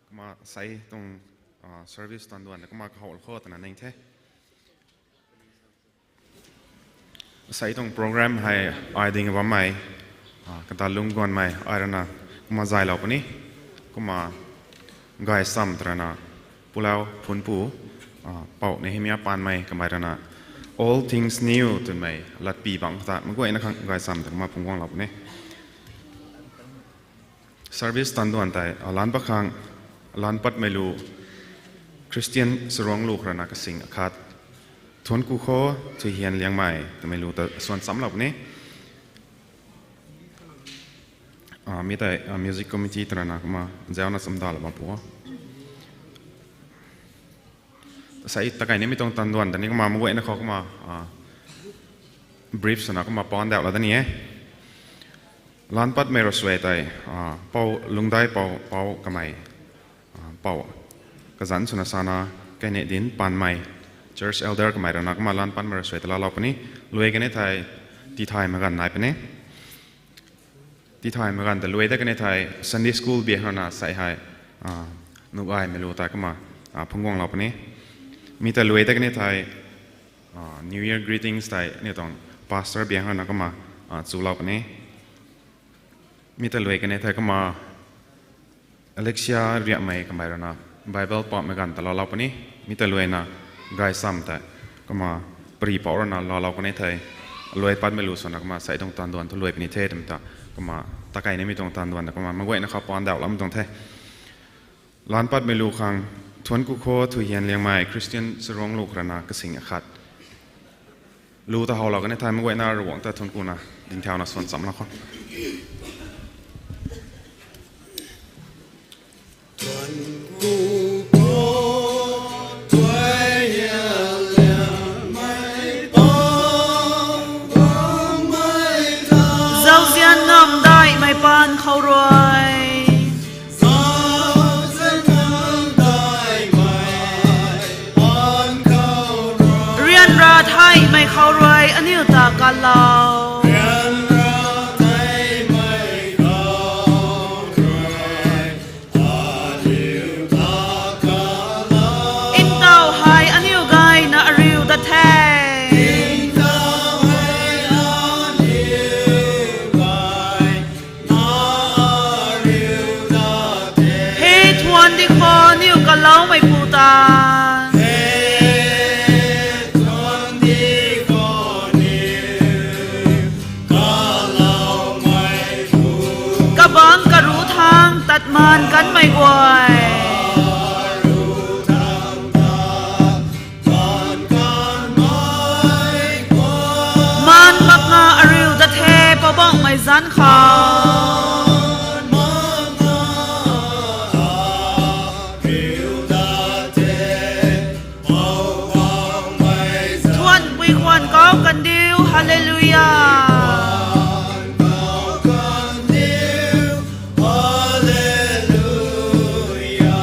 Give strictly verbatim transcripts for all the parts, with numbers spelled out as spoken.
Kumna sei tuang service tanduan kumna kahow khou twna ning the. Sei tuang program hei ai ding bammei, kata lungc guanmei ai rana kumna zaylou puni. Kumna gaychamv tw rana Pulau Phunpu, Pou Nehemia Panmei kamei rana All Things New twmei latpy bangc khou ta meic guayna khang gaychamv ta kumna phungc guanglou puni. Service tanduan tei lan pat khang, lan patmei lu Christian Saruanglu khou rana kasing akhat, Thuancku Kho Thuihian Liangmei twmei lu ta suan chamclou puni. Mi tei music committee tw rana kumna zauna chamcdalou bam pu. Sei takai nimei tuang tanduan ta ni kumna meic guayna khou kumna brief swna kumna pan dauh la da ni e. Lan patmei rasuai tei Pou Lungdai Pou, Pou kamei, Pou kazanc swna sana, Kane Din Panmei, church elder kamei rana kumna lan patmei rasuai ta laalou puni. Luai kani thei tithaymei ganv nai puni. Tithaymei ganv ta luai dat kani thei Sunday school biak rana sei hei nuh gaymei lu tei kumna phungc guanglou puni. Mi ta luai dat kani thei New Year greetings tei aniu tuang pastor biak rana kumna chulou puni. Mi ta luai kani thei kumna Alexia Riakmei kamei rana Bible pahmei ganv ta laalou puni. Mi ta luaina gaychamv tei kumna Pri Pou rana laalou kani thei, luai patmei lu swna kumna sei tuang tanduan thu luai puni the twmei ta kumna takai nimei tuang tanduan ta kumna meic guayna khou pan dauh lam tuang the. Lan patmei lu khang, Thuancku Kho Thuihian Liangmei, Christian Saruanglu khou rana kasing akhat. Lu ta howlou kani thei meic guayna Ravguangc ta thuanckuna dingthauna suan chamclou khou. Zauzian namdaihmei paan khou rui, ryanra theihmei khou rui aniu ta kalou. Ntaw hei aniu gayna ariu dat the. He thuan di khou aniu kaloumeipu ta, kabangc karuh thangc tat maan kanmei guay, maan makna ariu dat the Poubauhmei zanc khou. Thuanpui khwan kau kandiu, Hallelujah.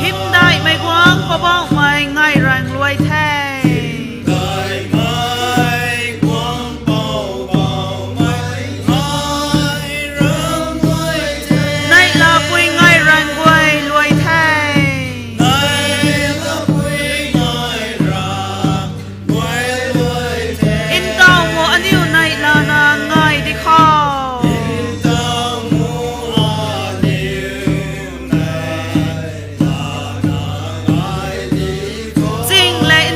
Hymdaihmei guangc Poubauhmei ngai rang luai the. Neihlapui ngai rang guay luai the. Ntaw mu aniu neihlana ngai di khou, ching lev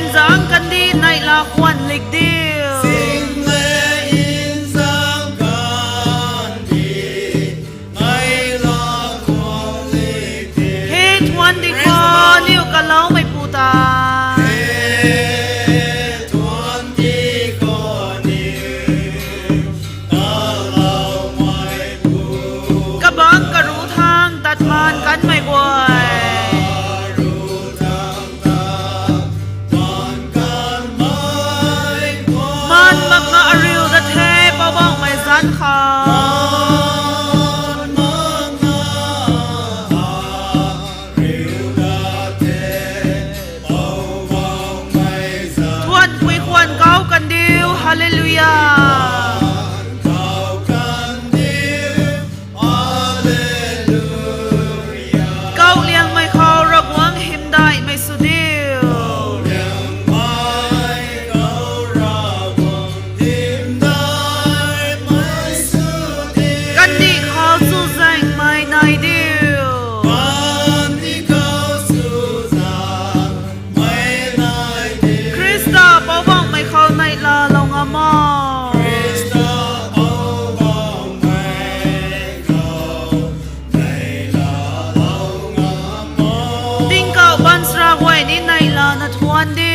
Andi.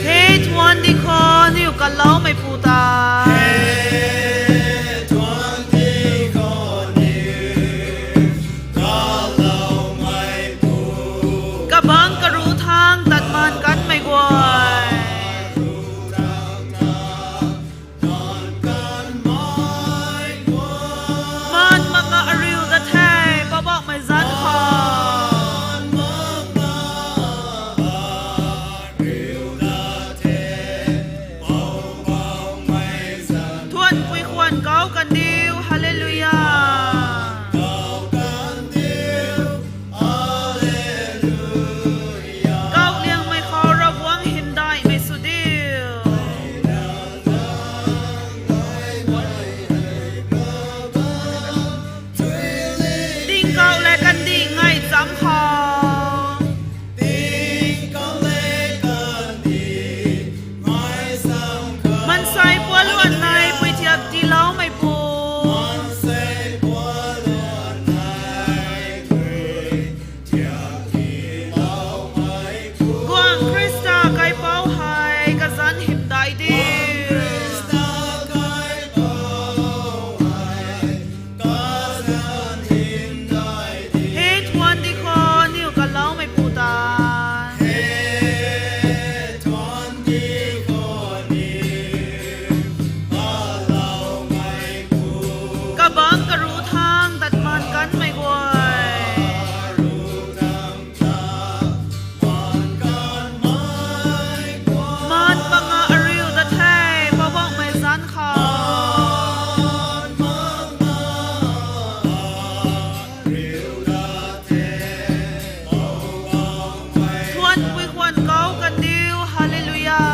He thuan di khou niw kaloumeipu ta. Kabangc karuh thangc tat maan kanmei guay. Maan makna ariu dat the, Poubauhmei zanc khou. Thuanpui khwan kau kandiu, Hallelujah. Kau liangmei khou Ravguangc hymdaihmei sw diu. Tingkauh le kandih ngai cham khou. Mansei pualuan nai pui thiak tiiloumeipu. Guangc Khrista kaipouc hei kazanc hymdaih di. He thuan di khou niw kaloumeipu ta. Kabangc karuh thangc tat maan kanmei guay. Maan makna ariu dat the, Poubauhmei zanc khou. Thuanpui khwan kau kandiu, Hallelujah.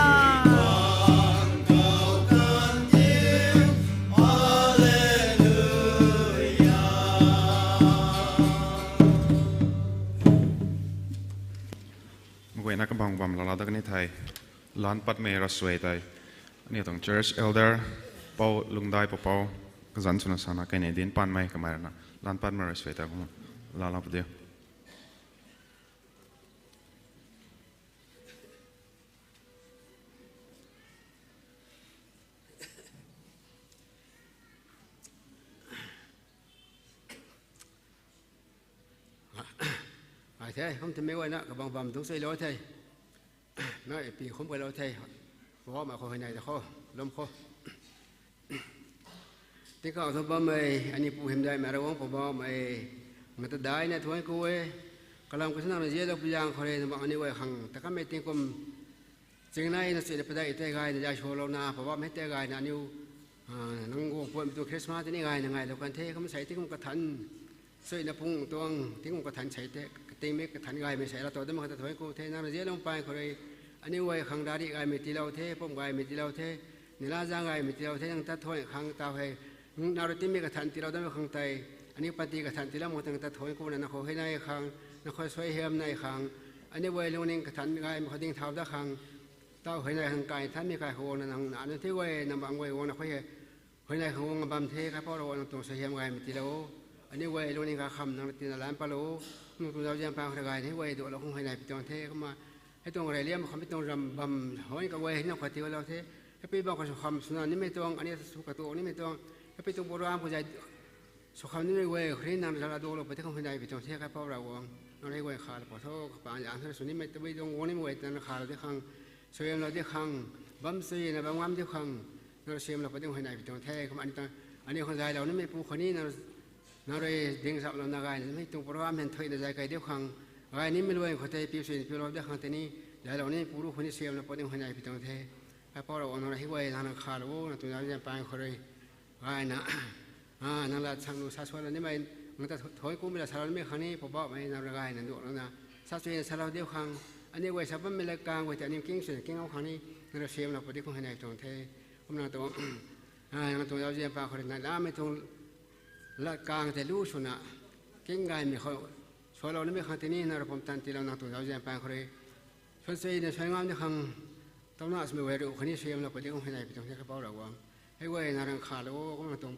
Guayna kabang bam lala dat kani thei, lan patmei ravsuai tei, aniu tuang church elder, Pou Lungdai Poupou, kazanc swna sana kei nei dinc panmei kamei rana, lan patmei ravsuai tei kumna lala padiu. Ai the, kum timei guayna kabang bam dungc suilou the. Nai pi khum guailou the. Poubauhmei khou huayney ta khou, lum khou. Tingkauh thu bammei, aniu Pu hymdaihmei Ravguangc Poubauhmei, nang ta daihna thuanc ku e. Kalam kasana nang zialou pu zaeng khou rui nang bang aniu guay khang ta kanmei tingkum chingneina chuina padeih tei gayna zay sulouna, Poubauhmei tei gayna aniu, nang guang puanmei tuang Christmas tini gayna ngailou kan the, kum sei tingkum kathanc, chuina pung tuang tingkum kathanc sei tei, katingmei kathanc gaymei sei la tou damei khang ta thuanc ku the, nang rui zialou pai khou rui, aniu guay khang rari gaymei tiilou the, pum gaymei tiilou the, neihla zaeng gaymei tiilou the, nang ta thuanc khang taw hei, nang rui tingmei kathanc tiilou damei khang tei, aniu panty kathanc tiilou mak tang ta thuanc kuna nang khou huayney khang, nang khou suaihiam nei khang, aniu guay lungning kathanc gaymei khou ding thau dat khang, taw huayney khang kai thanmei kai khou guangna nang na nunc the guay, nang bang guay guangna khou hei, huayney khang guang bam the, Kaipouc Ravguangc nang tuang suaihiam gaymei tiilou. Aniu guay lungning kakham nang rui tina lan patlou. Nang tuang zauzian pang khou rui gay ni guay duaklou khang huayney pi tuang the, kumna. Hei tuang reyliam kham pi tuang ram bam, huayney kaguay hei nang khou tiilou the. Hei pi bam khou sw kham swna nimei tuang, aniu sw katuang nimei tuang. Hei pi tuang program khou zay sw kham nimei guay khou ni nang rui zala duaklou pui de khang huayney pi tuang the, Kaipouc Ravguangc. Nang rui guay khalou pui tho, kapang zang thana sw nimei tabui tuang guang nimei guay ta nang khalou de khang, suaihiamlou de khang, bam suina bam ngam de khang, nang rui suaihiamlou pui de khang huayney pi tuang the, kumna aniu ta, aniu khang zaylou nimeipu khou ni nang, nang rui ding saplouna gayna nimei tuang program hei nthuihna zay kei de khang, gay nimei luan khou tei piu suina piulou de khang tei ni, zaylou nimeipu ru khou ni suaihiamlou pui de khang huayney pi tuang the. Kaipouc Ravguangc nang rui hei guay nang nang khalou o, nang tuang zauzian pang khou rui. Gayna, nang lat sang nu sa suanlou nimei, nang ta thuanc kumei la salou nimei khang ni, Poubauhmei nang rui gayna duaklouna, sa suina salou diu khang, aniu guay sa bammei lat kang guay tei aniu king suina king o khang ni, nang rui suaihiamlou pui de khang huayney tuang the. Kumna tuang, nang tuang zauzian pang khou rui nai lamei tuang lat kang tei lu swna, king gaymei khou, sualou nimei khang tei ni nang rui pumtan tiilou nang tuang zauzian pang khou rui. Suan suina suan ngam de khang, tawna swmei guay ru khou ni suaihiamlou pui de khang huayney pi tuang the, Kaipouc Ravguangc. Hei guay nang rui khalou o, kumna tuang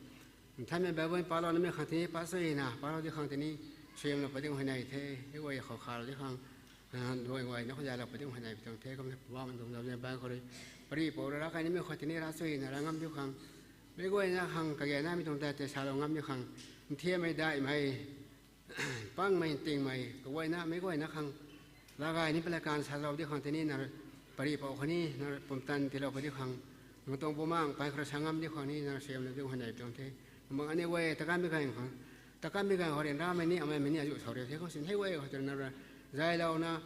Nthanmei Bible palou namei khang tini, pastor na palou di khang tini, suaihiamlou pui ding huayney the, hei guay khou khalou di khang, duai guay na khou zaylou pui ding huayney pui tuang the, kumna Poubauhmei tuang zauzian bang khou rui, pari pou rui ravkai nimei khou tini ravsuina ravngam diu khang, meic guayna khang kage namei tuang ta tei salou ngam diu khang, nthiammei daihmei, pangmei, ntingmei, kaguayna, meic guayna khang, lagay ni pala kan salou di khang tini na, pari pou khou ni na pumtan tiilou pui di khang, nang tuang bumaeng paan khou rui sa ngam di khang ni na suaihiamlou di huayney tuang the. Kumna aniu guay takanmei ganv khou, takanmei ganv khou ryanramei ni, ameimei ni azuh sau riu the khou sin hei guay khou twna na, zaylouna,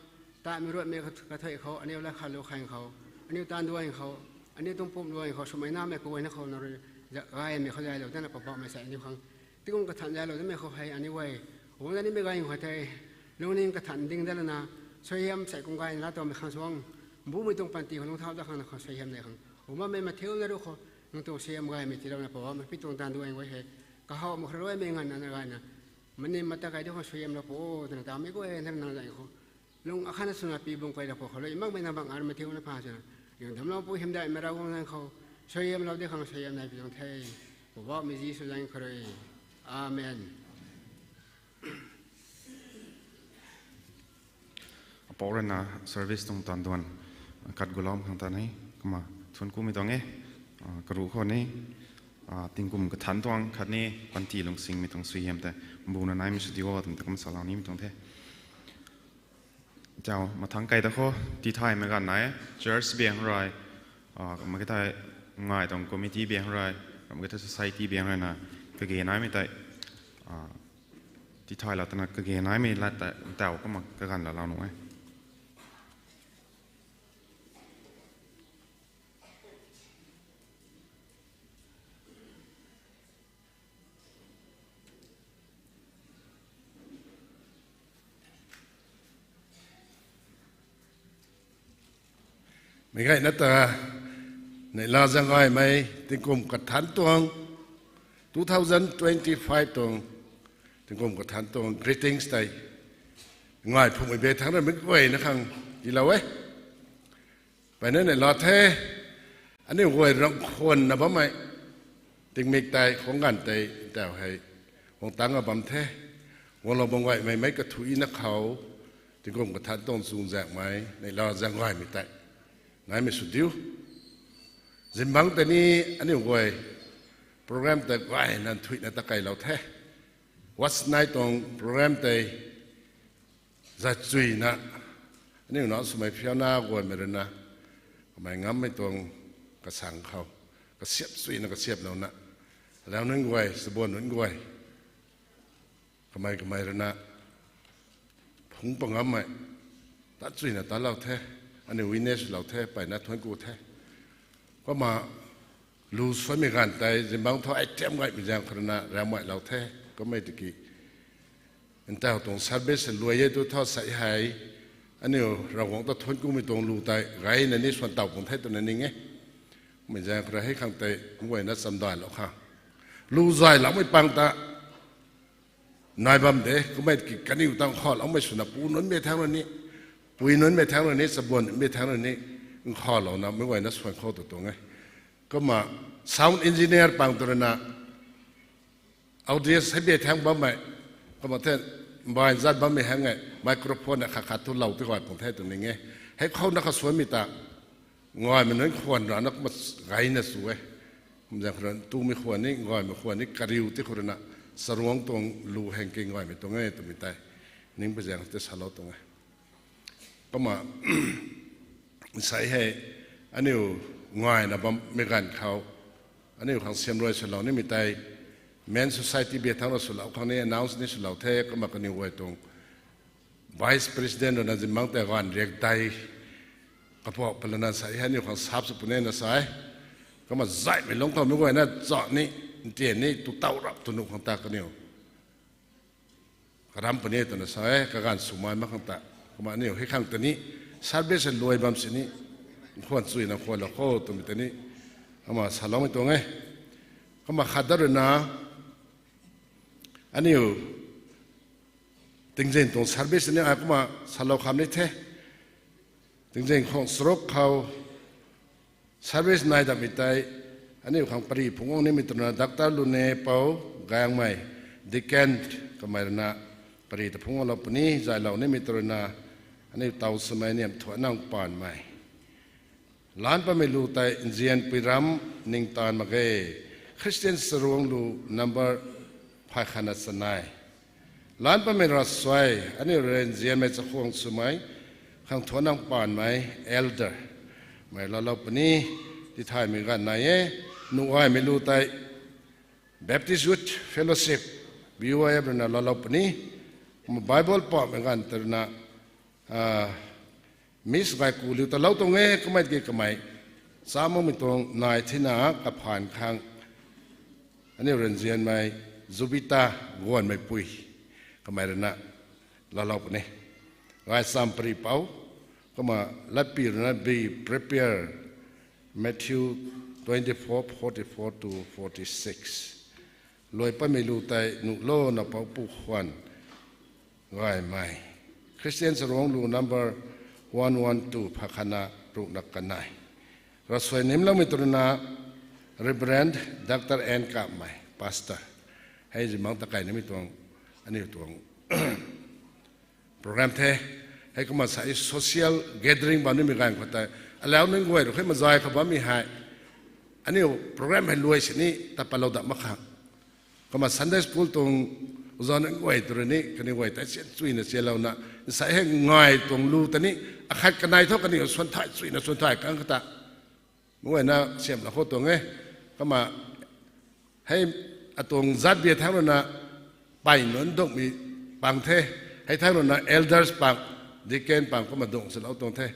tatmei ruatmei kathuic khou, aniu lat khatlou khang khou, aniu taanv duan khou, aniu tuang pumc duan khou swmei namei kaguayna khou na rui, gaymei khou zaylou dana Poubauhmei sa aniu khang tingkum kathan zaylou damei khou hei aniu guay, guangna nimei ganv khou tei, lungning kathan ding dat lana, suaihiam sei kum gayna laa tuangmei khang suang, bumei tuang panty khou lungcthau dat khang na khou suaihiam nei khang, guang bammei mathiuna ru khou, nang tuang suaihiam gaymei tiilouna Poubauhmei pi tuang taanv duan guay hei, kahawmei khou ruaimei nganvna na gayna, mani mata kai di khou suaihiamlou pui o twna tamei guay na nang zay khou, lung akhatna swna pi bung kai ra pui khou rui makmei na bang armei thiuna pha swna, yun damlou pui hymdaihmei Ravguangc zanc khou, suaihiamlou di khang suaihiam nei pui tuang the. Poubauhmei Jisu zanc khou rui. Amen. Apou rui na service tuang taanv duan kat gulou khang ta ni, kumna thuanc kumei tuang e, karuh khou ni, tingkum kathanc tuang khatni panty lungsingmei tuang suaihiam tei, mbuna naimei sw di o twmei ta kum salou nimei tuang the. Tau, mathangc kei ta khou, tithaymei ganv nai, church biang rui, mak thei ngai tuang committee biang rui, mak thei society biang rui na, kage naimei tei, tithaylou twna kage naimei lat tei, tau kumna kaganv laalou nuh e. Meic gayna ta, neihla zaeng gaymei, tingkum kathanc tuang, two thousand twenty-five tuang, tingkum kathanc tuang greetings tei, ngai phungmei be thangc rui meic guayna khang tiilou e. Peyna neihla the, aniu guay rang khwanna bammei, tingmik tei, khwang ganv tei, tau hei, guang tangc a bam the, guanglou bam gaymei meic kathuicna khou, tingkum kathanc tuang chuzaenghmei, neihla zaeng gaymei tei, naimei sw diu. Zingbangc tei ni, aniu guay, program tei gayna nthuihna ta keylou the. Watch night tuang program tei, zay chuyna, aniu na swmei phiauna guaymei rui na, kamei ngammei tuang kasang khou, kasiap chuyna kasiaplouna, alau nunc guay, chabuan nunc guay, kamei kamei rui na, phungc pa ngammei, tat chuyna tatlou the, aniu witness lou the, peyna thuanc ku the. Kumna, lu suanmei ganv tei, zingbangc thu ai tiam gaymei zaeng khou rui na, ramh gaylou the, kummei tiki, ntau tuang service luai e tu thu sei hei, aniu Ravguangc ta thuanc kumei tuang lu tei, gayna ni suan taw pung the twna ning e. Mei zaeng khou rui hei khang tei, meic guayna chamdailou khang. Lu zayloumei pang ta, nai bam de, kummei ki kaniw ta nkhavloumei swna pu nunc mei thangc rui ni, pui nunc mei thangc rui ni, chabuan mei thangc rui ni, nkhavlouna meic guayna suan khou tu tuang e. Kumna sound engineer pang tu rui na, audience hei be thangc bammei, kumna the, mbai zat bammei hang e, microphone na khat khat thu lou ti gay pung the tw ning e. Hei khou na kasuanmei ta, ngaymei nunc khwan rana kumna gayna sw e. Kum zaeng khou rui tumei khwan ni, ngaymei khwan ni, kariu ti khou rui na, charuangc tuang lu heng ki ngaymei tuang e twmei tei, ning pu zaeng tei salou tuang e. Kumna, sei hei, aniu ngayna bammei ganv khou, aniu khang siamruai swlou nimei tei, Men Society bia thangc rui swlou khang ni announce ni swlou the, kumna kaniw guay tuang Vice President rui na zingbangc tei ganv riak tei, kapou palana sei hei aniu khang sap sw puni na sa e. Kumna zaihmei lungc khou meic guayna cha ni, ntian ni, tu taw rap tu nuh khang ta kaniw karam puni twna sa e, kaganv swmei mak khang ta. Kumna aniu hei khang ta ni, service luai bam sini, khwan chuyna khwanlou khou twmei ta ni, kumna saloumei tuang e. Kumna khat dat rui na, aniu tingzin tuang service ni ai kumna salou kham ni the. Tingzin khwang charuk khou service nai datmei tei, Aniu khang pari phungc guang nimei tw rui na Doctor Lune Pou Gangmei, Deacon, kamei rui na pari ta phungc guanglou puni. Zaylou nimei tw rui na aniu taw swmei Niamthuanang Panmei. Lan patmei lu tei Nzianpuiram Ningtaanv mak ge, Christian Charuanglu number phay khatna chanei. Lan patmei ravsuai, aniu rui nzianmei chakhwang swmei, Khangthuanang Panmei, Elder, mei laalou puni. Tithaymei ganv nai e. Nuh gaymei lu tei Baptist Youth Fellowship, B Y F rui na laalou puni. Kumna Bible pahmei ganv tei rui na, Miss Gaiku liu ta lou tuang e, kummei ki kamei cha makmei tuang nai thina kaphaan khang aniu rui nzianmei Zubita Guanmeipui, kamei rui na laalou puni. Gaychamv Pari Pou, kumna latpy rui na be prepared, Matthew twenty-four, forty-four to forty-six. Luai patmei lu tei Nuhlou Napoupu Khwan Gaymei, Christian Charuanglu number one one two, phay khatna ruhna kanei. Ravsuai nimloumei tw rui na Reverend Doctor N Kapmei, Pastor. Hei zimang ta kai nimei tuang, aniu tuang program the. Hei kumna sa social gathering bam nimei ganv khou tei alau nunc guay rui khe mazay khou bammei hei aniu program hei luai sini ta patlou dat mak khang. Kumna Sunday school tuang oza nunc guay tw rui ni kaniw guay tei sian chuyna sianlouna, nsei hei ngai tuang lu ta ni akhat kanei thu kaniw suan thay chuyna suan thay kang khou ta meic guayna siamlou khou tuang e. Kumna hei atuang zat bia thangc rui na pey nunc dungcmei pang the. Hei thangc rui na elders pang, deacon pang kumna dungc swlou tuang the.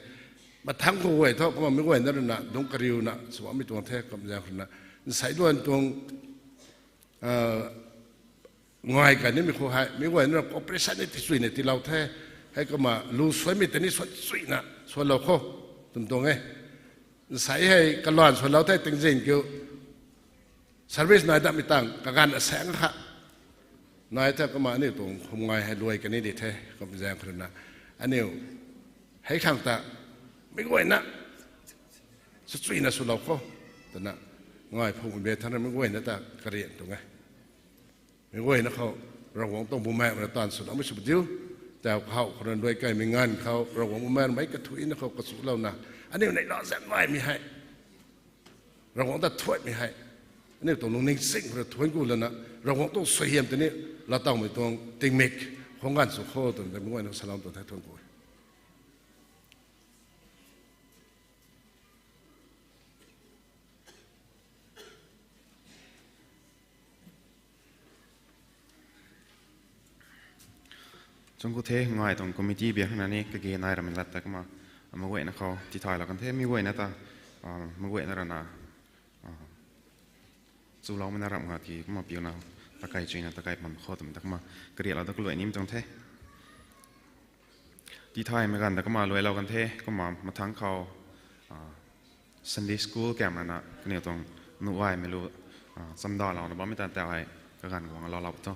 Mathangc khou guay thu kumna meic guayna rui na dungc kariuna sw bammei tuang the, kum zaeng rui na nsei luan tuang ngai kan nimei khou hei meic guayna rui cooperation ni tichuyna tiilou the. Hei kumna lu suanmei ta ni suan chuyna suanlou khou twmei tuang e. Nsei hei kaluan suanlou the, tingzin kiu service nai datmei tang kaganv asaeng kha nai the. Kumna aniu tuang khum ngai hei luai kan ni di the, kum zaeng khou rui na aniu hei khang ta meic guayna sw chuyna swlou khou twna ngai phungmei be thangc rui meic guayna ta karian tuang e. Meic guayna khou Ravguangc tuang Bumaengh rui taanv swloumei sw diu. Tau kahaw khou rui luai kaimei nganv khou Ravguangc Bumaengh rui meic kathuicna khou kachulouna aniu neihla zanc maimei hei Ravguangc ta thuanmei hei aniu tuang lungning sing khou rui thuanc ku lana Ravguangc tuang suaihiam ta ni laatowmei tuang tingmik khwang ganv sw khou twmei meic guayna salou tuang the, thuanc ku e. Chungku the, ngai tuang committee biak na ni kage nai ramei lat ta kumna meic guayna khou tithaylou kan the, meic guayna ta meic guayna rana chuloumei na ramh nga ki kumna piuna takai chuyna takai pam khou twmei ta kumna kariatlou da kaluai nim tuang the. Tithaymei ganv ta kumna luailou kan the, kumna mathangc khou Sunday school camp rana kaniw tuang nuh gaymei lu chamdalouna bammei ta tau hei kaganv guang loulou tho.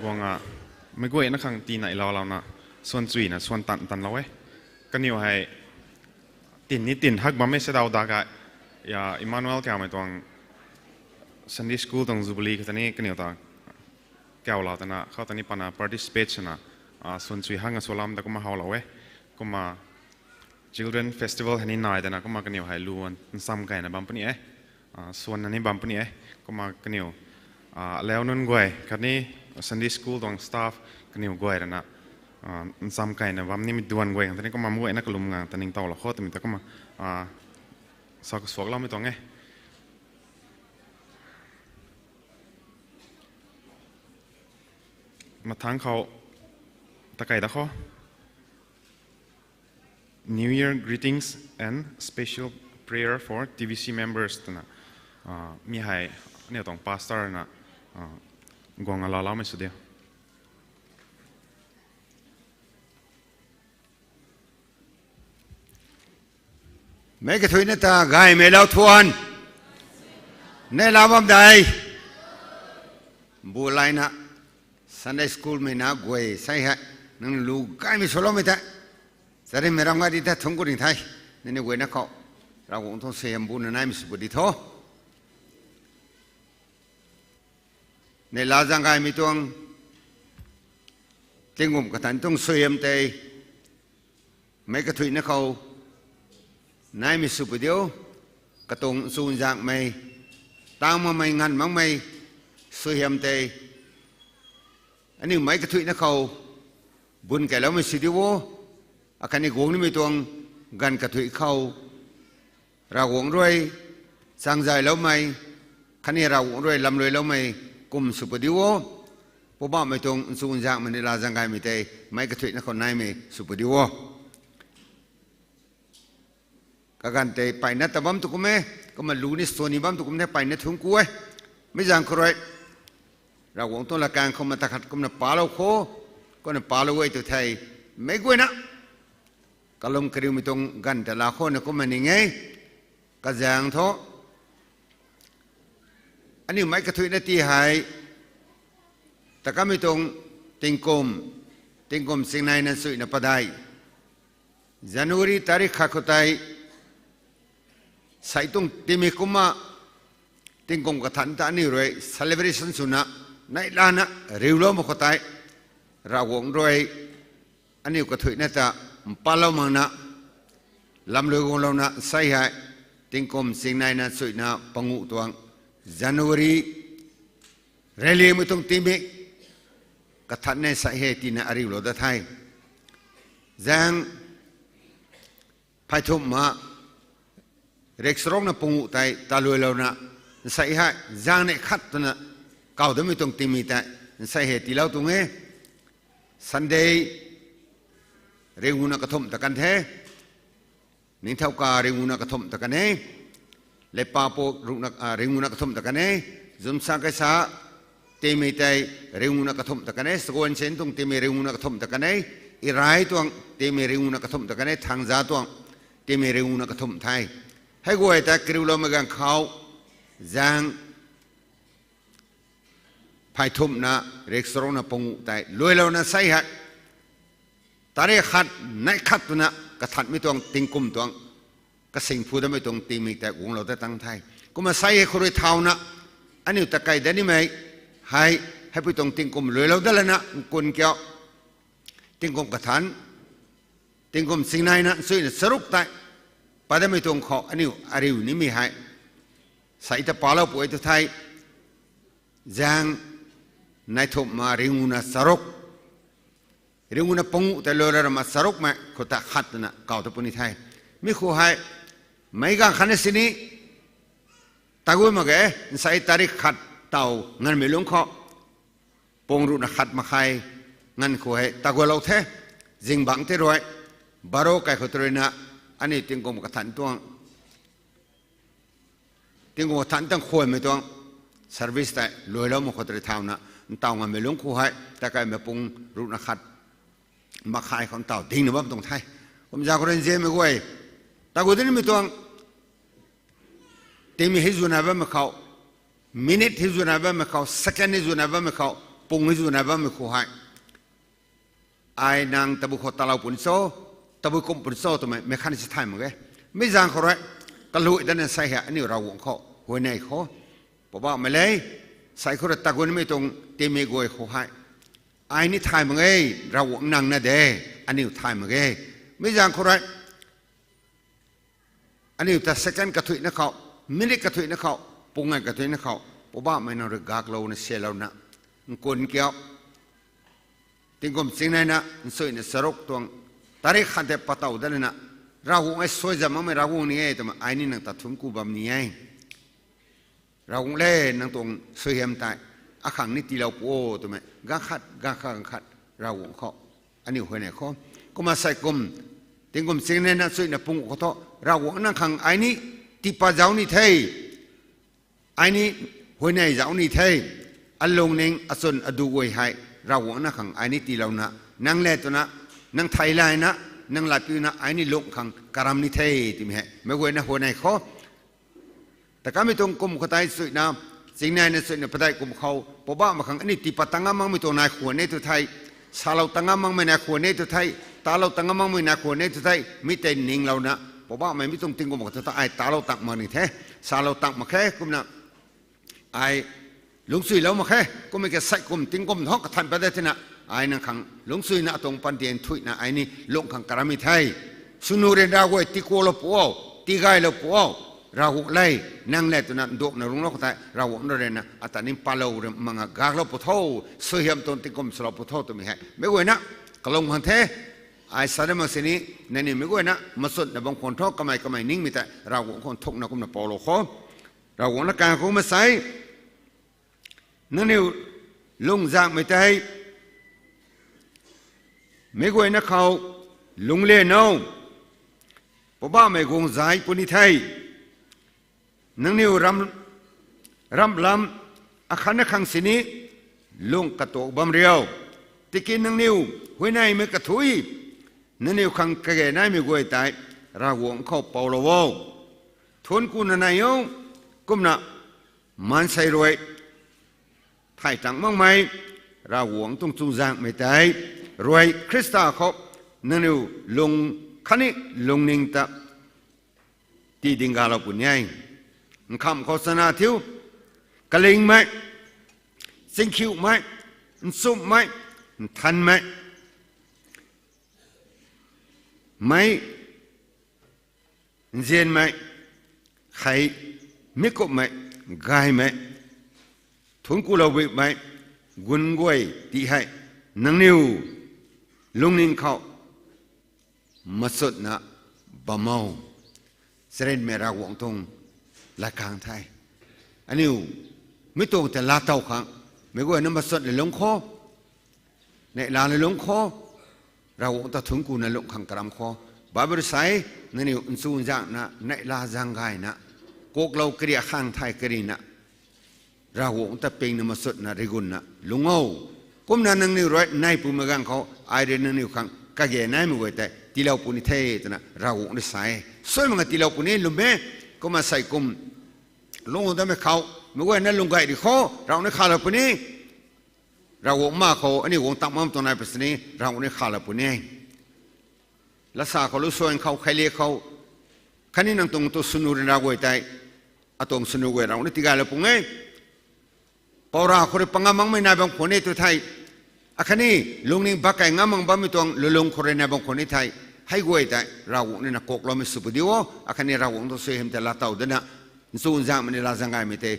Tuang a, meic guayna khang tina iloulouna, suan chuina, suan tan tanlou e. Kaniw hei, tin ni tin hak bam e se daw da ga, ya, Emmanuel kaumei tuang Sunday School tuang Jubilee khou ta ni kaniw ta kaulau tana, khou ta ni pana participate swna, a, suan chui hang a sualam ta kumna howlou e. Kumna Children Festival hei ni nai tana, kumna kaniw hei lu nsam kaina bam puni e. A, suanna ni bam puni e. Kumna kaniw, a, alauc nunc guay, khatni Sunday School tuang staff kaniw guay rana, a, nsam kaina bam nimei duan guay khang ta ni kumna meic guayna kalum ngang ta ningtowlou kho twmei ta kumna, a, sa kasuakloumei tuang e. Mathangc khou, takai da kho. New Year greetings and special prayer for T V C members twna, a, mi hei, aniu tuang pastor na, a, guang alauloumei sw diu. Meic kathuicna ta gaymei lou thuan. Neihla bam dei. Bulaina Sunday School mei na guay sei hei, nang lu gaymei swloumei tei, charynmei ram ngai di the thungc ku ning the. Nini guayna khou Ravguangc tuang suaihiam buna naimei sw pu di tho. Neihla zaeng gaymei tuang tingkum kathanc tuang suaihiam tei meic kathuicna khou naimei sw pu diu. Katuang chuzaenghmei, tang makmei, nganv makmei suaihiam tei aniu meic kathuicna khou bun keyloumei sw diu o. Akhatni guang nimei tuang ganv kathuic khou Ravguangc rui changzayloumei, khatni Ravguangc rui lamluailoumei kum sw pu diu o. Poubauhmei tuang chuzaenghmei, neihla zaeng gaymei tei meic kathuicna khou naimei sw pu diu o. Kaganv tei mpeyna ta bam tu kum e, kumna lu ni sw ni bam tu kum the, mpeyna thungc ku e. Mi zaeng khou rui Ravguangc tuang latkaeng khou mata khat kumna palou kho, kumna palou e tu thei, meic guayna kalum kariumei tuang ganv ta laa khou na kumna ning e. Kazaeng thu, aniu meic kathuicna ti hei, ta kamei tuang tingkum, tingkum chingneina chuihna padeih, January tarik khat khou tei, sei tuang tingmei kumna, tingkum kathanc ta aniu rui celebration swna, neihlana, riulou mak khou tei, Ravguangc rui aniu kathuicna ta mpatlou makna, lamlui guanglouna sei hei, tingkum chingneina chuihna panguh tuang, January reyliangmei tuang tingmei kathanc nei sei hei tina ariulou dat the. Zaeng pheythumh ma rikcharukna panguh tei taluailouna, nsei hei zaeng neih khat twna kaw damei tuang tingmei tei nsei hei tiilou tuang e. Sunday ringuna kathumh ta kan the. Ningthauka ringuna kathumh ta kan e. Lepapu runa, a, ringuna kathumh ta kan e. Zumsa kaisa tingmei tei ringuna kathumh ta kan e. Saguansen tuang tingmei ringuna kathumh ta kan e. Irai tuang tingmei ringuna kathumh ta kan e. Thangza tuang tingmei ringuna kathumh the. Hei guay ta kariuloumei ganv khou, zaeng pheythumhna rikcharukna panguh tei luailouna sei hei, tarik khat, neih khat twna kathanmei tuang tingkum tuang, kasing phu damei tuang tingmei tei guanglou dat tang the. Kumna sei hei khou rui thauna, aniu ta kei dat nimei hei, heipui tuang tingkum luailou dat lana, nkun kiu, tingkum kathanc, tingkum chingneina chuihna charuk tei pat damei tuang khou aniu ariu nimei hei, sei ta palou pu e tu thei, zaeng neih thumh ma ringuna charuk, ringuna panguh tei luailou rama charukmei khou ta khat twna kaw ta puni the. Mi khou hei, meic ganv khatna sini, taguay mak ge, nsei tarik khat taw nganvmei lungc khou, pung ruhna khat makhai nganv khou hei tagualou the, zingbangc tei rui, baro kai khou tei ruina, aniu tingkum kathanc tuang, tingkum kathanc tuang khuaymei tuang service tei luailou mak khou tei rui thauna, ntaw nganvmei lungc khou hei, ta kaimei pung ruhna khat makhai khou ntaw dingna bam tuang the. Kumzaeng khou rui nzianmei guay, taguay dinimei tuang tingmei hei zuna bammei khou, minute hei zuna bammei khou, second hei zuna bammei khou, pung e zu nai bammei khou hei, ai nang tabui khou talou puni cho, tabui kum puni cho twmei mei khatni si thay mak ge. Mi zaeng khou rui, kalui dana sei hei aniu Ravguangc khou huayney khou, Poubauhmei le, sei khou rui tagunmei tuang timei guay khou hei, ai ni thay mak ge, Ravguangc nang na de, aniu thay mak ge. Mi zaeng khou rui, aniu ta second kathuina khou, minute kathuina khou, pungai kathuina khou, Poubauhmei nang rui gaklouna, salouna, nkun kiu, tingkum chingneina nchuina charuk tuang tarik khat tei patow dat lana, Ravguangc e, suaizam makmei Ravguangc ni e twmei ai ni nang ta thuanc ku bam ni e. Ravguangc le, nang tuang suaihiam tei akhang ni tiilou pu o twmei ganv khat, ganv khat, ganv khat Ravguangc khou aniu huayney khou. Kumna sei kum, tingkum chingneina nchuina pung khou thu, Ravguangc nang khang ai ni tiipat zauc ni the, ai ni huayney zauc ni the, alungning achwn adu guay hei, Ravguangc nang khang ai ni tiilouna, nang le twna, nang thei layna, nang latpiuna ai ni lung khang karam ni the twmei hei meic guayna huayney khou. Takamei tuang kum khou tei chuina, chingneina chuina padeih kum khou Poubauhmei khang aniu tiipat ta ngam makmei tuang nai khwan e tu thei, salou ta ngam makmei nai khwan e tu thei, talou ta ngam makmei nai khwan e tu thei, mi tei ninglouna, Poubauhmei mi tuang tingkum khou thu ta ai talou tang mak ni the, salou tang mak khe, kumna ai lungcchuilou mak khe, kummei ke sei kum tingkum thu kathan pat de thena, ai nang khang lungcchuina atuang pandian thuina ai ni lung khang karam ni the. Swnu ryanra guay tiikuaklou pu o, tigaylou pu o, Ravguangc le, nang le twna nduakna runglou khou tei Ravguangc rui na ata ni palou rui manga gaklou pu tho, suaihiam tuang tingkum swlou pu tho twmei hei meic guayna kalung khang the. Ai sa de mak sini, nangniw meic guayna machutna bam khwan tho, kamei kamei ningmei tei Ravguangc khou nthukna kumna poulou khou, Ravguangc na kang khou masei, nangniw lungzanghmei tei meic guayna khou lungclian o, Poubauhmei guang zai puni the. Nangniw ram, ramlam akhatna khang sini lung katuak bam riu. Tiki nangniw huayneymei kathuic, nangniw khang kage naimei guay tei Ravguangc khou poulou o. Thuanc kuna nai o, kumna maansei rui thay tang makmei Ravguangc tuang chuzaenghmei tei rui Khrista khou nangniw lung khatni lungning ta tii dinggalou puni e. Nkham khou chana thiu, kalingmei, chingkhiumei, nchumhmei, nthanmei, mei, nzianmei, khei, mi kumhmei, gaymei, thuanc kulou bimei, gun guay ti hei nangniw lungning khou machutna bam o. Charynmei Ravguangc tuang latkaeng the. Aniu mi tuang tei laatow khang meic guayna machutna lungc khou, neihla lungc khou, Ravguangc ta thuanc kuna lung khang karam khou, Bible rui sa e, nangniw nchunzaenghna, neihla zaeng gayna, kuaklou kariak khang thei karina, Ravguangc ta pingna machutna rigunna lungc o. Kumna nangniw rui nai pumei ganv khou ai rui nangniw khang kage naimei guay tei tiilou puni the twna Ravguangc rui sa e. Suai mak nga tiilou puni lwm e. Kumna sei kum lungc damei khou meic guayna lung gay ri khou Ravguangc ni khalou puni. Ravguangc ma khou aniu guang tang mam tuang nai pui sini Ravguangc ni khalou puni. Lasa khou, lusuan khou, khaile khou, khatni nang tuang tu swnu ryanra guay tei, atuang swnu guay Ravguangc ni tigaylou pung e. Poura khou rui pangam makmei nai bam khwan e tu thei, akhatni lungning bakei ngam mak bammei tuang lulung khou rui nai bam khwan e thei, hei guay tei Ravguangc ni na kuakloumei sw pudi o. Akhatni Ravguangc tuang suaihiam tei laatow dana, nchunzaenghmei ni lazaeng gaymei tei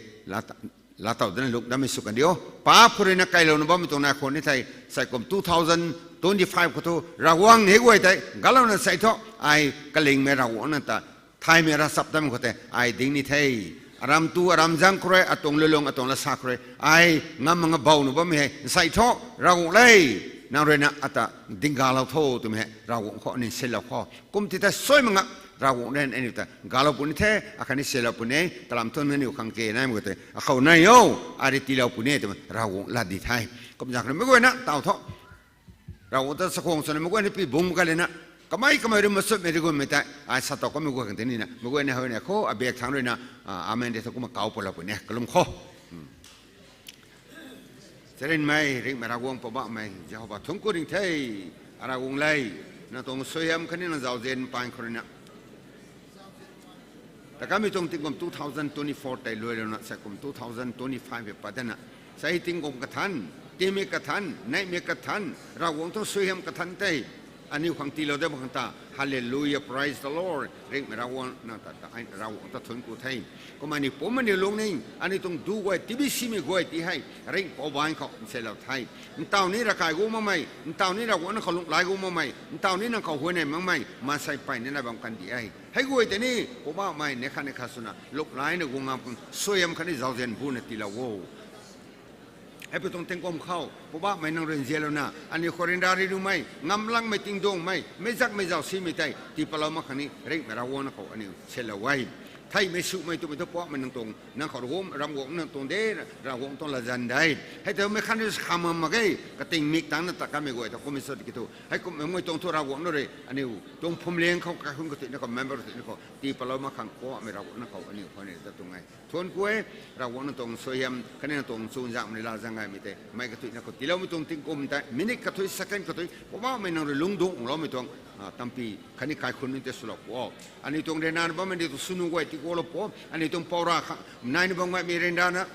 laatow dana lung dammei sw kandi o. Paap khou rui na kailouna bammei tuang nai khwan e thei, sei kum two thousand twenty-five khou thu Ravguangc hei guay tei galouna sei thu, ai kalingmei Ravguangc na ta thaymei ravchaptatmei khou tei ai ding ni the. Aram tu aram zaeng khou rui, atuang lulung atuang lasa khou rui ai ngam mak nga bowna bammei hei sei thu, Ravguangc le, nang rui na ata dinggalou tho twmei hei Ravguangc khou aniu sinlou khou kum ti tei suai mak nga Ravguangc rui aniu ta galou puni the, akhatni sinlou puni, kalam thu nangniw khang kage naimei guay tei akhou nai o, ai rui tiilou puni twmei Ravguangc lat di the. Kumzaeng khou meic guayna taw tho. Ravguangc ta chakhwang swna meic guayna pi bung kalena, kamei kamei rui machutmei rigunmei tei ai sa tow kamei guay khang tei nina meic guayna huayney khou abak thangc rui na, amen de thu kumna kauc palou puni kalum khou. Charynmei ringhmei Ravguangc Poubauhmei Jehova, thuanc ku ning the. Ravguangc le, nang tuang suaihiam khatni nang zauzian paan khou rui na, takamei tuang tingkum two thousand twenty-four tei luailouna, sa kum two thousand twenty-five e pat dana, sa tingkum kathanc, tiimei kathanc, neihmei kathanc, Ravguangc tuang suaihiam kathanc tei aniu khang tiilou de bam khang ta, Hallelujah, praise the Lord, ringhmei Ravguangc, nang ta, ta, Ravguangc ta thuanc ku the. Kumna aniu pumc aniu lungning, aniu tuang duc guay, tibi simei guay ti hei, ringhpouc baanc khou nselou the. Ntaw ni ravkai gu makmei, ntaw ni Ravguangc nang khou lunglai gu makmei, ntaw ni nang khou huayney makmei maansei peyna nai bam kandi e. Hei guay tei ni Poubauhmei neih khat neih khat swna lunglai na guang ngam khang suaihiam khatni zauzian buna tiilou o. Hei pu tuang tingkum khou Poubauhmei nang rui nzianlouna, aniu khou ryanra rinuhmei, ngamlangmei, tingduangmei, meic zakmei zauc simei tei tii patlou mak khang ni ringhmei Ravguangc nang khou aniu nselou e. Theihmei sumei twmei thu Poubauhmei nang tuang, nang khou Ravguangc, Ravguangc nang tuang de, Ravguangc tuang latzan de. Hei tei meic khat ni sa kham mak ge, kating mik tangcna ta kamei guay ta kummei sw tiki thu, hei kummei tuang thu Ravguangc nang rui aniu tuang phuamling khou, kaikhunc kathuicna khou, member kathuicna khou tii patlou mak khang Poubauhmei Ravguangc nang khou aniu huayney ta tuang e. Thuanc ku e, Ravguangc nang tuang suaihiam khatni nang tuang chuzaenghmei latzan gaymei tei meic kathuicna khou tiiloumei tuang tingkum tei, minute kathui, second kathui, Poubauhmei nang rui lungcdungcloumei tuang, ah, tampy khatni kaikhunc ni tei swlou pu o. Aniu tuang ryanrana bammei, aniu tuang swnu guay tiikulou pu o. Aniu tuang pou ra khang naina bam gaymei ryanrana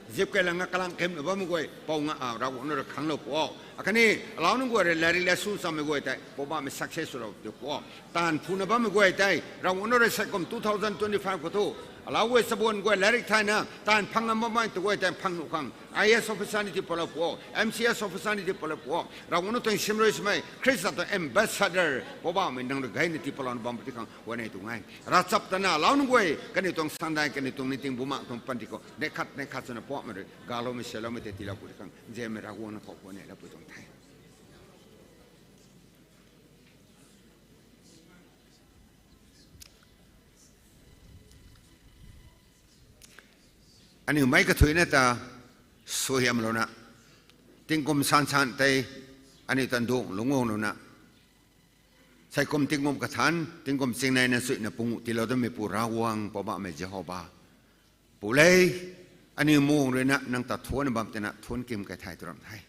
zip kai lang a kalang kemna bammei guay pou nga, ah, Ravguangc nang rui khanglou pu o. Akhatni alau nunc guay rui lairik laisu chammei guay tei Poubauhmei success swlou pu o. Taanv phuna bammei guay tei Ravguangc nang rui sa kum two thousand twenty-five khou thu, alau guay chabuan guay lairik thayna taanv phang ngam bammei tu guay tei phang nuh khang I A S officer ni tii patlou pu o, M C S officer ni tii patlou pu o. Ravguangc nang tuang simrui swmei Khrista tuang ambassador Poubauhmei nang rui gayna tii patlouna bam pu ti khang huayney tuang e. Ravchap tana alau nunc guay, kaniw tuang sandai, kaniw tuang niting bumaengh tuang panty khou neih khat neih khat swna Poubauhmei rui galoumei seloumei tei tiilou pu ti khang nzianmei Ravguangc nang khou huayneylou pu tuang the. Aniu meic kathuicna ta suaihiamlouna, tingkum sansan tei aniu ta nduangc lungc guanglouna, sa kum tingkum kathanc, tingkum chingneina chuihna pungu tiilou damei pu Ravguangc Poubauhmei Jehova, Pu le, aniu muang rui na nang ta thuanna bam tina thuanc kim kay thay tu ram the.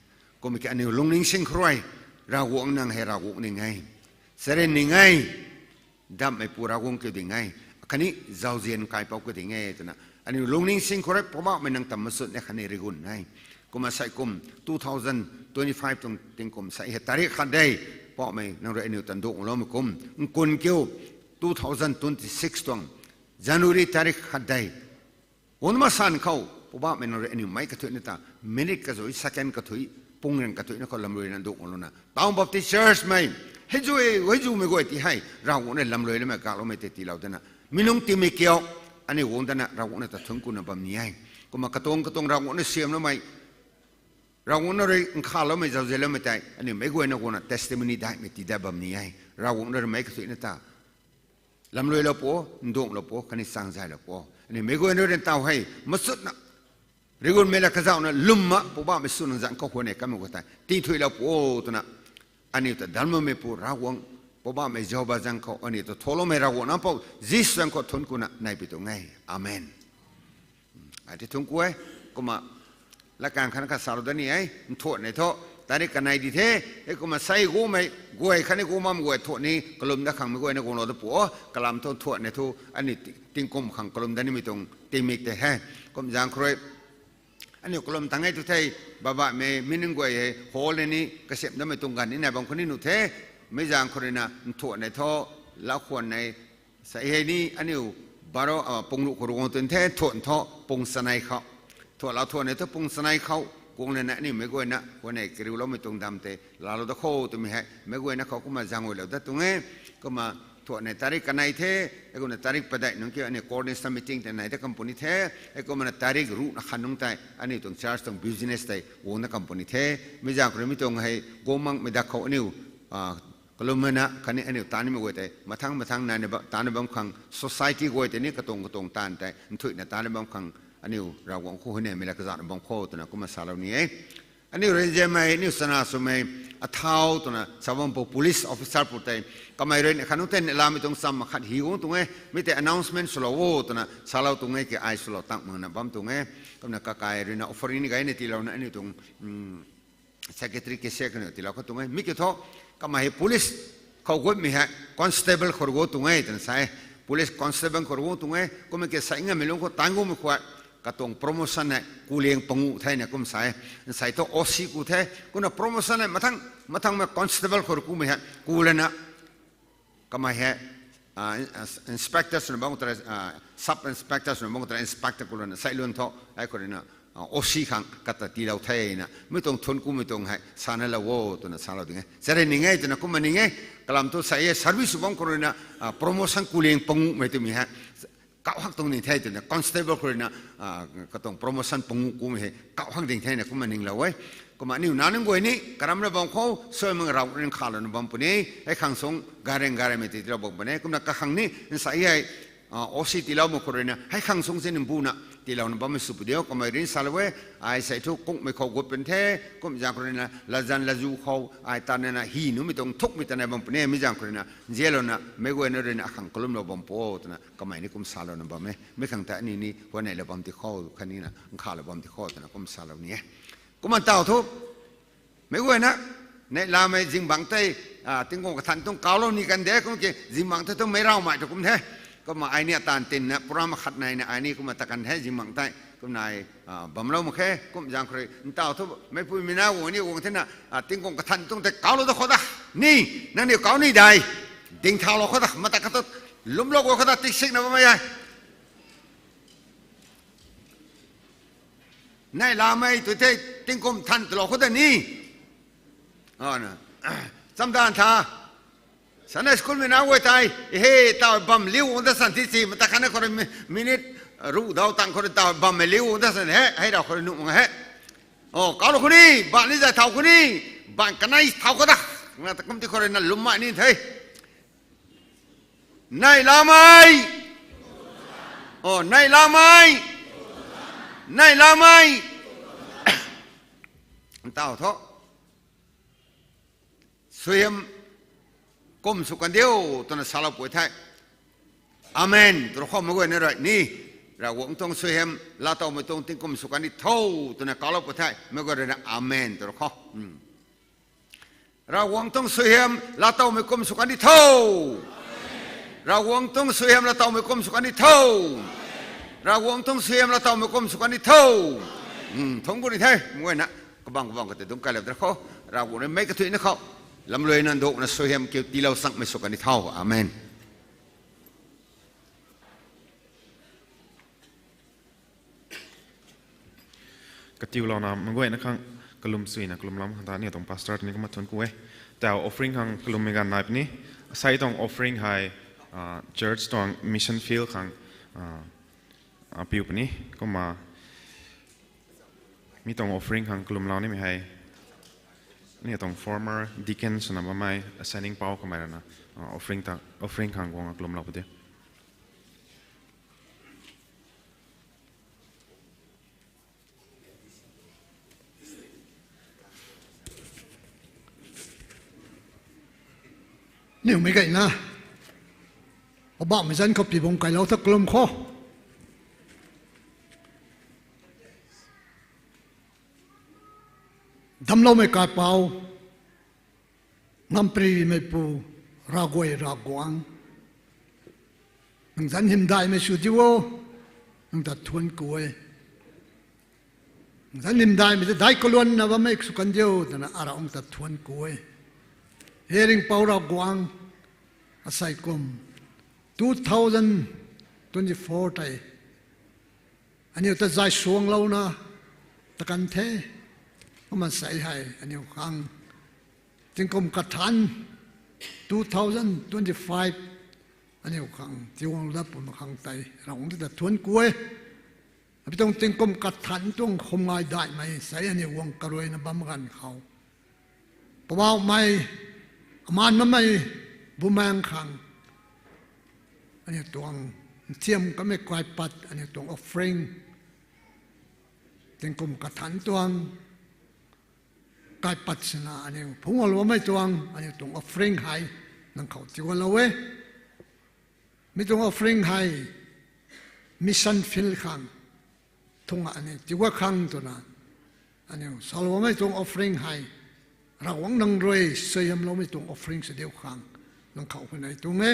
Kum ki aniu lungning sing khou rui, Ravguangc nang hei Ravguangc ning e, charyn ning e, dammeipu Ravguangc kiu ding e, khatni zauzian kaipouc kiu ding e twna aniu lungning sing khou rui Poubauhmei nang ta machutna khatni rigun e. Kumna sa kum two thousand twenty-five tuang tingkum sa hei tarik khat de, Poubauhmei nang rui aniu ta nduangcloumei kum, nkun kiu two thousand twenty-six tuang January tarik khat de, guang masan khou Poubauhmei nang rui aniu meic kathuicna ta minute kazui, second kathui, pung rang kathuicna khou lamluina nduangclouna Town Baptist Church mei, hei zui hei zumei guay ti hei Ravguangc rui lamluiloumei gakloumei tei tiilou dana mi nungc tiimei kiu, aniu guang dana Ravguangc na ta thuanc kuna bam ni e. Kumna katuang katuang Ravguangc na siamloumei, Ravguangc nang rui nkhavloumei zauzianloumei tei aniu meic guayna guangna testimony daihmei tii dat bam ni e. Ravguangc nang rui meic kathuicna ta lamluilou pu, nduangclou pu, khatni changzaylou pu, aniu meic guayna rui ntaw hei machutna rigunmei la kazauhna lwmna Poubauhmei sw nang zanc khou huayney kamei khou tei tithuilou pu twna aniu ta dalmameipu Ravguangc Poubauhmei Jehova zanc khou, aniu ta thuanloumei Ravguangc Nac Mpouh Jisu zanc khou thuanc kuna nai pi tuang e. Amen. Ai ti thuanc ku e. Kumna latkaeng khatna khat salou dat ni e, nthuan nei thu tarik kanei di the, hei kumna sei gumei guay khatni gu makmei guay thuan ni kalum dat khangmei guayna guanglou dat pu o, kalam thu nthuan nei thu aniu ti- tingkum khang kalum dat nimei tuang tingmik tei he. Kum zaeng khou rui aniu kalum tang e tu the, babaihmei mi nunc guay hei hall ni kasiamh datmei tuang ganv ni nai bam khou ni nuh the, mi zaeng khou rui na nthuan nei thu, lau khwan nei, sa hei ni aniu baro, ah, pung ruh khou rui guang tun the, nthuan thu pung chanei khou, nthuan lau nthuan nei thu pung chanei khou guang lana aniu meic guayna huayney kariuloumei tuang dam tei laalou dat kho twmei hei meic guayna khou kumna zaenghuaylou dat tuang e. Kumna nthuan nei tarik kanei the, hei kumna tarik padeih nungc kiu aniu coordination meeting tei nai dat company the, hei kumna tarik ruhna khat nungc tei aniu tuang church tuang business tei guang dat company the. Mi zaeng khou rui mi tuang hei guang makmei dat khou aniu, ah, kalummei na khatni aniu tanimei guay tei mathang mathang naina ba- tana bam khang society guay tei ni katuang katuang taanv tei nthuihna tana bam khang aniu Ravguangc khou huayneymei la kazauhna bam kho twna kumna salou ni e. Aniu rui nzianmei, aniu chana swmei, athau twna sa bam pu police officer pu tei, kamei rui ni khatnungc tei neihlamei tuang cham khat hi guang tuang e, mi tei announcement swlou o twna salou tuang e, ki ai swlou tang makna bam tuang e. Kumna kakai rui na offering ni gay ni tiilouna aniu tuang secretary kese kaniw tiilou khou tuang e. Mi kiu thu, kamei hei police khou gutmei hei constable khou gu tuang e twna sa e. Police constable khou gu tuang e. Kumna ki sa ngamei lungc khou tan gumei khou katuang promotion hei kuliang panguh the na kum sa e. Nsei thu O C ku the. Kumna promotion hei mathang, mathangmei constable khou kumei hei kulana kamei hei inspector swna bam tei, sub inspector swna bam tei inspector kulana sei lun thu ai khou rui na O C khang kata tiilou thena mi tuang thuanc kumei tuang hei sana lou o twna salou ding e. Charei ning e twna kumna ning e. Kalam thu sa e service sw bam khou rui na promotion kuliang panguhmei twmei hei kauh hak tuang ding the twna constable khou rui na katuang promotion panguh kumei hei kauh hak ding the na kumna ninglou e. Kumna aniu nac nunc guay ni karamna bam khou suai mang rau ring khalouna bam puni, hei khang sung gareng garengmei tiilou bam puni. Kumna kakhang ni nsa hei O C tiiloumei khou rui na hei khang sung si nbuna tiilouna bammei sw pu diu kamei rui salou e. Ai sei thu kungmei khou gut pun the, kum zaeng khou rui na latzan lazu khou ai tanna hi numei tuang thukmei tanna bam puni, mi zaeng khou rui na nzianlouna meic guayna rui na akhang kalumlou bam pu o twna kamei ni kum salouna bam e. Mi khang ta aniu ni huanneilou bam ti khou khatni na nkhalou bam ti khou twna kum salou ni e. Kumna taw thu meic guayna neihlamei zingbangc tei tingkum kathan tuang kaulou ni kan de, kum ki zingbangc tei tu meic raumei tu kum the. Kumna ai ni atan tinna program khat nei na ai ni kumna ta kan the zingbangc tei. Kumna ai bamlou mak khe, kum zaeng khou rui ntaw thu meicpui meic nac guang ni guang thena tingkum kathan tuang tei kaulou da khou da ni, nangniw kau ni dai ding thaulou khou da, mata khat tu lwmlou guay khou da tiksikna bammei e. Neihlamei tu thei tingkum than twlou khou da ni. Chamdan tha Sunday school mei nac guay tei he taw bam liu guang da san ti si, mata khatna khou rui minute ruh daw tang khou rui taw bammei liu guang da san he, hei rau khou rui nuh mak he. O kaulou khou ni, baan ni zay thau khou ni, baan kanei thau khou da, na ta kum ti khou rui na lwmmei ni the. Neihlamei, o neihlamei, neihlamei. Ntaw thu suaihiam kum sw kan diu twna saloupui the. Amen twrou khou meic guayna rui ni, Ravguangc tuang suaihiam laatowmei tuang tingkum sw kan di tho twna kaulou pu the, meic guay rui na amen twrou khou. Ravguangc tuang suaihiam laatowmei kum sw kan di tho. Ravguangc tuang suaihiam laatowmei kum sw kan di tho. Ravguangc tuang suaihiam laatowmei kum sw kan di tho. Thungc gu ni the meic guayna, kabang kabang kata dungc kailou da khou, Ravguangc rui meic kathuicna khou lamluaina ndukna suaihiam kiu tiilou changmei sw kan di tho. Amen. Katiulouna meic guayna khang kalum suina kalumlou khang ta aniu tuang pastor ni kumna thuanc ku e. Taw offering khang kalummei ganv nai puni. Asei tuang offering hei church tuang mission field khang piu puni. Kumna mi tuang offering khang kalumlou nimei hei aniu tuang former deacon swna bammei Aseining Pou kamei rui na offering khang guang kalumlou pu diu. Niwmei gayna, Poubauhmei zanc khou pi bung kailou tha kalum khou damcloumei Kaipouc, Ngamparymeipu, Ravguay Ravguangc, nang zanc hymdaihmei sw diu o, nang ta thuanc ku e. Nang zanc hymdaihmei ta daic kaluanna bammei sw kan diu twna Ravguangc ta thuanc ku e. He Ringhpouc Ravguangc, asei kum two thousand twenty-four tei aniu ta zay suanglouna ta kan the. Kumna sei hei aniu khang tingkum kathanc two thousand twenty-five aniu khang tiuang dat pumei khang tei Ravguangc ta thuanc ku e. Abi tuang tingkum kathanc tuang khum ngai daihmei sei aniu guang karuina bam ganv khou, Poubauhmei, amaan bammei Bumaengh khang aniu tuang nthiam kamei kaipat aniu tuang offering tingkum kathanc tuang kaipat swna aniu phungc guangloumei tuang aniu tuang offering hei nang khou tiiguanlou e. Mi tuang offering hei mission field khang thungna aniu tiiguan khang twna aniu saloumei tuang offering hei Ravguangc nang rui suaihiamloumei tuang offering sw diu khang nang khou huayney tuang e.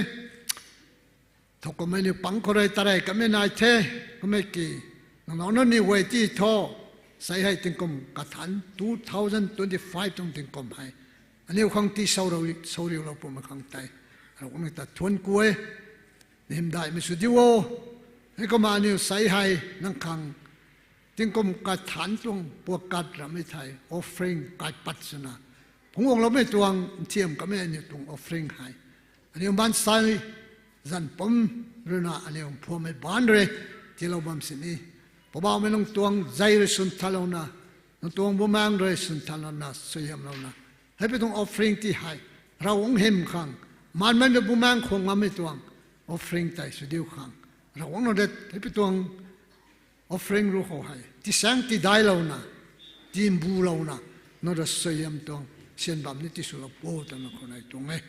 Thowkumhmei niw pang khou rui tarey kamei nai the, kummei ki nang nac nunc ni guay ti tho, sei hei tingkum kathanc two thousand twenty-five tuang tingkum hei aniu khang ti sou riulou pumei khang tei Ravguangc ni ta thuanc ku e. Ni hymdaihmei sw diu o. Heikumna aniu sei hei nang khang tingkum kathanc tuang puakat rammei thei offering kaipat swna phungc guangloumei tuang nthiam kamei aniu tuang offering hei aniu maansei zanc pumc ruina aniu mphuammei baanc rui tiilou bam sini, Poubauhmei nang tuang zei rui swn thanlouna, nang tuang Bumaengh rui swn thanlouna suaihiamlouna, heipui tuang offering ti hei Ravguangc hym khang, maanmei na Bumaengh khwang ngammei tuang offering tei sw diu khang, Ravguangc nang rui heipui tuang offering ru khou hei tisaeng tidailouna, timbulouna, nang rui suaihiam tuang syan bam ni tiswlou pu twna khou nai tuang e.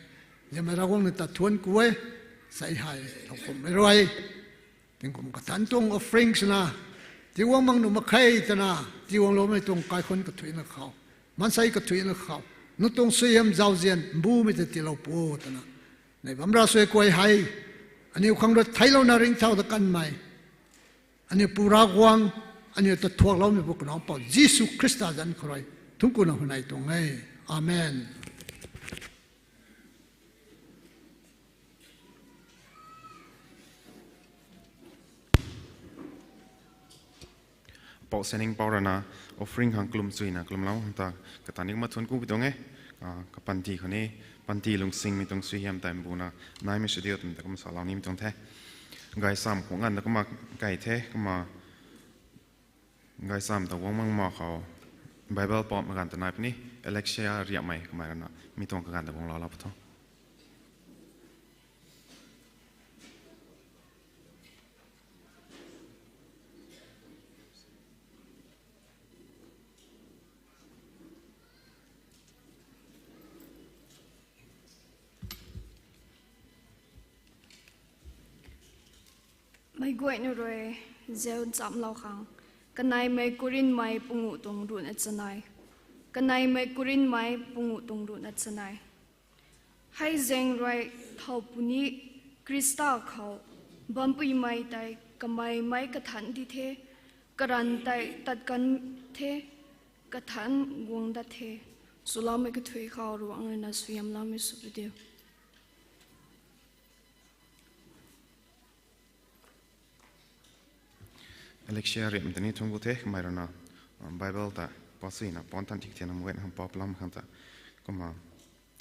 Ziamei Ravguangc ni ta thuanc ku e. Sei hei thowkumhmei rui tingkum kathanc tuang offering swna tiiguang mak nuh mak khe twna tiiguangloumei tuang kaikhunh kathuicna khou, maansei kathuicna khou nang tuang suaihiam zauzian mbumei ta tiilou pu twna nei bam ra suai kuay hei aniu khang rui theilouna ringcthau ta kanmei aniu Pu Ravguangc, aniu ta thuakloumeipu Kanac Mpouh Jisu Khrista zanc khou rui thungc kuna huayney tuang e. Amen. Pou Seningpou rui na offering khang kalum chuina kalumlou khang ta kata ni kumna thuanc ku pi tuang e. Kapanty khou ni panty lungsingmei tuang suaihiam tei mbuna naimei sw diu twmei ta kumna salou nimei tuang the. Gaysam khou nganvna kumna kai the, kumna gaysam ta guang mak ma khou Bible pop maganv ta nai puni, Alexia Riamei kamei rui na mi tuang kaganv ta guang lou lou pu tho. Meic guayna rui zauc nchamlou khang, kaneimei Korinthmei pungu tuang ruhna chanei. Kaneimei Korinthmei pungu tuang ruhna chanei. Hei zaeng rui thow puni Khrista khou bampuimei tei kamei meic kathanc di the, karanv tei tat kan the, kathanc guang dat the. Swloumei kathuic khou Ravguangc rui na suaihiamloumei sw pu diu. Alexia Riam ta ni thungc ku the, kamei rui na Bible ta pasuina pon than thik the na mei guayna khang pop lam khang ta. Kumna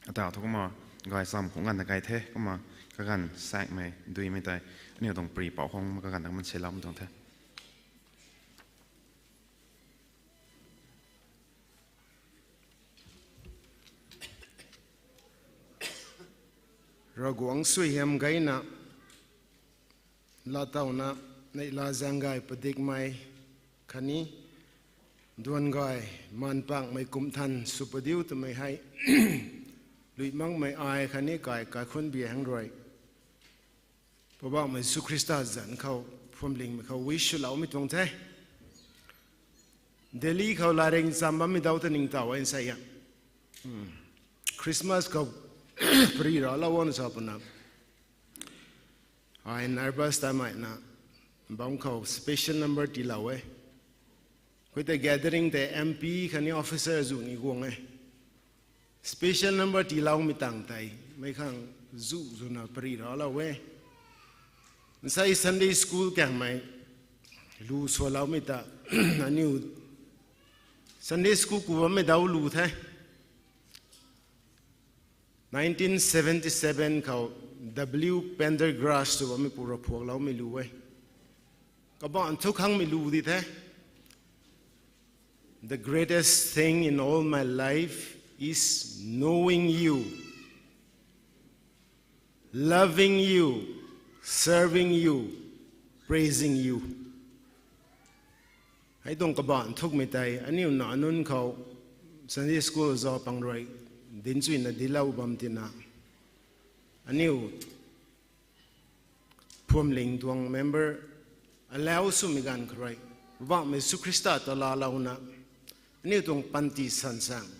ata thu kumna gaysam khou nganvna kai the, kumna kaganv saekmei duimei tei aniu tuang pri pou khang kaganv ta kumna seiloumei tuang the. Ravguangc suaihiam gayna laatowna neihla zaeng gay padikmei khatni duan gay maan pakmei kum than sw pu diu twmei hei lui makmei ai khatni kai kaikhunc biang rui Poubauhmei Jisu Khrista zanc khou phuamlingmei khou wish swloumei tuang the. Delhi khou latrik ncham bammei dau ta ningtow e nsei a. Christmas khou pary raclou ana sa puna ai nervous tamei na bam khou special number tiilou e. Khoutei gathering tei M P khatni officer zu ni guang e. Special number tiiloumei tang tei meic khang zu zwna pary raclou e. Nsei Sunday school kangmei lu swloumei ta aniu Sunday school ku bammei dau lu the. Nineteen seventy seven khou W Pendergrass tw bammeipu rui phuakloumei lu e. Kabah nthuk khangmei lu di the. The greatest thing in all my life is knowing you, loving you, serving you, praising you. Hei tuang kabah nthukmei tei aniu nac nunc khou Sunday school zau pang rui dinc chuyna dilou bam tina, aniu phuamling tuang member alau swmei ganv khou rui, Poubauhmei Jisu Khrista ta laalouna, aniu tuang panty sansaeng,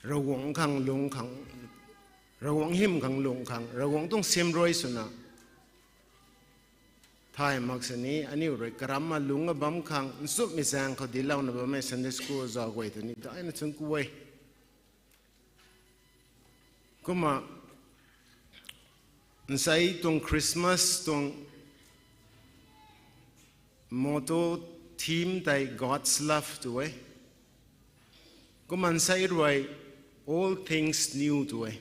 Ravguangc khang lung khang, Ravguangc hym khang lung khang, Ravguangc tuang sim rui swna thay mak sini, aniu rui karamna lungc a bam khang nchumhmei zaeng khou dilouna bammei Sunday school zau guay ta ni daina thuanc ku e. Kumna, nsei tuang Christmas tuang motto, theme tei God's love tw e. Kumna nsei rui all things new tw e.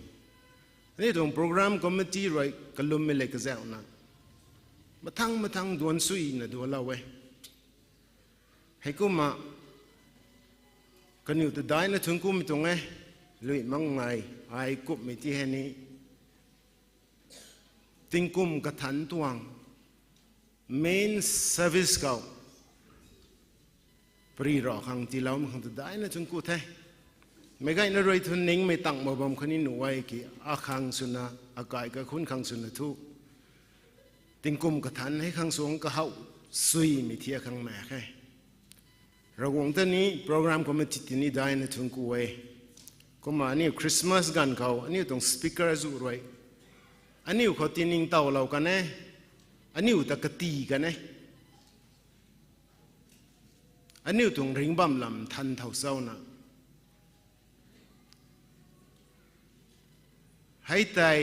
Aniu tuang program committee rui kalummei le kazauhna, mathang mathang duanc suina dualou e. Heikumna, kaniw ta daina thuanc kumei tuang e, lui makmei, ai kumhmei ti hei ni, tingkum kathanc tuang main service khou pary ra khang tiiloumei khang ta daina thuanc ku the. Meic gayna rui thu ningmei tang mak bam khatni nuh e ki, akhang swna, akai kakhun khang swna thu, tingkum kathanc hei khang suang kahaw suimei thi akhang mak khe. Ravguangc ta ni program committee ta ni daina thuanc ku e. Kumna aniu Christmas ganv khou aniu tuang speaker zu rui, aniu khou tiningtowlou kan e, aniu ta kati kan e, aniu tuang ringc bam lam than thau chauna, hei tei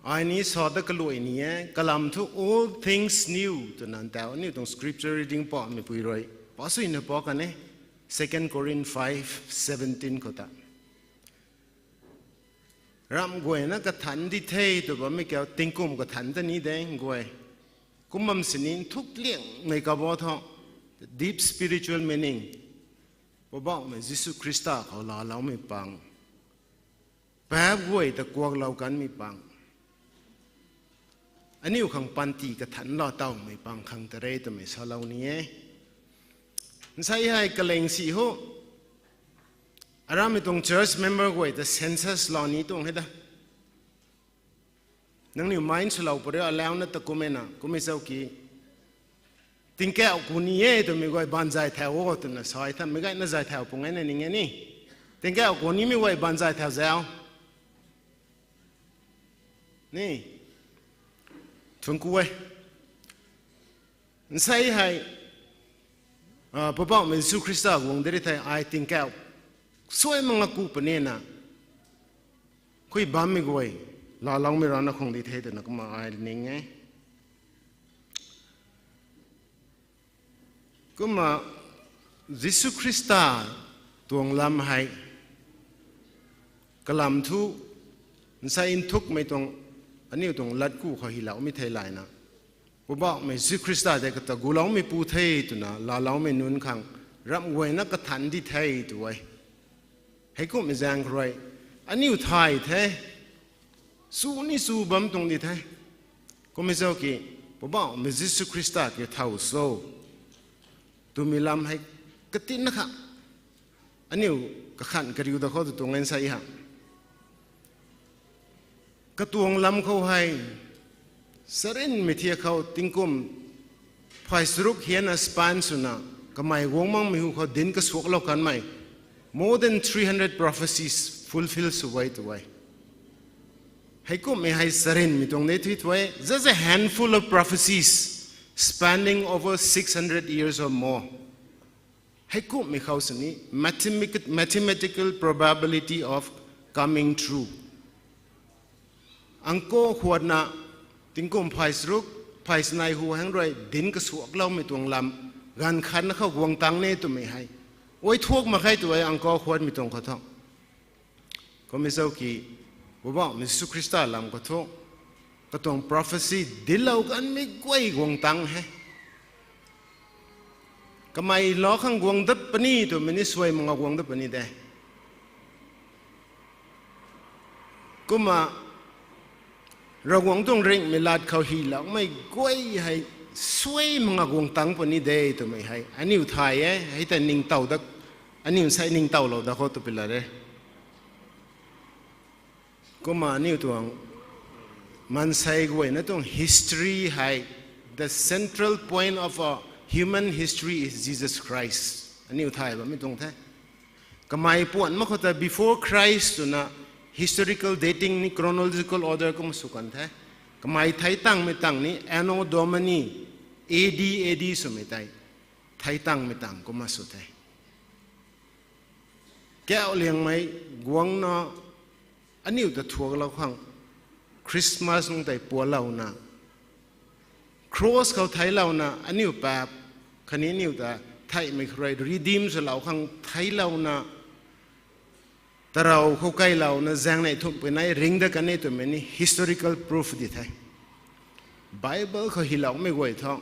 ai ni sa ta kaluai ni e, kalam thu all things new twna tau aniu tuang scripture reading pamei pui rui pa suina pa kan e, Second Corinth five seventeen khou ta. Ramh guayna kathanc di the tw bammei kiu tingkum kathanc ta ni de guay. Kum bam sini nthuk liangmei kabo thu, deep spiritual meaning, Poubauhmei Jisu Khrista khou laaloumei pang, paap guay ta kuaklou kanmei pang, aniu khang panty kathanc laa tawmei pang khang ta re twmei salou ni e. Nsei hei kaleng si ho, aramei tuang church member guay ta census laa ni tuang hei da. Nangniw mind swlou pary alauna ta kumna, kumna zauki, tingkauh ku ni e twmei guay baanv zay thau o twna sa e tha, meic gayna zay thau pung e na ning e ni. Tingkauh ku nimei guay baanv zay thau zau ni, thuanc ku e. Nsei hei, Poubauhmei Jisu Khrista guang de ri thei ai tingkauh suai mak nga ku punina, khui bammei guay laaloumei rana khang di the twna kumna ai ning e. Kumna Jisu Khrista tuang lam hei, kalam thu, nsei nthukmei tuang, aniu tuang latku khou hyloumei thei layna, Poubauhmei Jisu Khrista tei kata guloumeipu the twna laaloumei nunc khang ramh guayna kathanc di the tw e. Heikumhmei zaeng khou rui, aniu thay the, su ni su bam tuang di the. Kumna zauki, Poubauhmei Jisu Khrista kiu thau so twmei lam hei katinna kha, aniu kakhan kariu da khou tu tuang e nsei ha. Katuang lam khou hei, sarinmei thiak khou tingkum phay charuk hianna span swna, kamei guang makmei hu khou dinc kasuaklou kanmei, more than three hundred prophecies fulfil sw e tw e. Heikumhmei hei sarinmei tuang de thui tw e, just a handful of prophecies spanning over six hundred years or more. Heikumhmei khou sini mathematical probability of coming true. Angkauh khuatna tingkum phay charuk, phay chanei hu hang rui dinc kasuakloumei tuang lam, ganv khatna khou guang tang ne twmei hei, ai thuak mak khe tw e angkauh khuatmei tuang khou thu. Kumna zauki, Poubauhmei Jisu Khrista lam khou thu, katuang prophecy dinclou kanmei guay guang tang he. Kamei lou khang guang dat puni twmei ni suai mak nga guang dat puni de. Kumna, Ravguangc tuang ringhmei lat khou hyloumei guay hei, suai manga guang tang puni de twmei hei aniu thay e, hei ta ningtow da, aniu nsei ningtowlou da khou tw pila re. Kumna aniu tuang maansei guayna tuang history hei, the central point of a human history is Jesus Christ. Aniu thay bammei tuang the. Kamei puan mak khou ta before Christ twna historical dating ni chronological order kumna sw kan the. Kamei thei tangmei tang ni Anno Domini, A D, A D swmei tei thei tangmei tang kumna sw the. Kauh liangmei guangna aniu ta thuaklou khang Christmas nung tei pualouna, cross khou theiclouna aniu paap khatni aniu ta theihmei khou rui redeem swlou khang theiclouna, tarou khou kailouna zaeng neih thumh pui nei ring dat kan e twmei ni historical proof di the. Bible khou hyloumei guay thu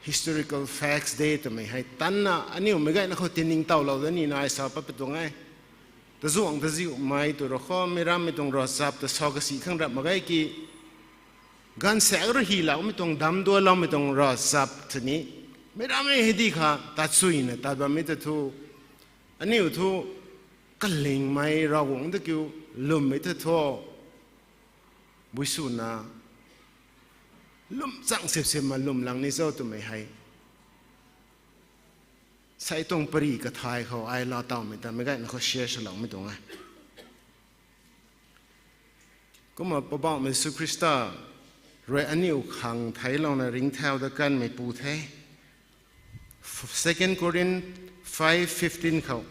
historical facts de twmei hei tanna aniu meic gayna khou tiningtowlou da nina ai sa pat pui tuang e. Tazuangc taziumei tu rui khou meic rammei tuang ravchap ta sa kasi khang rap mak ge ki, gaanvsaekc rui hyloumei tuang, damduanloumei tuang ravchap tw ni, meic rammei hei di kha tat suina tat bammei ta thu, aniu thu kalingmei Ravguangc ta kiu lwmmei ta thu, buiswna lwm chang sip sip ma lwm lang ni cho twmei hei sei tuang pary kathay khou ai laa tawmei ta meic gayna khou share swloumei tuang e. Kumna Poubauhmei Jisu Khrista rui aniu khang theiclouna ringcthau dat kanmeipu the. Second Corinth five fifteen khou,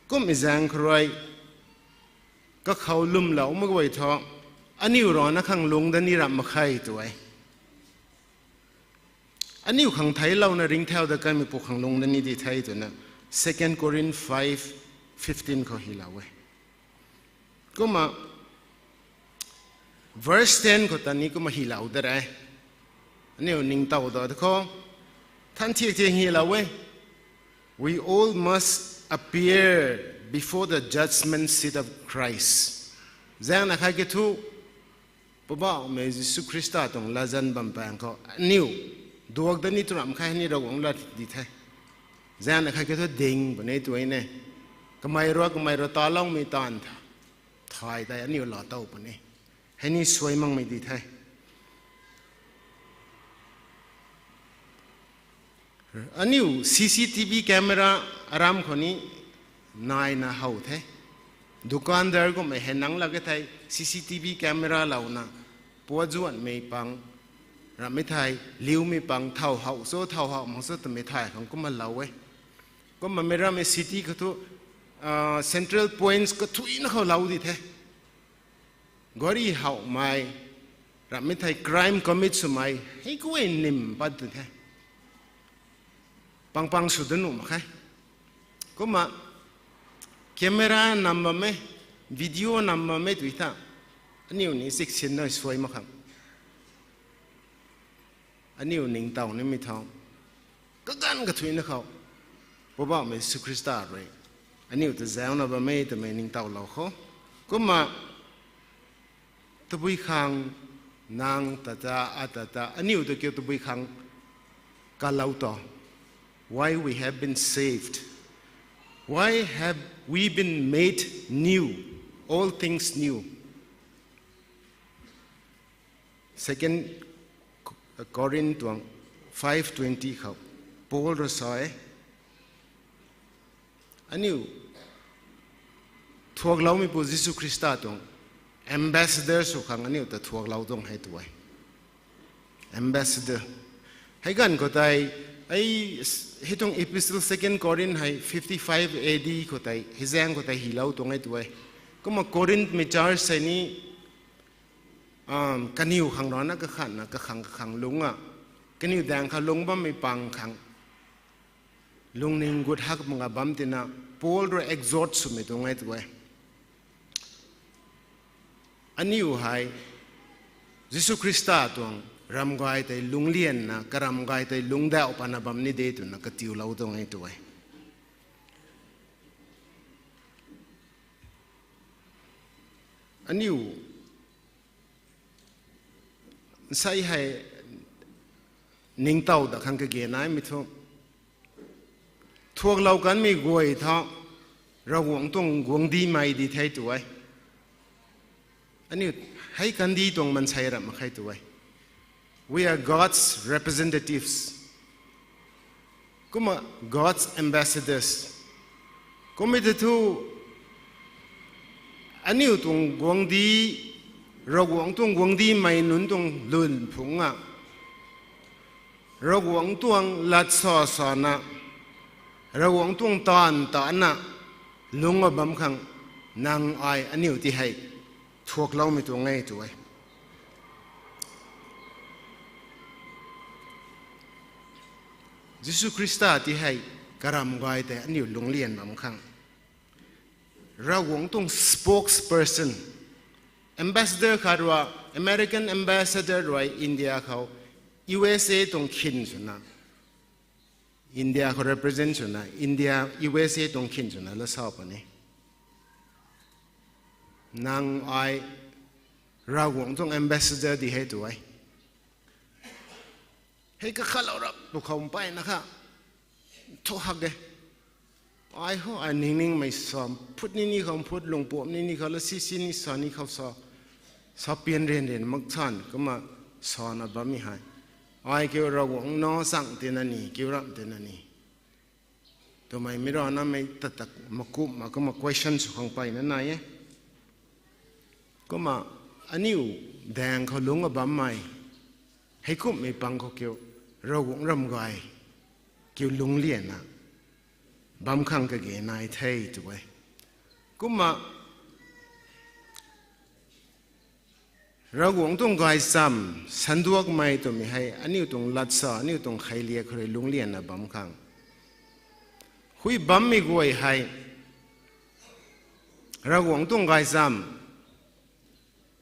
kummei zaeng khou rui kakhou lwmlou mak guay thu aniu rana khang lungc dat ni ramh mak khe tw e. Aniu khang theiclouna ringcthau dat kanmeipu khang lungc dat ni di the twna Second Corinth five fifteen khou hylou e. Kumna verse ten khou ta ni kumna hylou de re. Aniu ningtow da khou, than thiak thiak hylou e. We all must appear before the judgment seat of Christ. Zaengna khat ki thu, Poubauhmei Jisu Khrista tuang latzan bam paeng khou aniu duak dat ni tw ramh khe ni Ravguangc lat di the. Zaengna khat ki thu ding puni tw e ne. Kamei rui, kamei rui taloumei taanv tha, thay tei aniu laa tow puni. Hei ni suai makmei di the. Aniu C C T V camera aram khou ni naina how the. Dukandar kummei hei nang lak e thei C C T V camera louna, puatzuanhmei pang, ramhmei thei liumei pang, thow how cho, thow how mak cho twmei thay khang kumna lou e. Kumna meic rammei city khou thu central points kathuina khou lou di the. Gari howmei, ramhmei thei crime commit swmei hei khou e nim pat di the. Pang pang sw dat nuh mak khe. Kumna camera nam bam e, video nam bam e tw tha, aniu ni siksin nai suai mak khang, aniu ningtow nimei thu kaganv kathuina khou Poubauhmei Jisu Khrista rui aniu ta zauna bam e twmei ningtowlou khou. Kumna tabui khang nang ta ta, ata ta, aniu ta kiu tabui khang kalou to. Why we have been saved? Why have we been made new? All things new. Second Corinth tuang five twenty khou Paul rui sa e, aniu thuakloumeipu Jisu Khrista tuang ambassador sw khang aniu ta thuaklou tuang hei tw e. Ambassador. Hei ganv khou tei, hei tuang epistle Second Corinth hei fifty-five A D khou tei, hei zaeng khou tei hylou tuang e tw e. Kumna Corinthmei church hei ni kaniw khang rana kakhatna kakhang kakhang lungc a, kaniw daeng khou lungc bammei pang khang lungning gut hak mak a bam tina Paul rui exhort swmei tuang e tw e. Aniu hei Jisu Khrista tuang ramgay tei lungclianna, karamgay tei lungcdauh pana bam ni de twna katiulou tuang e tw e. Aniu nsei hei ningtow dat khang kage naimei thu, thuaklou kanmei guay tha, Ravguangc tuang guangcdic mei di the tu e. Aniu hei kandih tuang mansei ramh mak khe tu e. We are God's representatives. Kumna God's ambassadors. Kummei ta thu, aniu tuang guangcdic, Ravguangc tuang guangcdic mei nunc tuang lun phungc a, Ravguangc tuang lat sa sana, Ravguangc tuang taanv tana, lungc a bam khang, nang ai aniu ti hei thuakloumei tuang e tu e. Jisu Khrista ti hei karamv gay tei aniu lungclian bam khang, Ravguangc tuang spokesperson, ambassador khat rui, American ambassador rui India khou, U S A tuang khin swna, India khou represent swna, India, U S A tuang khin swna la sa puni. Nang ai Ravguangc tuang ambassador di hei tu e. Hei kakhatlou rap tu khou mpeyna kha, thu hak e. Ai ho, ai ningningmei sa, phut nini khou phut, lungpuam nini khou la si, si ni sa ni khou sa, sa pian rian rian mak than, kumna sana bammei hei, ai kiu Ravguangc na chang tina ni, kiu ramh tina ni twmei mi rana mei tat tak makumhna kumna question sw khang mpeyna nai e. Kumna aniu daeng khou lungc a bammei, heikumhmei pang khou kiu, Ravguangc ramh gay kiu lungclianna bam khang kage nai the tu e. Kumna Ravguangc tuang gaychamv sanduakmei twmei hei aniu tuang lat sa, aniu tuang kheiliak khou rui lungclianna bam khang, hui bammei guay hei Ravguangc tuang gaychamv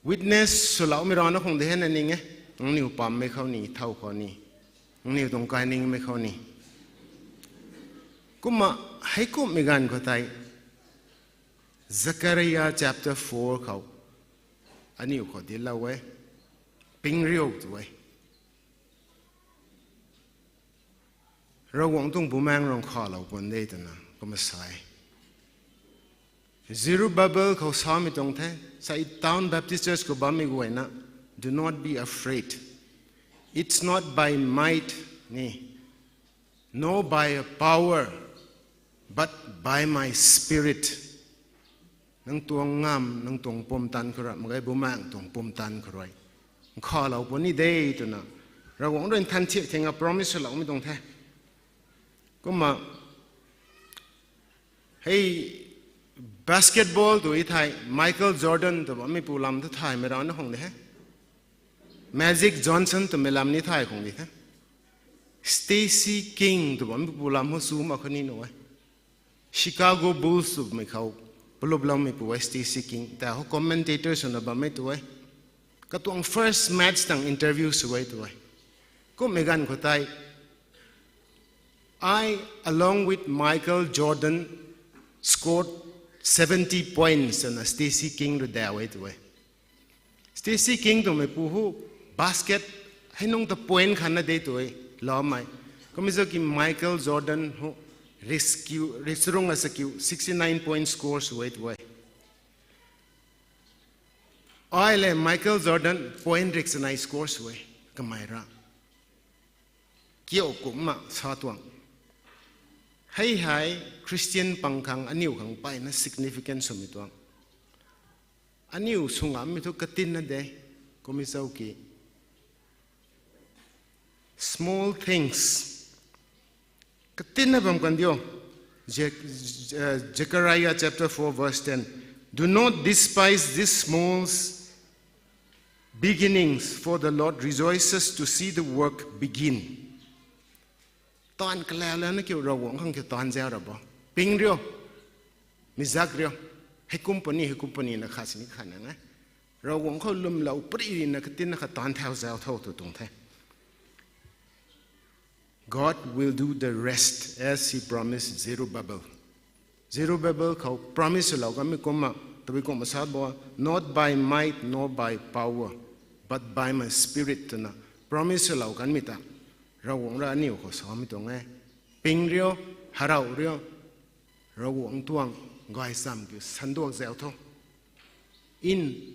witness swloumei rana khang de hei na ning e. Nangniw pammei khou ni, thow khou ni, nangniw tuang kainingmei khou ni. Kumna heikumhmei ganv khou tei Zechariah chapter four khou aniu khou dinclou e, ping riu tu e. Ravguangc tuang Bumaengh rui nkhavlou puni de twna kumna sa e. Zerubbabel khou samei tuang the, sa e, Town Baptist Church khou bammei guayna, do not be afraid. It's not by might ni, nor by a power, but by my spirit. Nang tuang ngamv, nang tuang pumtan khou rui, mak ge Bumaengh tuang pumtan khou rui nkhavlou puni de twna Ravguangc rui nthan thiak theng a promise swloumei tuang the. Kumna hei basketball tu e thei, Michael Jordan tw bammeipu lam ta thaymei rana khang de hei, Magic Johnson twmei lam ni thay khang di the. Stacy King tw bammeipu lam hou chu mak kha ni nuh e. Chicago Bulls twmei khou paluploumeipu e Stacy King, ta hou commentator swna bammei tu e. Katuang first match tang interview sw e tu e. Kumhmei ganv khou tei, I, along with Michael Jordan, scored seventy points twna Stacy King rui daw e tu e. Stacy King twmeipu hu basket hei nungc ta point khatna de tu e, loumei. Kumna zauki Michael Jordan hu, risk kiu, risk rung a sa kiu, sixty nine point score sw e tu e. Ai le Michael Jordan point riak chanei score sw e, kamei ra. Kiu kumna sa tuang. Hei hei Christian pang khang aniu khang mpeyna significant swmei tuang. Aniu swngam mei thu katinna de, kumna zauki small things katinna bam kan diu. Je-, uh, Zechariah chapter four verse ten. Do not despise these small beginnings, for the Lord rejoices to see the work begin. Taanv kalaulouna kiu Ravguangc khang kiu taanv zau ra bo. Ping riu. Mi zak riu. Heikum puni, heikum puni na khat sini khat na ngai. Ravguangc khou lwmlou pary rina katinna kha taanv thau zau tho tu tuang the. God will do the rest as he promised Zerubbabel. Zerubbabel khou promise lou kanmei kumna, tabui kumna sa bo, not by might nor by power, but by my spirit twna promise lou kanmei ta Ravguangc rui aniu khou samei tuang e. Ping rio, harau rio, Ravguangc tuang gaychamv kiu sanduak zau tho. In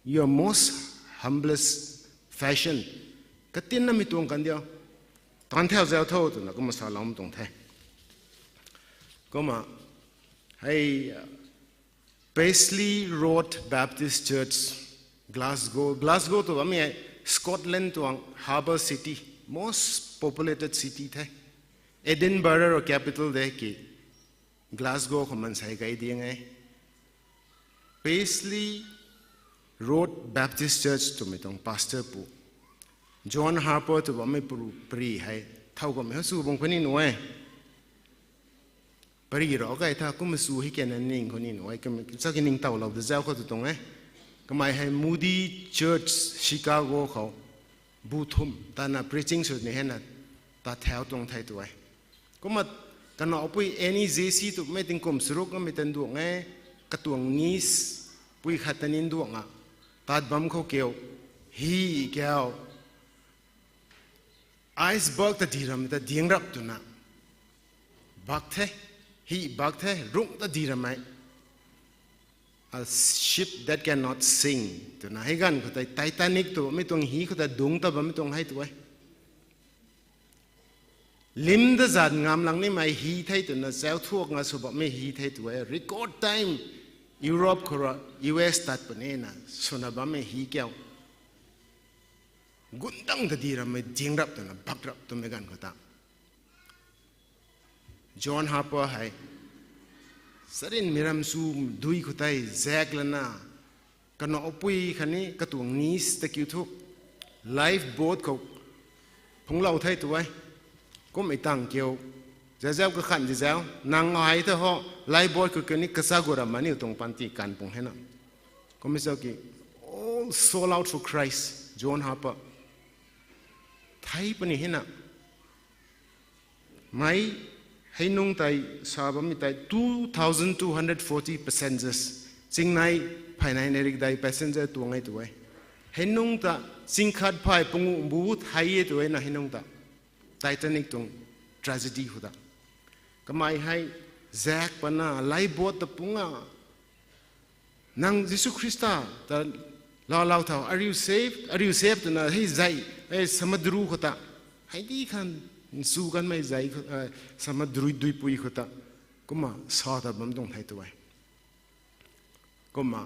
your most humblest fashion, katinamei tuang kan diu, tan thau zau tho twna kumna salou tuang the. Kumna hei Paisley Road Baptist Church, Glasgow. Glasgow tw bammei hei Scotland tuang harbour city, most populated city the. Edinburgh rui capital de ki, Glasgow khou mansei kai diang e. Paisley Road Baptist Church twmei tuang pastor pu John Harper tw bammei pru pari hei thau kamei hou sw bam kuni nuh e. Pari rau kai tha kumna sw hei kena ning kuni nuh e, sa ki ningtowlou da zau khou tw tuang e. Kamei hei Moody Church Chicago khou bu thum tana preaching sw ni hena tat thau tuang the tw e. Kumna kanac pui Annie Jesse twmei tingkum saruk kamei tan duang e, katuang niece pui khat ta nin duang a, tat bam khou kiu, hi kiu, iceberg ta di ramei ta diang rap twna bak the, hi bak the, rung ta di ramei, a ship that cannot sink twna hei ganv khou tei Titanic tw bammei tuang hi khou ta dungc ta bammei tuang hei tw e. Lim da zat ngam lang nimei hi the twna zau thuak nga sw bammei hi the tw e. Record time Europe khou rui U S tat puni na swna bammei hi kiu, gundang ta di ramei diang rap twna bak rap twmei ganv khou ta John Harper hei sarinmei ram sw dui khou tei zak lana, kanac pui khatni katuang niece ta kiu thu lifeboat khou phunglou the tw e. Kummei tang kiu, zazau kakhan zizau nang ai ta ho, lifeboat khou kiu ni kacha gu ram aniu tuang panty kan pung hena. Kummei zau ki, all sold out for Christ, John Harper. Thei puni hena. Mei hei nungc tei sa bammei tei two thousand two hundred forty passengers, chingnei phaynei nai rik dei passenger tuang e tw e. Hei nungc ta ching khat phay panguh bu thei e tw e na hei nungc ta. Titanic tuang tragedy khou ta. Kamei hei zak pana lifeboat ta pung a, nang Jisu Khrista ta laalou thau, are you saved? Are you saved? Twna hei zei, hei samadru khou ta, hei di khan, nsu kanmei zei, samudri duipui khou ta, kumna sa ta bam tuang the tw e. Kumna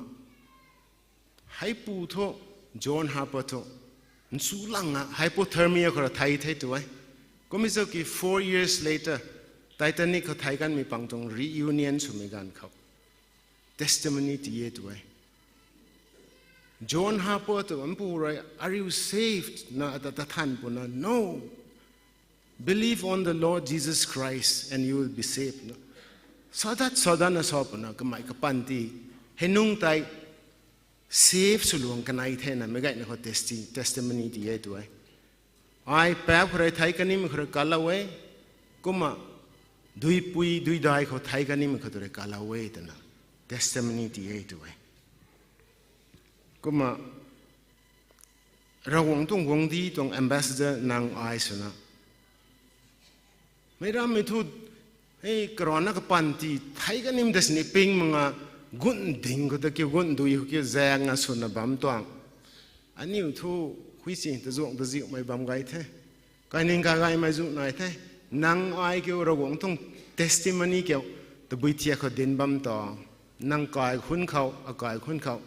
heipu thu, John Harper thu, nsu lang a hypothermia khou rui thei the tw e. Kummei zau ki four years later, Titanic khou thei kanmei pang tuang reunion swmei ganv khou testimony ti e tw e. John Harper tw bampu rui, are you saved? Na ata ta than puna, no. Believe on the Lord Jesus Christ and you will be saved. Sa dat, sa dat na sa puna, kamei kapanty hei nungc tei save swluang kanei thena meic gayna khou testi-, testimony ti e tw e. Ai paap khou rui thei kanimei khou rui kalou e, kumna duipui duidai khou thei kanimei khou rui kalou e twna testimony ti e tw e. Kumna Ravguangc tuang guangcdic tuang ambassador nang ai swna, meic rammei thu, hei karana kapanty thei kanim da sini ping mak nga, gun ding khou ta kiu, gun dui khou kiu zaeng a swna bam tuang. Aniu thu, hui si tazuang taziumei bam gay the. Kaining kagaymei zu nai the. Nang ai kiu Ravguangc tuang testimony kiu tabui thiak khou dinc bam ta. Nang kai khun khou, akai khun khou,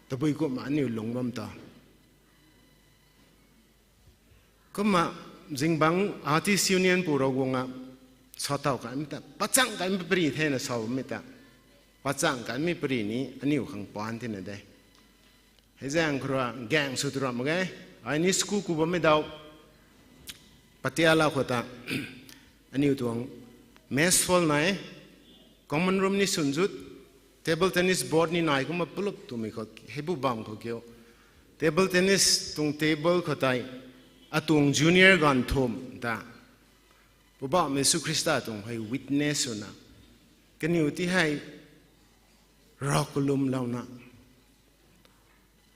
tabui kumna aniu lung bam ta. Kumna zingbangc Artist Union pu Ravguangc a sa taw kaimei ta, pachang kaimei pari thena sa bammei ta, pachang kaimei pari ni aniu khang paan tina de. Hei zaeng khou rui gaeng sw tu ram mak ge, ai ni school ku bammei daw, Patiala khou ta, aniu tuang mess hall nai, common room ni swn zut, table tennis board ni nai kumna pulup twmei khou, hei bu bam khou kiu. Table tennis tuang table khou tei, atuang junior ganv thum ta, Poubauhmei Jisu Khrista tuang hei witness swna, kaniw ti hei rav kalumlouna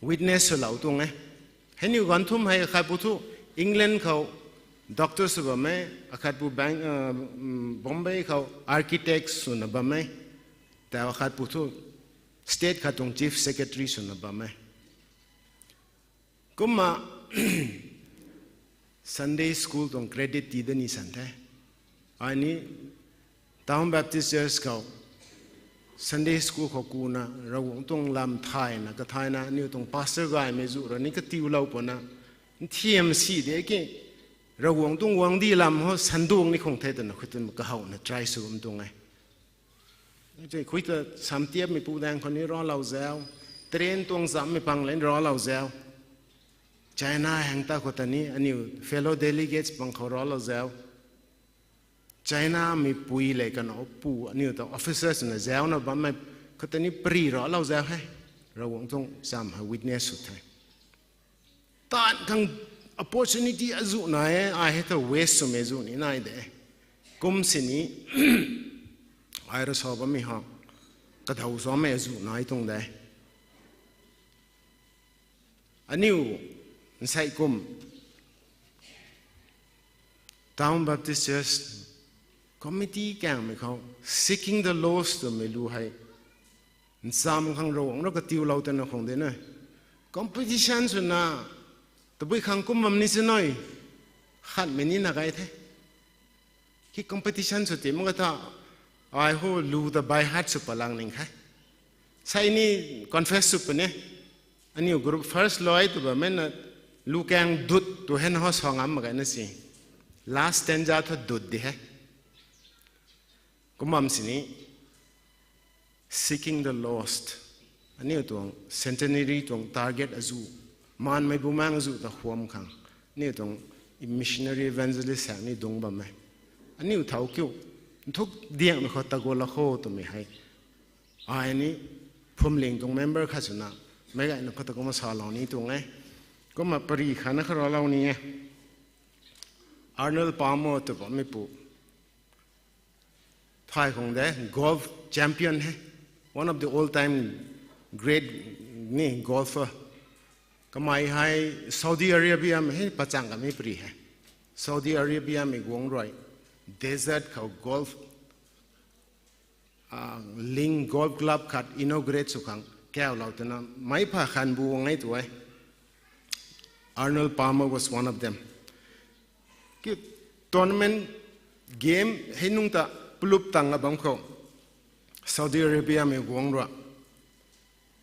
witness swlou tuang e. Heiniw ganv thum hei khatpu thu England khou Doctor sw bam e, akhat pu bank, uh, um, Bombay khou architect swna bam e, ta akhat pu thu state khat tuang chief secretary swna bam e. Kumna Sunday school tuang credit ti da ni san the. Ai ni Town Baptist Church khou Sunday school khou kuna Ravguangc tuang lam thayna, kathayna, aniu tuang pastor gaymei zu ra ni katiulou pwna, nthiam si de ki, Ravguangc tuang guangcdic lam ho sanduang ni khung the twna khou twn kahowna try sw bam tuang e. Khui ta samtiapmei pu daeng khou ni ravlou zau, train tuang zammei pang le ravlou zau, China hang ta khou ta ni aniu fellow delegates pang khou ravlou zau, China mei pui le kanow pu aniu ta officers na zauna bammei khou ta ni pari ravlou zau he. Ravguangc tuang cham hei witness sw the. Taan khang opportunity azuh nai e, ai hei ta waste swmei azuh ni nai de. Kum sini, ai rui sa bammei ha, kadaw samei azuh nai tuang de. Aniu, nsei kum, Town Baptist Church Committee kangmei khou, Seeking the Lost twmei lu hei, ncham khang Ravguangc rui katiulou twna khung de na. Competition swna, tabui khang kum bam ni sw nai, khatmei ni na gay the. Ki competition sw ti mak ka tha, ai hu lu ta by heart sw palang ning khe. Sai ni confess sw puni. Aniu group first loi tw bammei na, lu kang dut tu hen ho sa ngam mak gay na si. Last stanza thu dut di he. Kum bam sini, Seeking the Lost. Aniu tuang centenary tuang target azuh, maanmei bumaeng azuh ta khuam khang, aniu tuang missionary evangelist saeng ni dungc bam e. Aniu thau kiu, nthuk diangmei khou ta go la kho twmei hei, ai ni, Phwamling tuang member khat swna, meic gayna khou ta kumna salou ni tuang e. Kumna pari khatna kha ravlou ni e. Arnold Palmer tw bammei pu, thay khang de, golf champion he. One of the all time great ni golfer. Kamei hei Saudi Arabia mei hei pachang kamei pari he. Saudi Arabia mei guang rui desert khou golf, ah, ling golf club khat inaugurate sw khang kaulou twna meic pha khan bu guang e tu e. Arnold Palmer was one of them. Ki tournament game hei nungc ta plup tang a bam khou, Saudi Arabia mei guang rui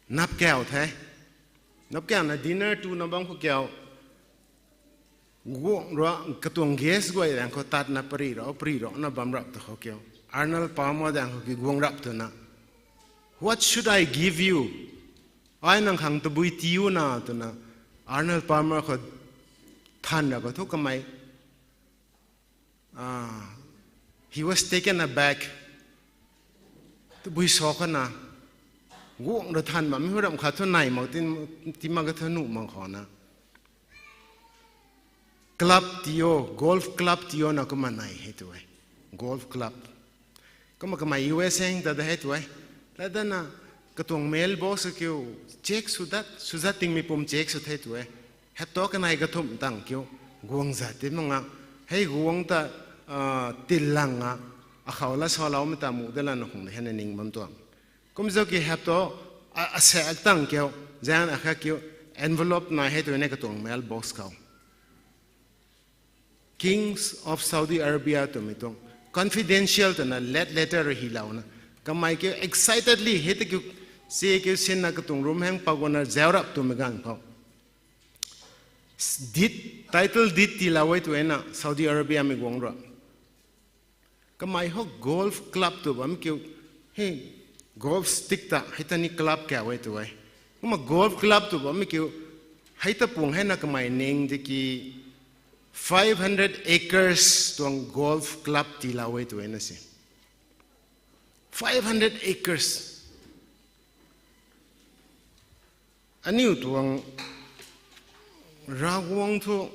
nap kau the. Nap kauna dinner tuna bam khou kau, guang rui katuang guest guay daeng khou tatna pari rau, pari rau na bam rap ta khou kau, Arnold Palmer daeng khou ki guang rap twna, What should I give you? Ai nang khang tabui tiu na twna, Arnold Palmer khou than ra khou thu kamei, ah, he was taken aback. Tabui sa khana, guang rui than bammei hu ram khat thu nai mak ti, ti mak ka thu nuh mak khou na. Club tio, golf club tio na kumna nai hei tu e. Golf club. Kumna kamei U S A ta da hei tu e. Ladana katuang mailbox kiu check sw dat, sw zat tingmei pum check sw the tu e. Hep tu kanei kathumh tang kiu, guang zat ti mak nga. Hei guang ta, ah, tilang a, akhou la saloumei ta mu de lana khung de hei na ning bam tuang. Kum zau ki hep tu, a, asaek tang kiu, zan akha kiu, envelope nai hei tu ne katuang mailbox khou. Kings of Saudi Arabia twmei tuang confidential twna love letter hei louna, kamei kiu excitedly hei ta kiu, se kiu sinna katuang room heng pagona zau rap twmei ganv khou, deed, title deed tiilou e tu e na Saudi Arabia mei guang rui. Kamei ho golf club tw bam kiu, hei, golf stick ta hei ta ni club kau e tu e. Kumna golf club tw bammei kiu, hei ta pung hei na kamei ning tiki five hundred acres tuang golf club tiilou e tu e na si. Five hundred acres. Aniu tuang Ravguangc thu,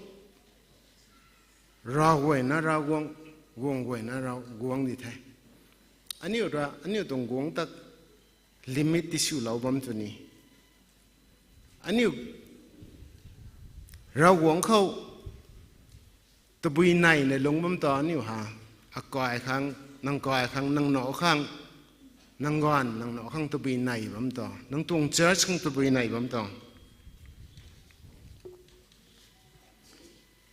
Ravguayna Ravguangc, guang guayna Ravguangc di the. Aniu ra, aniu tuang guangc ta limit ti swlou bam tu ni. Aniu Ravguangc khou Tabui nei na lung bam ta aniu ha. Akai khang, nang kai khang, nang no khang, nang gan, nang no khang tabui nei bam ta. Nang tuang church khang tabui nei bam ta.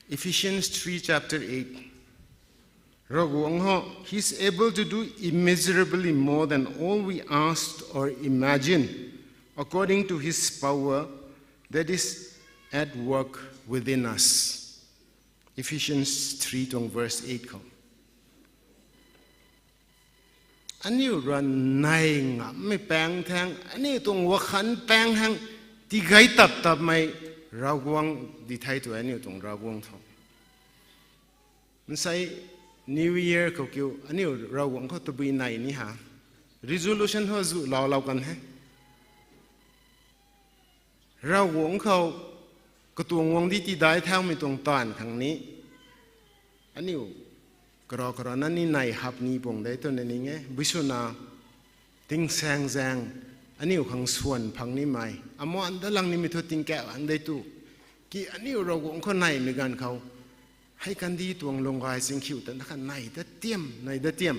Ephesians three chapter eight. Ravguangc ho, He is able to do immeasurably more than all we ask or imagine, according to His power that is at work within us. Ephesians three tuang verse eight khou. Aniu rui nei ngammei paeng thang, aniu tuang wakhan paeng hang, tigay tap tapmei Ravguangc di thei tu aniu tuang Ravguangc tho. Nsei New Year khou kiu, aniu Ravguangc khou tabui nei ni ha. Resolution ho zu lau lau kan he. Ravguangc khou katuang guang di tidai thaumei tuang taanv khang ni, aniu kara kara na ni nei hap ni puang de twna ning e, buiswna tingsaeng zaeng, aniu khang swan phang nimei, amuan da lang nimei thu tingkauh ang de tu, ki aniu Ravguangc khou neimei ganv khou, hei kandih tuang lung gay chingkhiu ta na kha nei da tiam, nei da tiam.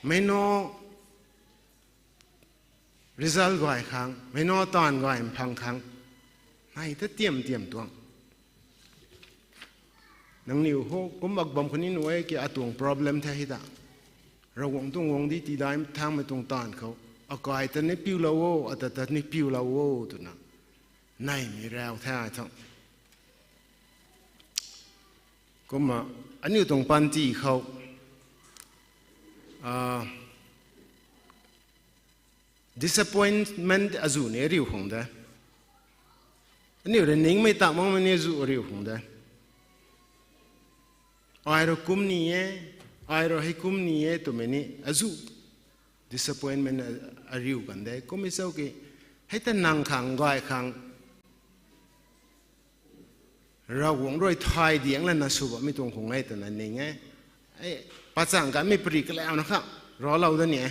Meino result gay khang, meino taanv gay mphang khang, nei ta tiam tiam tuang. Nangniw ho, kum bak bam khou ni nuh e ki atuang problem the hei ta. Ravguangc tuang guang di tidai thaumei tuang taanv khou, akai ta ni piulou o, ata ta ni piulou o, twna neimei rau the ai tho. Kumna, aniu tuang panty khou, ah, disappointment azu ni riu khang de. Aniu rui ningmei tak makmei ni azu riu khang de. Ai rui kum ni e, ai rui hei kum ni e twmei ni azu disappointment a, ariu kan de. Kummei chau ki, hei ta nang khang, gay khang, Ravguangc rui thay diang lana sw bammei tuang khang e twna ning e. Ei, pachang kanmei pari kalauna kha, raclou da ni e.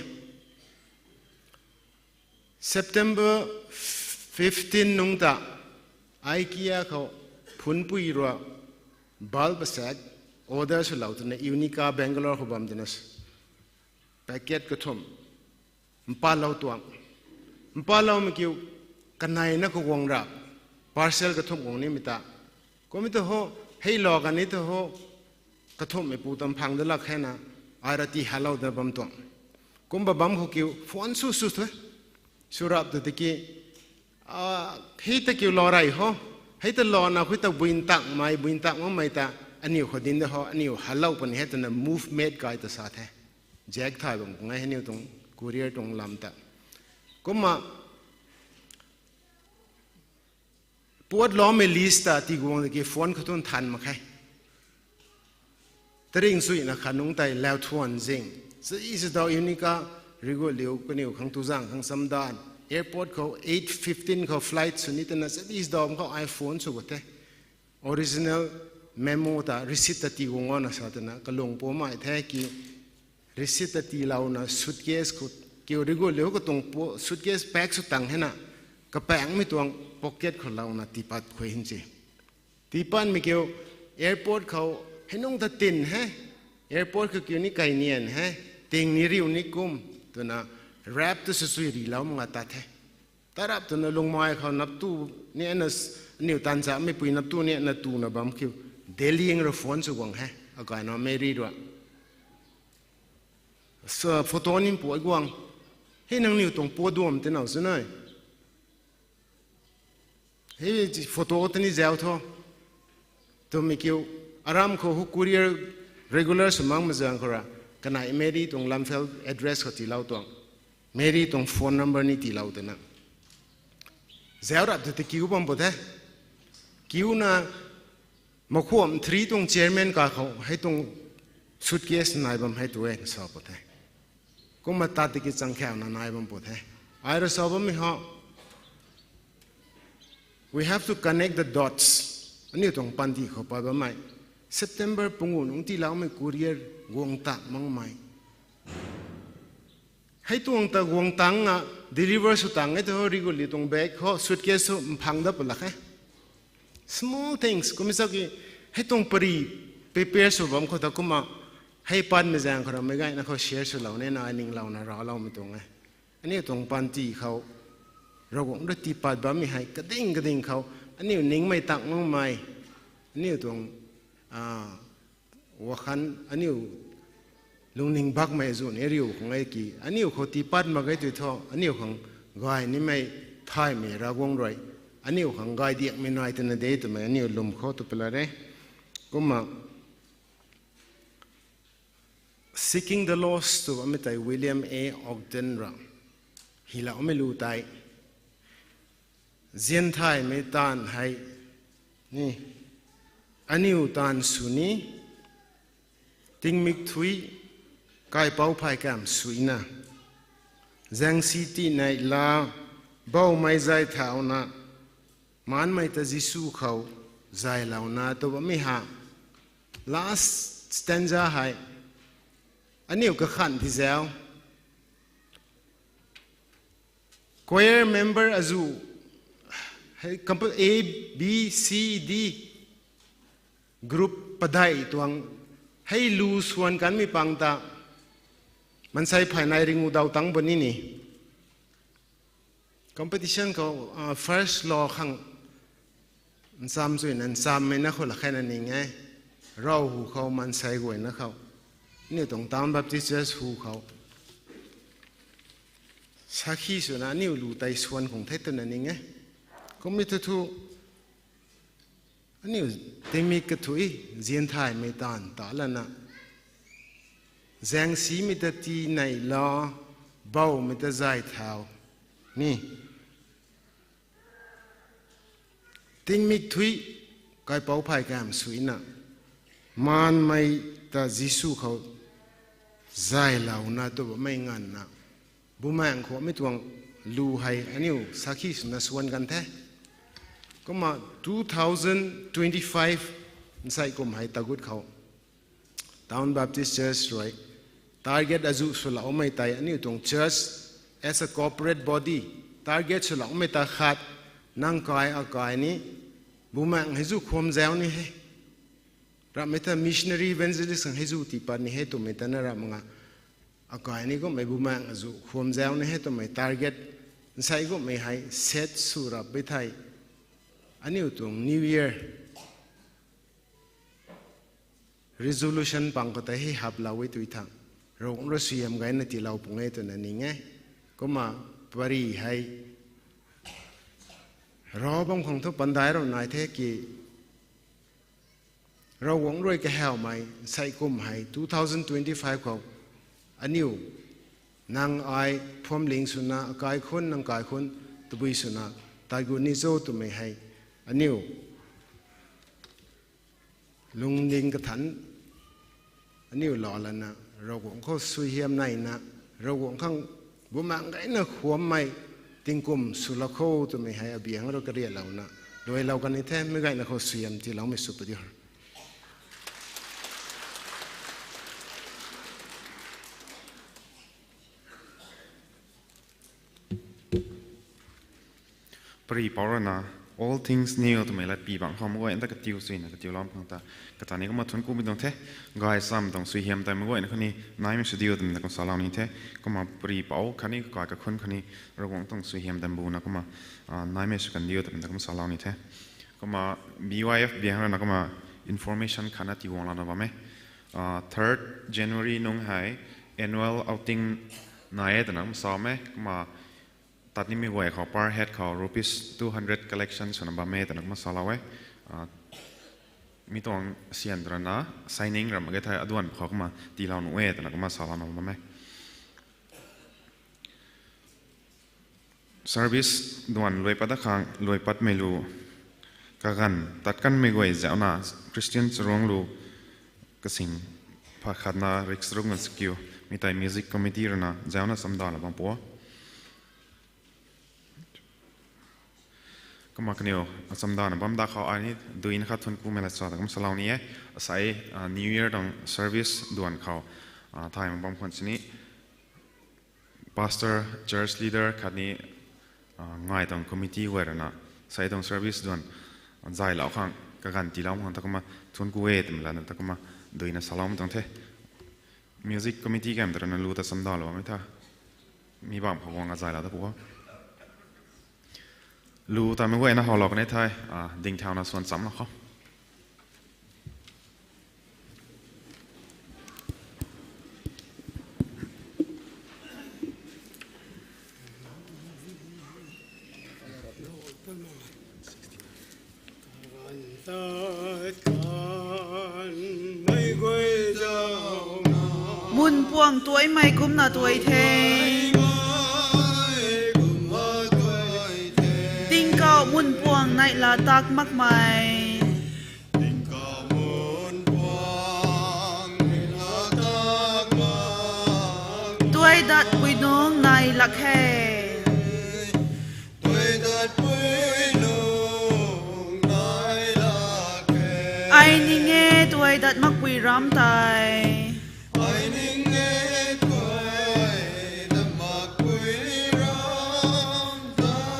September fifteen nung ta, IKEA khou, phunpui rui, bulb asaekc, order swlou twna, Unica Bangalore khou bam twna, packet kathumh, mpalou tuang. Mpaloumei kiu, kaneina kaguang ra, parcel kathumh guang nimei ta. Kummei ta ho, hei lou kani ta ho, kathumhmei pu tam phang da lak hena, ai ra ti halou da bam tuang. Kumba bam khou kiu, phone sw sw the. Sw rap ta tiki, ah, hei ta kiu lou rei ho. Hei ta louna khui ta buin takmei, buin tak makmei ta, aniu khou dinc da ho, aniu halou puni hei twna movement kai ta sa the. Jack thay bam khang e aniu tuang courier tuang lam ta. Kumna, puatloumei list ta tiguang tiki phone khou tun than mak khe. Taring suina kha nung tei lau thuan zing. Sa i sa dau Unica, Rigu liu kaniw khang tuzang khang samdan. Airport khou eight fifteen khou flight sw ni twna sa i sa dau khou iPhone sw khou the. Original memo ta, receipt ta tiguang o na sa twna kalung pumei the ki, receipt ta tiilouna suitcase khou, kiu Rigu liu katuang pu, suitcase pack sw tang hena, kapaengmei tuang pocket khou louna tiipat khui hin se. Tiipatmei kiu airport khou, hei nung ta tin he, airport khou kiu ni kai nian he, ting ni riu ni kum, twna wrap ta sw sui rilou mak nga tat the. Tarap twna lungmei khou nap tu ni ana s-, aniu tan cha meipui nap tu ni ana tuna bam kiu, Delhi ngra phone sw guang he, akai na Mary rui. Sa photo nin puai guang. Hei nangniw tuang pu duam te nau sw nai. Hei photo tani zau tho. Twmei kiu, aram khou hu courier regular sw mak mazang khou ra, kanei Mary tuang lamphel address khou tiilou tuang. Mary tuang phone number ni tiilou twna. Zau rap tu te kiu bam pu the. Kiu na, Makhuam three tuang chairman ka khou, hei tuang suitcase nai bam hei tu e, sa pu the. Kumna tat tiki chang khau na nai bam pu the. Ai ra sa bammei ho, we have to connect the dots. Aniu tuang panty khou pat bammei. September pungu nung tiiloumei courier guang tak makmei. Hei tuang ta guang tang a deliver sw tang e tu ho, Rigu liu tuang bag ho, suitcase ho, mphang da pu lak he. Small things, kummei sa ki, hei tuang pari, prepare sw bam khou ta kumna, hei patmei zaeng khou ramei gayna khou share swlou nina, ai ninglouna racloumei tuang e. Aniu tuang panty khou, Ravguangc rui tii pat bammei hei, kading kading khou, aniu ningmei tak makmei, aniu tuang, wakhan, aniu lungning bakmei zu ni riu khang e ki, aniu khou tii pat mak ge tui thu, aniu khang gay nimei thaymei Ravguangc rui, aniu khang gay diakmei nai twna de twmei aniu lwm khou tu pala re. Kumna, Seeking the Lost tw amei tei William A. Ogden ra hyloumei lu tei, zianthaymei taanv hei ni, aniu taanv sw ni, tingmik thui, kaipouc phay kamv suina, zaengsi tinei la, boumei zay thauna, maanmei ta Jisu khou zaylouna tw bammei ha. Last stanza hei, aniu kakhan ti zau, choir member azu, hei, compo-, A, B, C, D group padeih tuang, hei lu swan kanmei pang ta, maansei phay nai ringu daw tang bo nini. Competition khou, first lo khang, ncham chuina nchammei na khou la khaina ning e, Ravhu khou maansei guayna khou, aniu tuang Town Baptist Church hu khou, sakhi swna aniu lu tei swan khang the twna ning e. Kummei thu thu, aniu tingmik kathui, zianthaymei taanv ta lana, zaengsimei ta tinei la, boumei ta zay thau ni, tingmik thui, kaipouc phay kamv suina, maanmei ta Jisu khou zaylouna tw bammei nganvna, Bumaengh khou mei tuang lu hei aniu sakhi swna swan kan the. Kumna two thousand twenty-five nsei kum hei tagut khou, Town Baptist Church rui target azu swloumei tei aniu tuang church as a corporate body target swloumei ta khat, nang kai akai ni, Bumaengh hei zu khwam zau ni he, ramhmei ta missionary evangelist khang hei zu tii pat ni he twmei ta na ramh nga, akai ni kummei Bumaengh azu khwam zau ni he twmei target nsei kummei hei set sw rap e thei, aniu tuang New Year resolution pang khou tei hei haplou e tui thang, Ravguangc rui suaihiam gayna tiilou pung e twna ning e. Kumna pari hei, Rav bam khang thu pandai rau nai the ki, Ravguangc rui kahawmei nsei kum hei two thousand twenty-five khou, aniu, nang ai phuamling swna akai khun nang kai khun tabui swna taigut ni cho twmei hei, aniu lungning kathanc, aniu lou lana, Ravguangc khou suaihiam naina, Ravguangc khang Bumaengh gayna khwammei tingkum swlou kho twmei hei abiang rui karialouna luailou kan ni the. Meic gayna khou suaihiam tiiloumei sw padiu. Pari pou rana, All Things New twmei latpi bangc khou meic guayna ta katiu suina katiulou khang ta, kata ni kumna thuanc kumei tuang the. Gay cham tuang suaihiam tei meic guayna khou ni naimei sw diu twmei ta kum salou ni the. Kumna pari pou khatni kakai kakhun khou ni Ravguangc tuang suaihiam tei mbuna kumna naimei sw kan diu twmei ta kum salou ni the. Kumna B Y F biang rana kumna information khatna tiiguanglouna bam e. Third January nung hei annual outing nai e twna kum sa e. Kumna tat nimei guay khou per head khou rupees two hundred collection swna bam e twna kumna salou e. Mi tuang syan rana signing ram mak ge thei aduan khou kumna tiilou nuh e twna kumna salouna bam e. Service duan luai pat da khang luai patmei lu kaganv tat kanmei guay zauna Christian charuang lu kasing pha khatna rik charuk ngan sakiu mi tei music committee rana zauna chamdana bam pu. Kumna kaniw chamdana bam da khou ai ni duina khat thuanc kumei la cha ta kum salou ni e. Asei New Year tuang service duan khou thay mak bam khwan sini pastor, church leader khatni ngai tuang committee guay rana sei tuang service duan zaylou khang kaganv tiilou mak khang ta kumna thuanc ku e twmei lana ta kumna duina saloumei tuang the. Music committee kamei ta rana lu ta chamdalou bammei tha. Mi bam khou guang azay la ta pu. Lu ta mei guayna howlou kan e thei, dingthauna swan chamlou khou. Mun puang tuaimei kumna tuai the. Tingkauh mun puang neihla tak makmei. Tuai datpui nung nai lak khe. Ai ning e tuai dat makpui ram tei.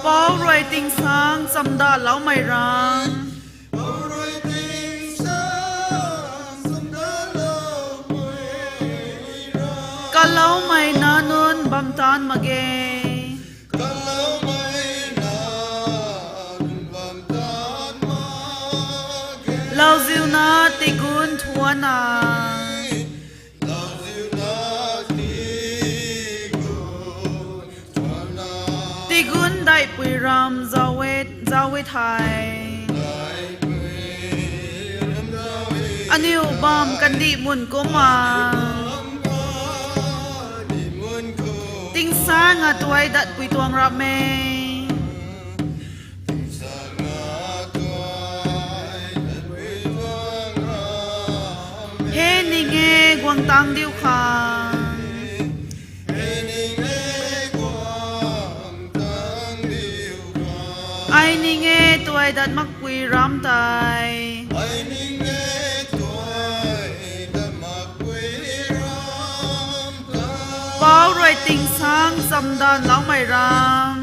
Pou rui tingsang chamdaloumei ram. Kaloumei nac nunc bam taanc mak ge. Lauziuna tigun thuana. Tigun daihpui ram zauc e thei. Aniu bam kandih mun kumna. Tingsang a tuai datpui tuang ram e. He ning e guang tang diu khang. Ai ning e tuai dat makpui ram tei. Pou rui tingsang chamdanloumei ram.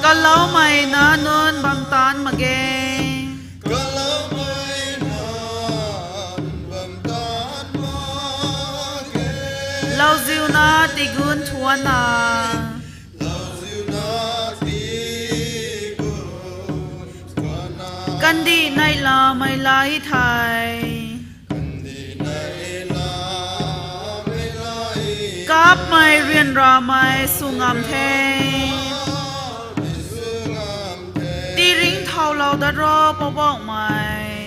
Kaloumei nac nunc bam taanc mak ge. Lauziuna tigun thuana. Kandih neihlamei lai thei. Kapmei ryanramei sw ngam the. Tiringcthaulou dat ro Poubauhmei.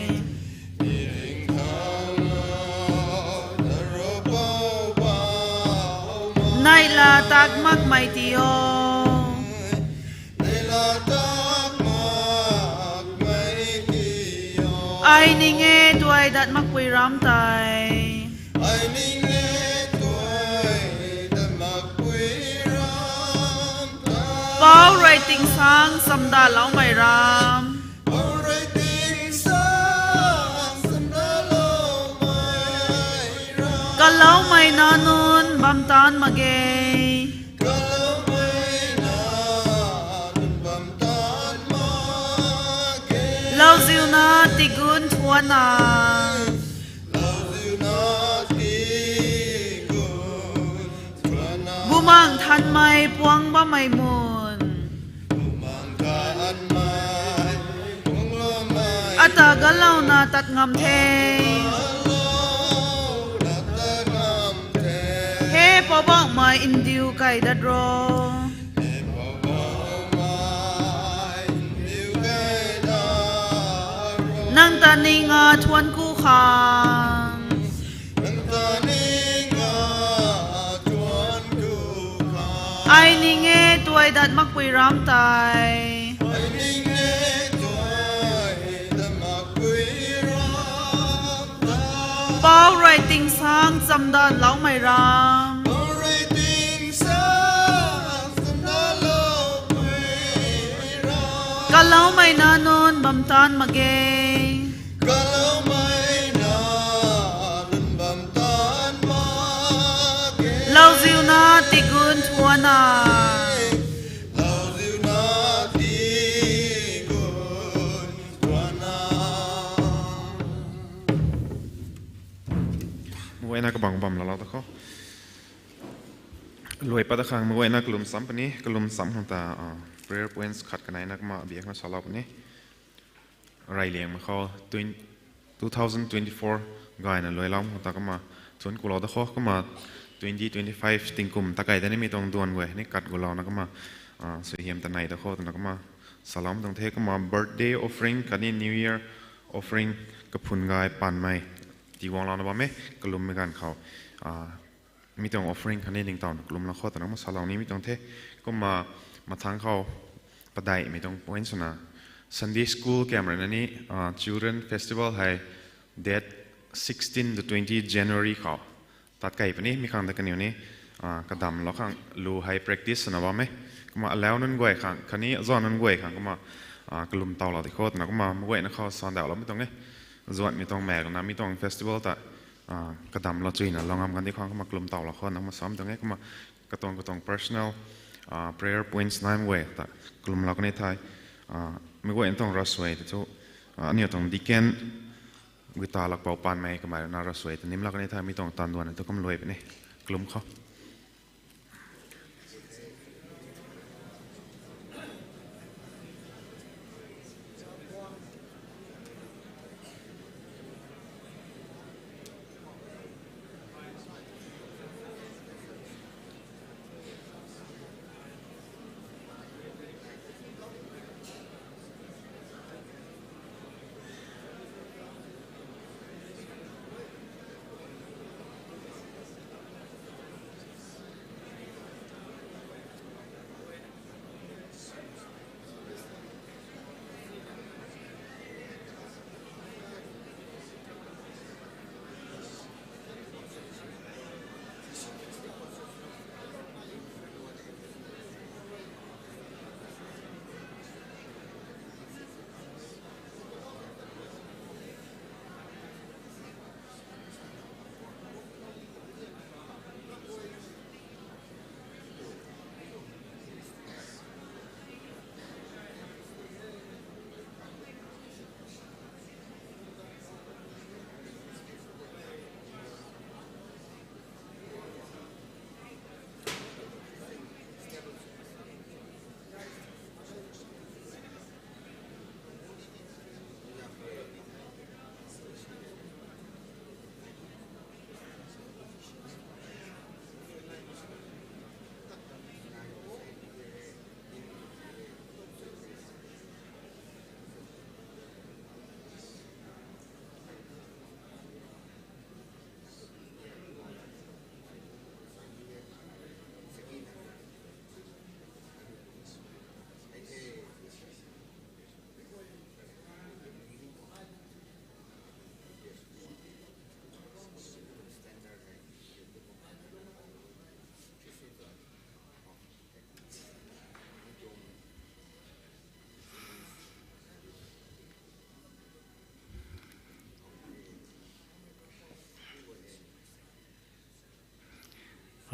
Neihla tak makmei ti o. Ai ning e tuai dat makpui ram tei. Pou rui tingsang chamdanloumei ram. Kaloumei nac nunc bam taanc mak ge. Lauziuna tigun thuana. Bumaengh Nthanmei puang bammei mun. Ata galouna tat ngam the. He Poubauhmei, ndiu key dat ro. Nang ta ning a thuanc ku khang. Ai ning e tuai dat makpui ram tei. Pou rui tingsang chamdanloumei ram. Kaloumei nac nunc bam taanc mak ge. Lauziuna tigun thuana. kabang bam lalou ta khou. Luai pat ta khang mei guayna kalum sam puni, kalum sam khang ta, ah, prayer points khat kanei na kumna biak na salou puni. Rey liang ma khou twenty, two thousand twenty-four gayna luai lam khou ta kumna thuanc kulou ta khou kumna twenty twenty-five tingkum ta kai ta ni mi tuang duan guay ni kat gulou na kumna, ah, suaihiam ta nei ta khou twna kumna salou tuang the kumna birthday offering khatni New Year offering kaphun gay panmei tiiguanglou na bam e, kalummei ganv khou, ah, mi tuang offering khatni ningtowna kalumlou khou twna kumna salou ni mi tuang the. Kumna mathang khou padeihmei tuang point swna Sunday school camp rui na ni, ah, Children Festival hei date sixteen to twenty January khou tat kei puni, mi khang ta kaniw ni, ah, kadamlou khang lu hei practice swna bam e. Kumna alau nunc guay khang khatni azuan nunc guay khang kumna, ah, kalum towlou di khou twna kumna mei guayna khou sandauhloumei tuang e. Zuanmei tuang mak na mi tuang festival ta, ah, kadamlou chuyna lou ngam kan di khang kumna kalum towlou khou na kumna sam tuang e. Kumna katuang katuang personal, ah, prayer points naimei guay ta kalumlou kan e thei, ah, mei guayna tuang ravsuai ta thu, ah, aniu tuang deacon Guitalakpou Panmei kamei rui na ravsuai ta nimlou kan e thei mi tuang taanv duan tu kum luai puni. Kalum khou.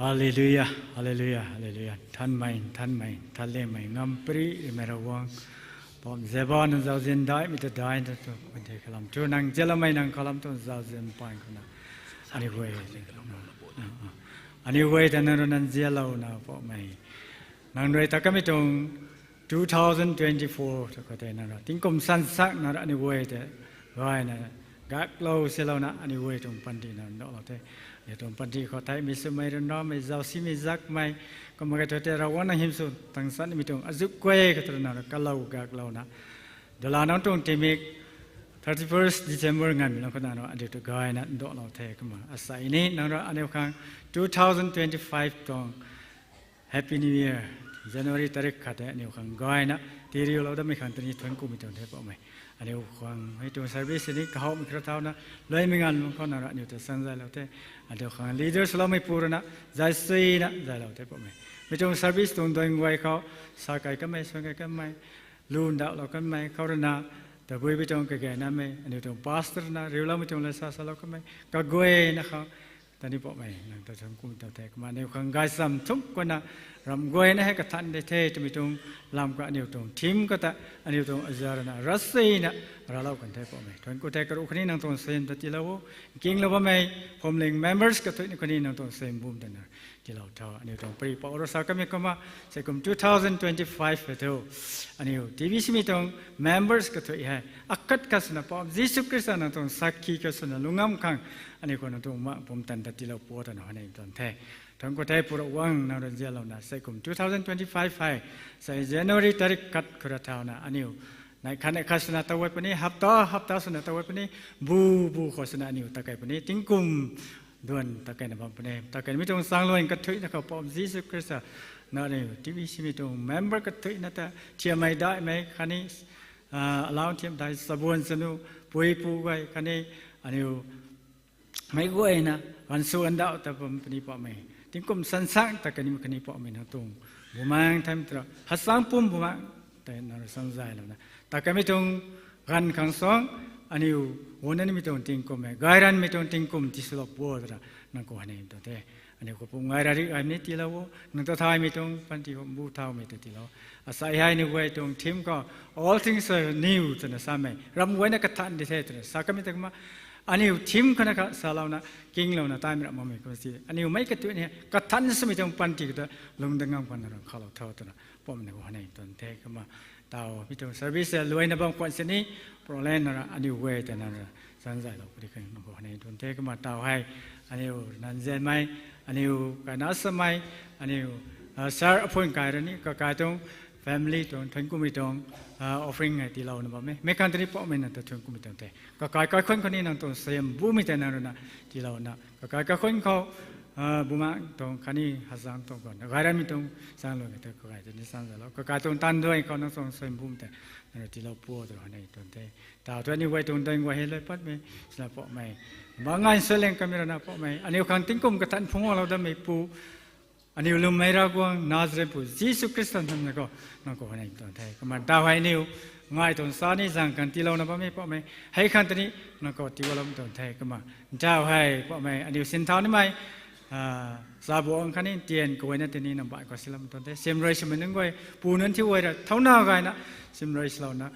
Hallelujah, hallelujah, hallelujah. Thanmei, thanmei, thanlemei, ngam pary rimei Ravguangc. Pom zeba nang zauzian daihmei ta dai ta tu, panthe kalam tu, nang zialoumei nang kalam tu zauzian pan khou na. Aniu guay, aniu guay ta nang rui nang zialouna, Poubauhmei. Nang rui ta kamei tuang two thousand twenty-four ta khou tei nang rui tingkum san sak nang rui aniu guay tei gayna gaklou silouna aniu guay tuang panty nang ndauhlou the. Aniu tuang panty khou theihmei swmei ryanramei zausimei zakmei kumna kei thu tei Ravguangc nang hym sw tang sanmei tuang azuh guay khou tu nang rui kalou gaklouna dala nang tuang tingmik thirty-first December nganvmei lung khou nang rui aniu ta gayna ndauhlou the kumna asei ni nang rui aniu khang two thousand twenty-five tuang Happy New Year. January tarik khat tei aniu khang gayna tiriulou datmei khang tei ni thuanc kumei tuang the Poubauhmei. Aniu khang hei tuang service ni kahawmei khra thauna luaimei nganv lung khou nang rui aniu ta sanzaylou the. Aniu khang leader swloumei pu rui na zay suina zaylou the Poubauhmei. Mi tuang service tuang duan guay khou sa kai kanmei, suan kai kanmei, lu ndauhlou kanmei khou rui na, tabui bi tuang kagaynamei aniu tuang pastor na riuloumei tuang la sa salou kanmei kaguayna khou tani Poubauhmei nang ta thuanc kumei tuang the kumna aniu khang gaychamv thumh kumna Ramh guayna hei kathan de the twmei tuang lam kha aniu tuang theme kata aniu tuang azarna rasina raclou kan the Poubauhmei. Thuanc ku the, karuh khatni nang tuang suaihiam ta tiilou o. Kinglou bammei Phuamling members kathuina khatni nang tuang suaihiam bum tana tiilou tho. Aniu tuang pari pou rasa kamei kumna, sei kum two thousand twenty-five hei thu aniu T B C mei tuang members kathui hei akhat khat swna Poubauhmei Jisu Khrista nang tuang sakhi khat swna lungc ngam khang aniu khou nang tuang ma pumtan ta tiilou pu twna hei ni tuang the. Thuanc ku the, Pu Ravguangc, nang rui nzianlouna sei kum two thousand twenty-five hei, sei January tarik khat khou ra thauna aniu neih khat neih khat swna taw e puni, hapta hapta swna taw e puni, bu bu khou swna aniu ta kei puni, tingkum duan ta keina bam puni. Ta keimei tuang chaengluan kathuina khou Poubauhmei Jisu Khrista, nang aniu T B C mei tuang member kathuina ta thiammei daihmei khatni alau thiam dai chabuan chanu, pui pu guay khatni aniu meic guayna ganv sw ndauh ta bam puni Poubauhmei. Tingkum sansang ta kanimei khatni Poubauhmei nang tuang bumaengc thaymei ta, hasaeng pum bumaengc tei nang rui sangzaylouna ta keimei tuang ganv khang suang, aniu guang nimei tuang tingkum e, gayranmei tuang tingkum tiswlou pu twna nang khou hei ni tuang the. Aniu khou pum gay ra ri ai ni tiilou o, nang ta thaymei tuang panty khou bu thaumei ta tiilou. Asei hei aniu guay tuang theme khou, All things are new twna samei, ramh guayna kathan di the twna sa kamei ta kumna, aniu theme khana kha salouna, kinglouna taimei ramh makmei kum si aniu meic kathui ni kathan swmei tuang panty khou ta lungdam ngam khwan na ram khalou tho twna Poubauhmei nang khou hei ni tuang the. Kumna taw mi tuang service luaina bam khwan sini, prolan na ra aniu guay ta nang ra sangzaylou pudi khang nang khou hei ni tuang the. Kumna taw hei aniu nzianmei, aniu kaina samei, aniu sir aphun kai rani kakai tuang family tuang thuanc kumei tuang offering hei tiilouna bam e. Meic khang tini Poubauhmei nang ta thuanc kumei tuang the. Kakai kaikhunc khou ni nang tuang suaihiam bumei tei nang ruina tiilouna, kakai kaikhunc khou bumaengc tuang khatni hazaeng tuang khou gayranmei tuang chaengluan kata kakai tini sangzaylou, kakai tuang taanv duai khou nang tuang suaihiam bumei tei nang rui tiilou pu twna hei ni tuang the. Taw thu aniu guay tuang daeng guay hei lui patmei sina Poubauhmei, bangngai suaihiam kamei rana Poubauhmei, aniu khang tingkum kathan phungc guanglou dammei pu, aniu lwmmei Ravguangc Nazarenpu Jisu Khrista nang na khou nang khou hei ni tuang the. Kumna taw hei aniu ngai tuang sa ni zaeng khang tiilouna bammei Poubauhmei, hei khang tini nang khou tiilouna tuang the. Kumna taw hei Poubauhmei aniu sinthau nimei chabuang khatni tian kaguayna tini nang baih khou silam tuang the. Simrui swmei nunc guay pu nunc thiu guay ra thauna gayna simrui swlouna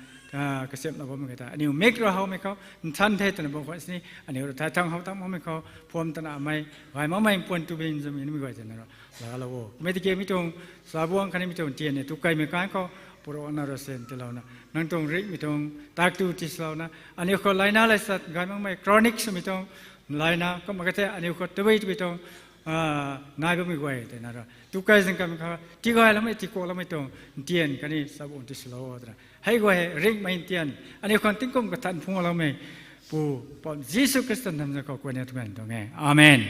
kasiamhlou bammei kata aniu mik ra howmei khou nthan the twna bam khwan sini, aniu ra thai thang how tang makmei khou phuam tanamei gay makmei puan tu bin zam nimei guay tei nang ra laalou o. Kumna tiki mi tuang chabuang khatni mi tuang tian ni tu kaimei kan khou Pu Ravguangc nang ra sin tiilouna, nang tuang ringhmei tuang tak tu tislouna, aniu khou laina laisat gay makmei chronic swmei tuang laina kumna ka the aniu khou tabui tabui tuang nai bammei guay tei nang ra tu kai zang kamei kha tigayloumei tikuakloumei tuang ntian khatni chabuang tislou twna hei guay hei ringhmei ntian aniu khang tingkum kathan phungcloumei Pu Poubauhmei Jisu Khrista nang na khou kuayna twmei tuang e. Amen.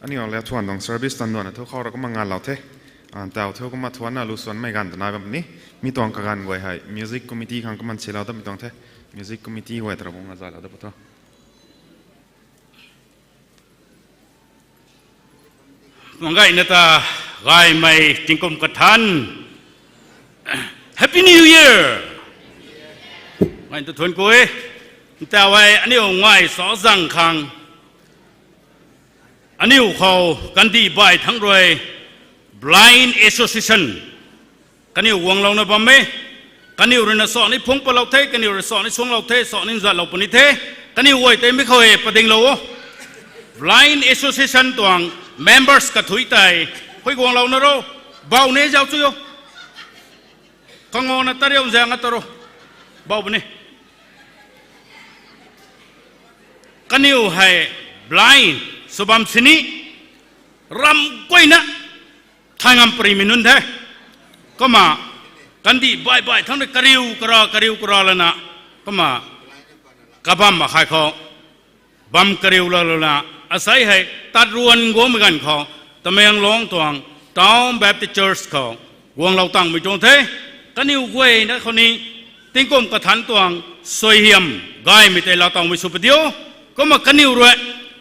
Aniu le thuan tuang service tan duanna thu khou ra kumna nganlou the. Taw thu kumna thuanna lu suanmei ganv ta nai bam ni. Mi tuang kaganv guay hei music committee khang kumna silou tamei tuang the. Music committee guay ta ra kumna zaylou ta pu tho. Mangayna ta gaymei tingkum kathan, Happy New Year! Ngai ta thuan ku e. Ntaw hei aniu ngai sa zang khang aniu khou kandih baih thangc rui Blind Association kaniw guanglouna bam e. Kaniw ruina sa ni phungc palou the, kaniw rui sa ni suanglou the, sa ni zatlou puni the. Kaniw guay tei mi khou e padinglou o. Blind Association tuang members kathui tei khui guanglouna ro. Bau ni zauc chu o. Kangona tariu zaeng a ta ro. Bau puni. Kaniw hei blind sw bam sini ramh guayna thay ngam parimei nunc the. Kumna kandih baih baih thangc rui kariu kara kariu kara lana kumna kabam akhai khou bam kariu lalouna asei hei tat ruan guangmei ganv khou Tamenglong tuang Town Baptist Church khou guanglou tangmei tuang the. Kaniw guayna khou ni tingkum kathanc tuang suaihiam gaymei tei laa tangmei sw padiu. Kumna kaniw rui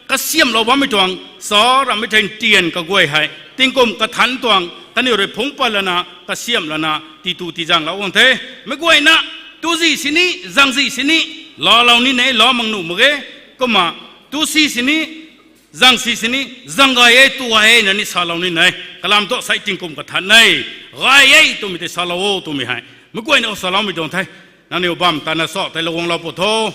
kasiamhlou bammei tuang sa rammei thei ntian kaguay hei tingkum kathanc tuang kaniw rui phungc pat lana kasiamh lana titu tizaenglou guang the. Meic guayna tuzih sini, zangzih sini Laalou ni ne, laa mak nuh mak ge, kumna, tu si sini, zang si sini, zang gay e, tu gay e, na ni salou ni ne, kalam thu sei tingkum kathan ne, gay e, twmei tei salou o, twmei hei. Meic guayna khou saloumei tuang the, nangniw bam tana sa tei lou guanglou pu tho.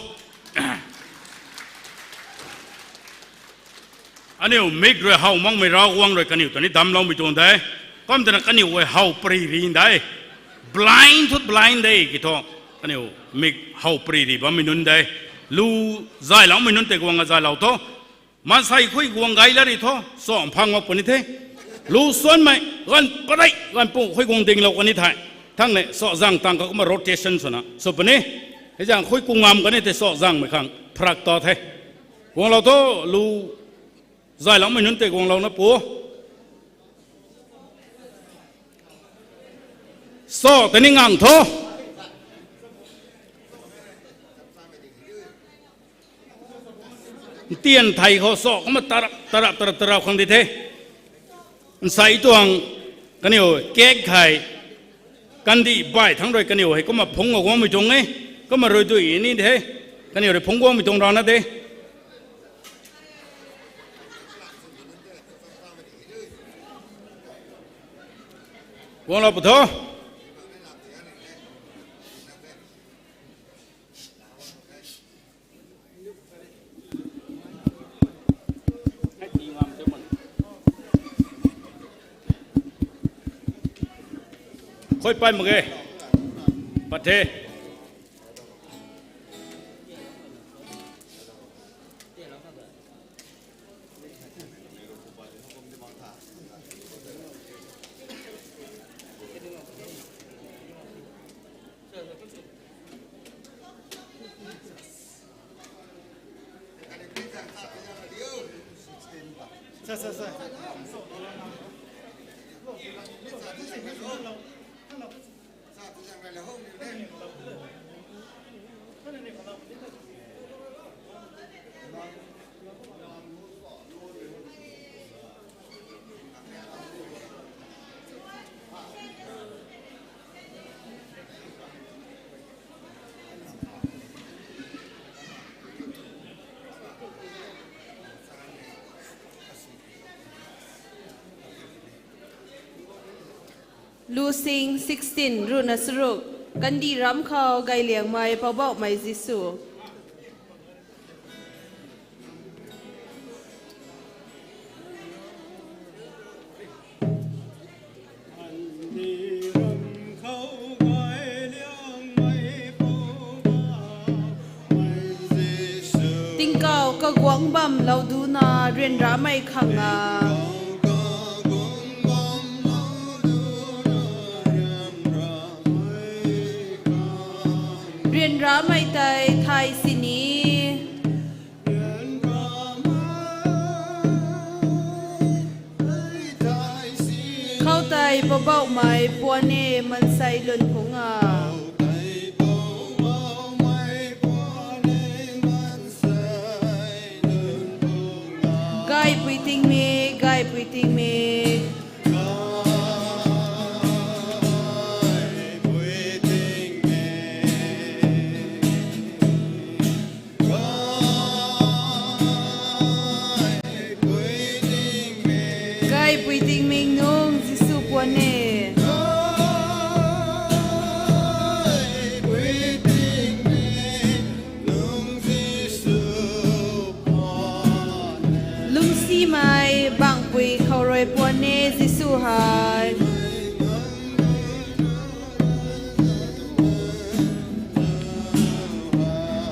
Aniu mik rui how makmei Ravguangc rui kaniw ta ni damcloumei tuang de. Kum twna kaniw guay how pary ri de. Blind thu blind de ki thu. Kaniw mik how pary ri bammei nunc de. Lu zayloumei nunc tei guang a zaylou tho. Maansei khui guang gay la ri tho. Sa mphang mak puni the. Lu suanmei, ganv padeih, ganv pu khui guang dinglou kani the. Thang ne, sa zang tang ka kumna rotation swna sw puni. Hei zang khui ku ngam kani tei sa zangmei khang pharak ta the. Guanglou tho, lu zayloumei nunc tei guanglouna pu. Sa tei ni ngang tho. Ntian thei khou sa kumna tarap, tarap, tarap, tarap khang di the. Nsei tuang kaniw cake hei, kandih baih thangc rui kaniw hei kumna phungc guangmei tuang e, kumna rui dui ni the, kaniw rui phungc guangmei tuang rana de. Guanglou pu tho. Khui pay mak ge. Pat the. Lusing sixteen, ruhna charuk. Kandih ram khou gayliangmei Poubauhmei Jisu. Tingkauh kaguangc bamlou duna ryanramei khang a. Ryanramei tei thay sini. Khoutei Poubauhmei puan e maansei lun phungc a. Gaypui tingmik, gaypui tingmik. Gaypui tingmik nung Jisu puan e. Lungcsimei bangpui khou rui puan e Jisu hei.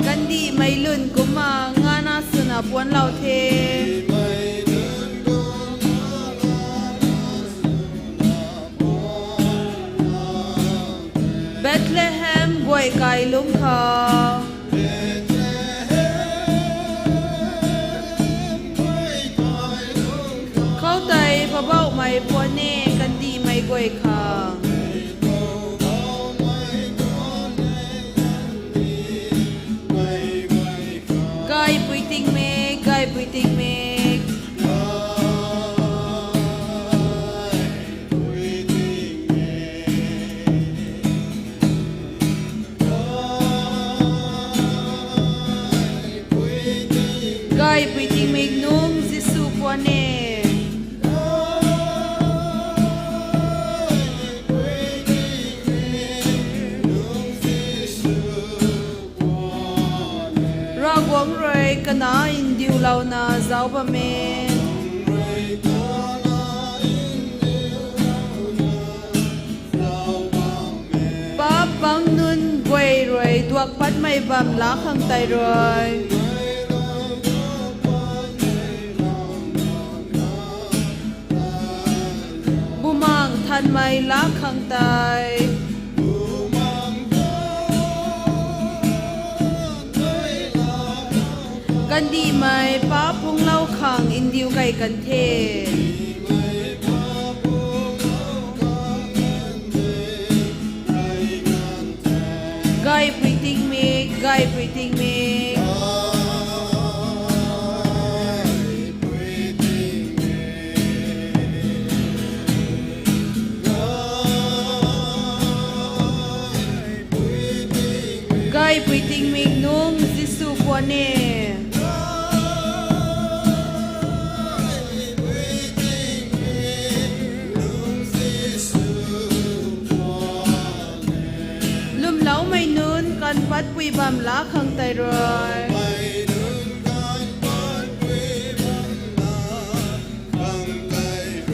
Kandihmei lun kumna ngana swna puanclou the. Bethlehem guay kai lungc khou. Khoutei Poubauhmei puan e kandihmei guay khang. Gaypui tingmik, gaypui tingmik. Patmei bam laa khang tei rui. Bumaengh Nthanmei laa khang tei. Kandihmei pa phungclou khang ndiu key kan the. Gaypui tingmik, gaypui tingmik. Gaypui tingmik nung Jisu puan e. Lwmloumei nunc kan patpui bam laa khang tei rui.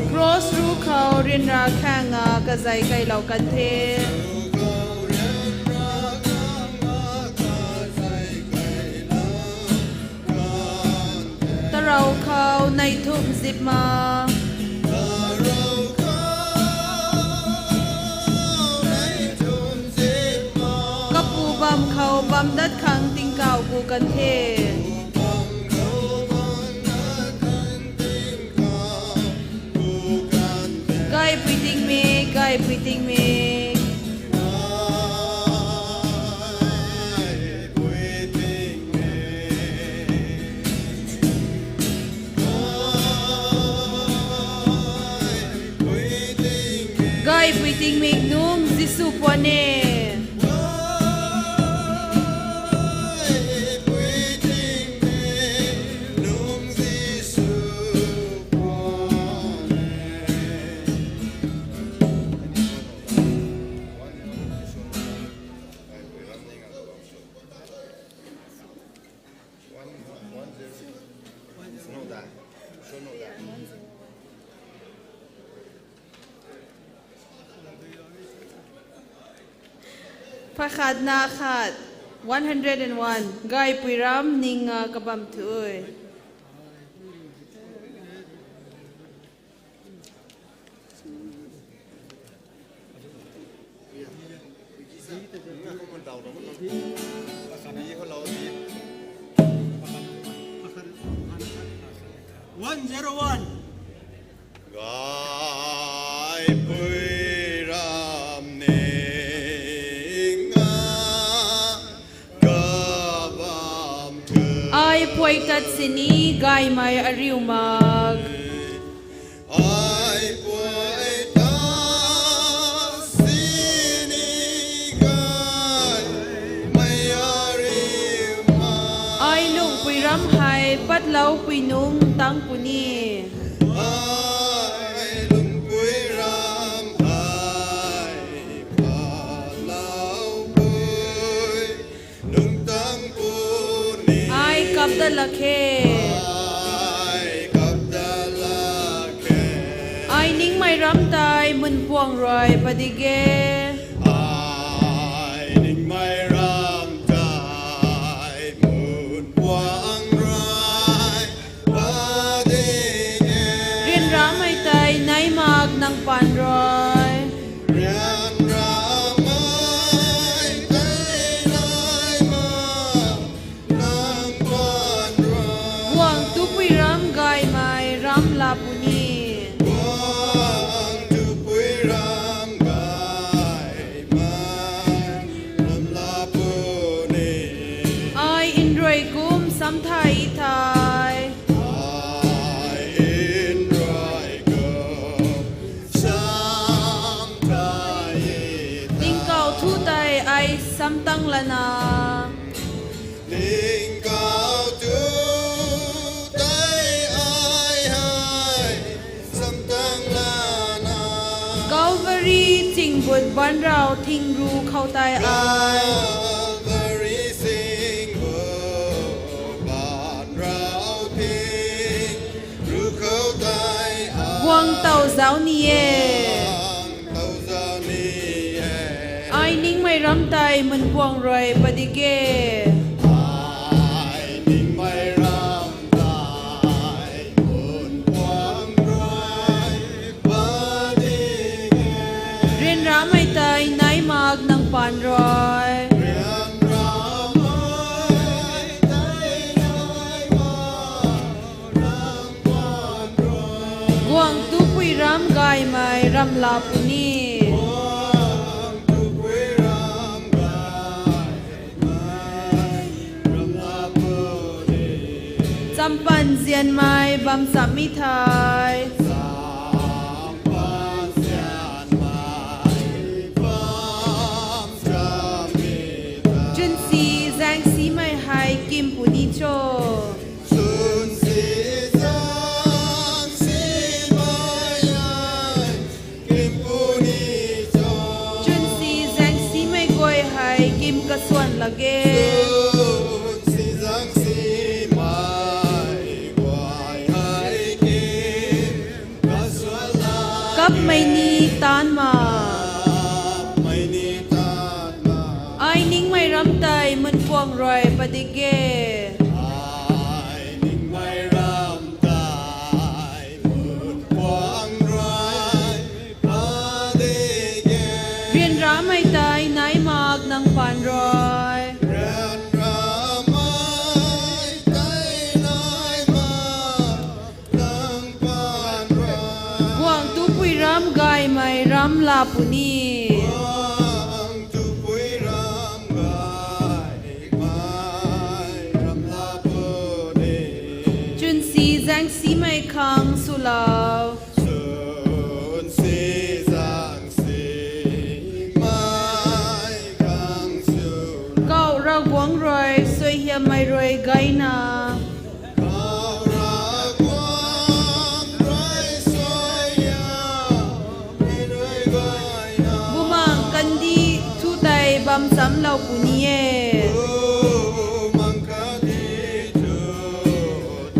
Cross ruc khou ryanra khaeng a kazei keylou kan the. Tarou khou neih thumh zip ma. Kapu bam khou bam dat khang tingkauh ku kan the. Gaypui tingmik, gaypui tingmik. Gaypui tingmik nung Jisu puan e. Pakhatna khat, one hundred and one. Gaypui ram ning a kabam thu. One zero one. Gaypui ram ning a kabam thu. Ai puai tat sini gaymei ariu mak. Ai puai tat sini gaymei ariu mak. Ai lungpui ram hei patloupui nung tang puni. Ai lungpui ram hei patloupui nung tang puni. Ai kap dat lak khe. Ai kap dat lak khe. Ai ningmei ram tei mun puang rui padik e. Ai ningmei ram tei mun puang rui padik e. Ryanramei tei nai mak nang paan rui. Ryanramei tei nai mak nang paan rui. Guang tupui ram gaymei ram laa puni. Guang tupui ram gaymei ram laa puni. Ai nrui kum sam thay thei. Ai nrui kum sam thay thei. Tingkauh thu tei ai sam tang lana. Tingkauh thu tei ai hei sam tang lana. Calvary chingbut banrau thing ru khou tei ai. Calvary chingbut banrau thing ru khou tei ai. Guang tow zauc ni e. Guang tow zauc ni e. Ai ning Mei ram tei mun puang rui padik e. Ai ningmei ram tei mun puang rui padik e. Ryanramei tei nai mak nang paan rui. Ryanramei tei nai mak nang paan rui. Guang tupui ram gaymei ram laa puni. Guang tupui ram gaymei ram laa puni. Champan nzianmei bam cham mi thei. Champan nzianmei bam cham mi thei. Chwnsi zaengsimei hei kim puni cho. Chwnsi zaengsimei hei kim puni cho. Chwnsi zaengsimei guay hei kim kasuan lak e. Chwnsi zaengsimei guay hei kim kasuan lak e. Kapmei ni taanc ma. Kapmei ni taanc ma. Ai ningmei ram tei mun puang rui padik e. Ai ningmei ram tei mun puang rui padik e. Ryanramei tei nai mak nang paan rui. Ryanramei tei nai mak nang paan rui. Guang tupui ram gaymei ram laa puni. Guang tupui ram gaymei ram laa puni. Chwnsi zaengsimei khang swlou. Chwnsi zaengsimei khang swlou. Kau Ravguangc rui suaihiammei rui gayna. Kau Ravguangc rui suaihiammei rui gayna. Bumaengc kandih thu tei bam chamlou puni e. Bumaengc kandih thu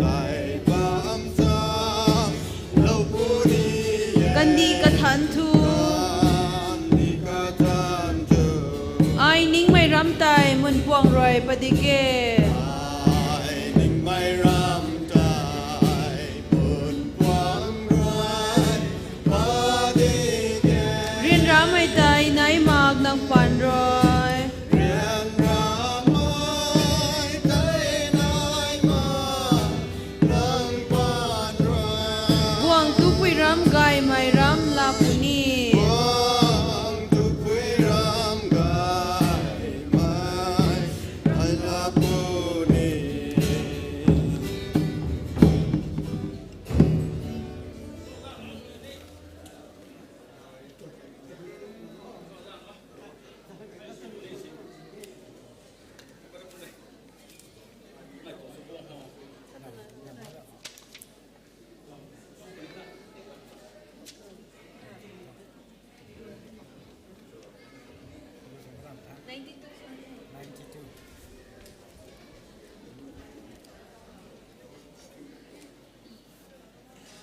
tei bam chamlou puni e. Kandih kathanc thu. Kandih kathanc thu. Ai ningmei ram tei mun puang rui padik e. Ai ningmei ram tei mun puang rui padik e. Ryanramei tei nai mak nang paan rui. Ryanramei tei nai mak nang paan rui. Guang tupui ram gaymei ram laa puni. Guang tupui ram gaymei ram laa puni.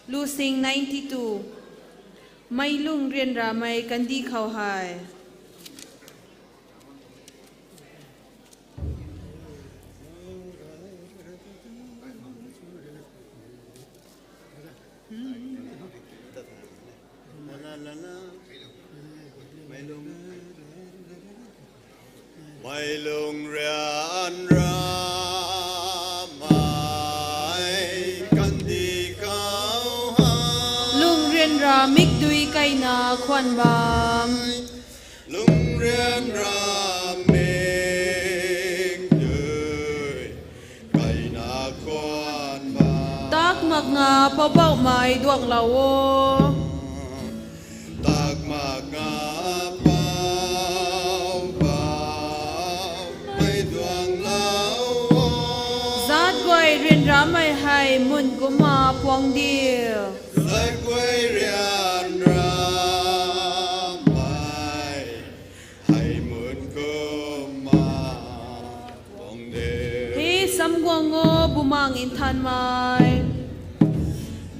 Lusing ninety two. Meic lung ryanramei kandih khou hei. Meic lung ryanramei kandih khou hei. Lung ryanra mikdui kaina khwan bam. Lung ryanra mikdui kaina khwan bam. Tak mak nga Poubauhmei duanglou o. Tak mak nga Poubauhmei duanglou o. Zaat guay ryanramei hei mun kumna puang diu. Zaat guay ryanramei hei mun kumna puang diu. He Samguang o, Bumaengh Nthanmei.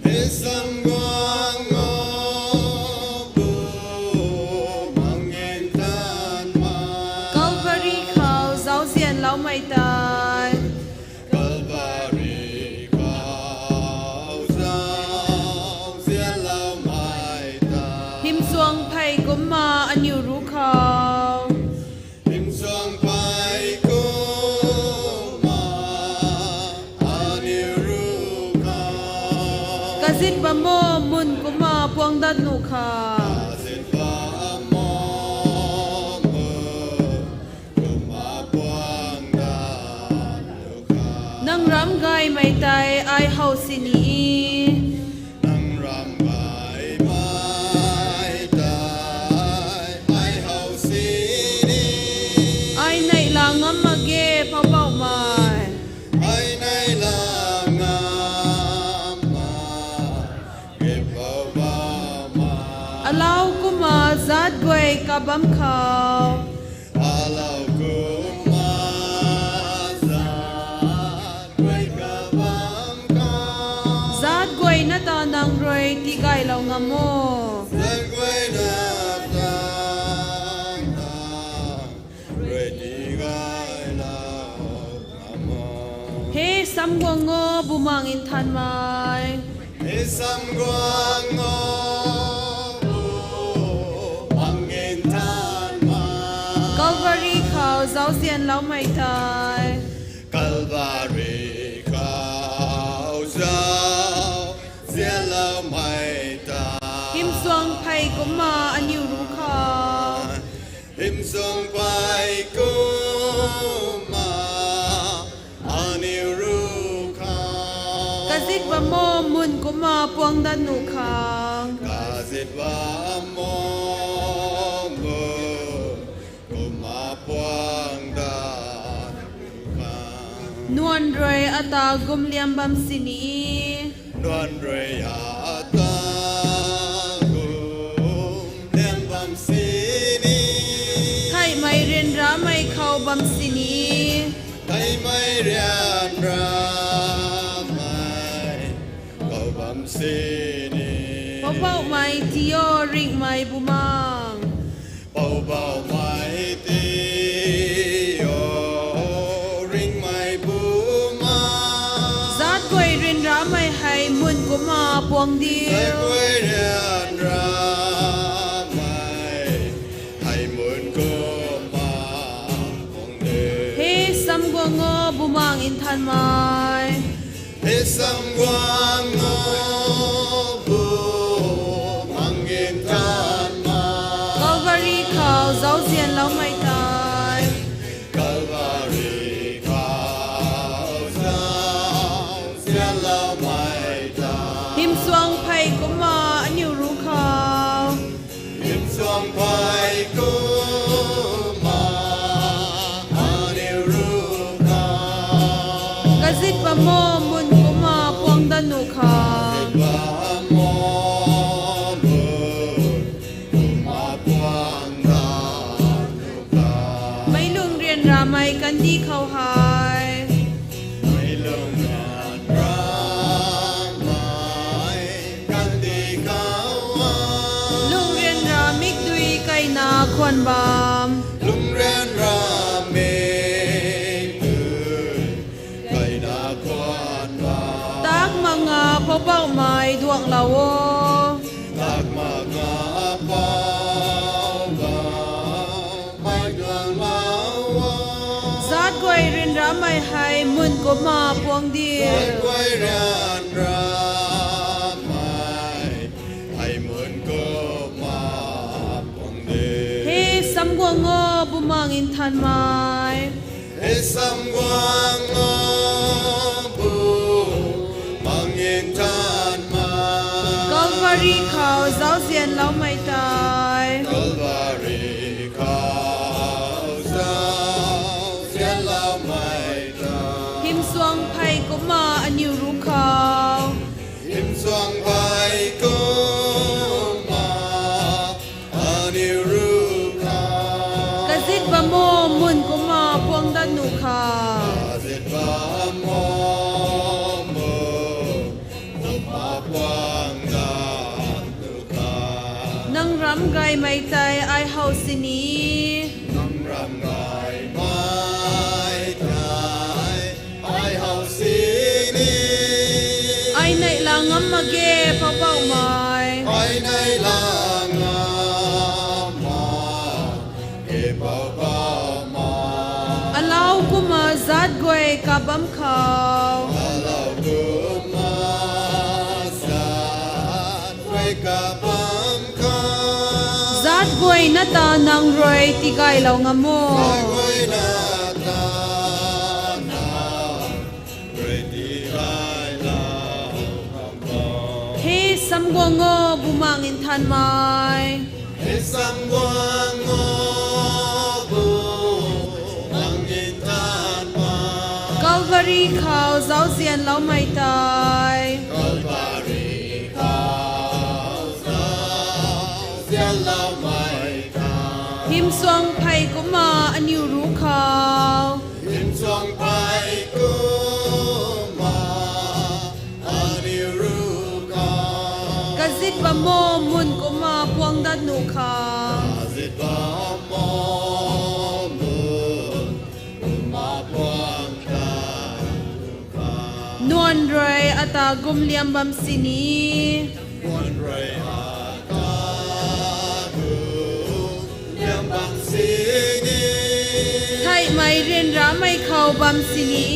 He Samguang o, Bumaengh Nthanmei. kumna aniu ruc khou. Hymsuang phey kumna aniu ruc khou. Kazit bam o, mun kumna puang dat nuh khang. Kazit bam o, mun kumna puang dat nuh khang. Nang ram gaymei tei ai how sini. Nang ram gaymei tei ai how sini. Ai neihla ngam mak ge, Poubauhmei. Ai neihla ngam mak ge, Poubauhmei. Alau kumna zaat guay kabam khou. Alau kumna zaat guay kabam khou. Zaat guayna ta nang rui tigaylou ngam o. Zaat guayna ta nang rui tigaylou ngam o. He Samguang o, Bumaengh Nthanmei. He Samguang o, Bumaengh Nthanmei. Calvary khou zauzianloumei tei. Calvary khou zauzianloumei tei. Hymsuang phey kumna aniu ruc khang. Hymsuang phey kumna aniu ruc khang. Kazit bam o, mun kumna puang dat nuh khang. Kazit bam o, mun kumna puang dat nuh khang. Nuan rui ata gumliam bam sini. Nuan rui ata gumliam bam sini. Theihmei ryanramei khou bam sini. Theihmei ryanramei khou bam sini. Poubauhmei ti o, ringhmei Bumaengh. Poubauhmei ti o, ringhmei Bumaengh. Zaat guay ryanramei hei mun kumna puang diu. Zaat guay ryanramei hei mun kumna puang diu. He Samguang o, Bumaengh Nthanmei. He Samguang o, Bumaengh Nthanmei. Calvary khou zauzianloumei tei. Calvary khou zauzianloumei tei. Hymsuang phey kumna aniu ruc khang. Hymsuang phey kumna aniu ruc khang. Kazit bam o, mun kumna puang dat nuh khang. Kazit bam o, mun kumna puang dat nuh khang. Meic lung ryanramei kandih khou hei. Meic lung ryanramei kandih khou hei. Lung ryanra mikdui kaina khwan bam. Lung ryanra mikdui kaina khwan bam. Tak makna Poubauhmei duanglou o. Tak makna Poubauhmei duanglou o. Zaat guay ryanramei hei mun kumna puang diu. Zaat guay ryanramei hei mun kumna puang diu. He Samguang o, Bumaengh Nthanmei. He Samguang o, Bumaengh Nthanmei. Calvary khou zauzianloumei tei. Calvary khou zauzianloumei tei. Hymsuang phey kumna aniw ruc khou. Hymsuang phey kumna aniw ruc khou. Kazit bam o, mun kumna puang dat nuh khang. Kazit bam o, mun kumna puang dat nuh khang. Nang ram gaymei tei ai how sini. Nang ram gaymei tei ai how sini. Ai neihla ngam mak ge, Poubauhmei. Ai neihla ngam Guay kabam khou. Zat guayna ta nang rui tigaylou ngam o. He Samguang o, Bumaengh Nthanmei. He Samguang o, Bumaengh Nthanmei. Calvary khou zauzianloumei tei. Calvary khou zauzianloumei tei. Hymsuang phey kumna aniu ruc khou. Hymsuang phey kumna aniu ruc khou. Kazit bam o mun kumna puang dat nuh khou. Kazit bam o mun kumna puang dat nuh khou. Nuan rui ata gumliam bam sini. Nuan rui ata gumliam bam sini. Theihmei ryanramei khou bam sini.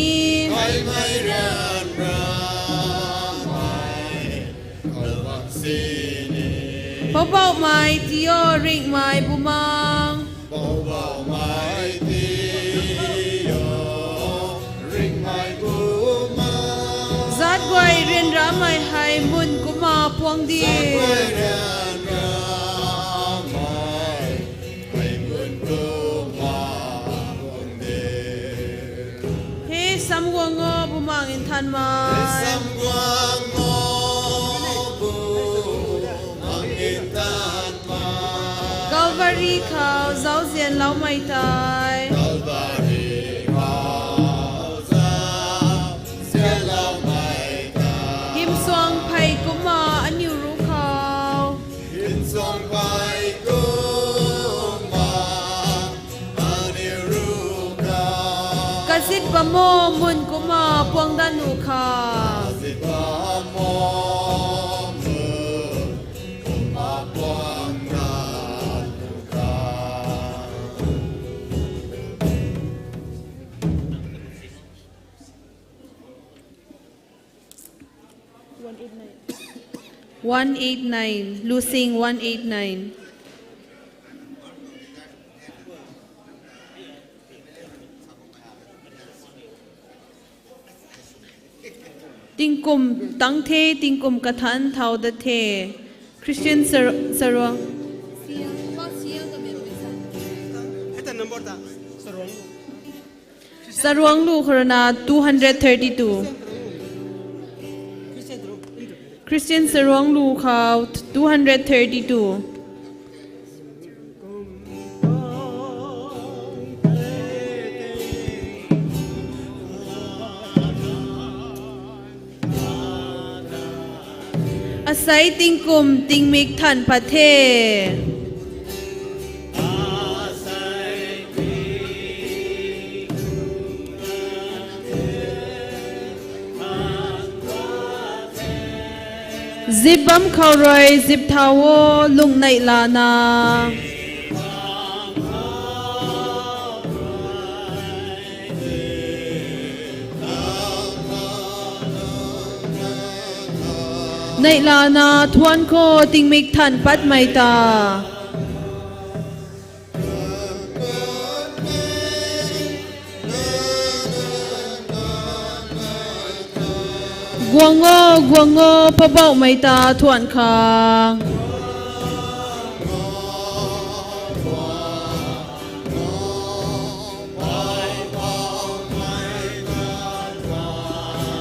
Theihmei ryanramei khou bam sini. Poubauhmei ti o, ringhmei Bumaengh. Poubauhmei ti o, ringhmei Bumaengh. Zat guay ryanramei hei mun kumna puang di. Zat guay ryanramei hei mun kumna puang di. He Samguang o, Bumaengh Nthanmei. He Samguang o, Bumaengh Nthanmei. Calvary khou zauzianloumei tei. Calvary khou zauzianloumei tei. Hymsuang phey kumna aniu ruc khou. Hymsuang phey kumna aniu ruc khou. Kazit bam o mun kumna puang dat nuh khou. Kazit bam o mun kumna puang dat nuh khou. One eight nine, Lusing one eight nine. Tingkum tang the, tingkum kathanc thau dat the. Christian Sar-, Saruang. Saruang lu khou rui na two hundred thirty-two. Christian Saruang lu khou two hundred thirty-two. Asei tingkum tingmik than pat the. Zip bam khou rui zip thau o, lung neihlana. Neihlana thuan khou tingmik than patmei ta. Guang o, guang o, Poubauhmei ta thuan khang.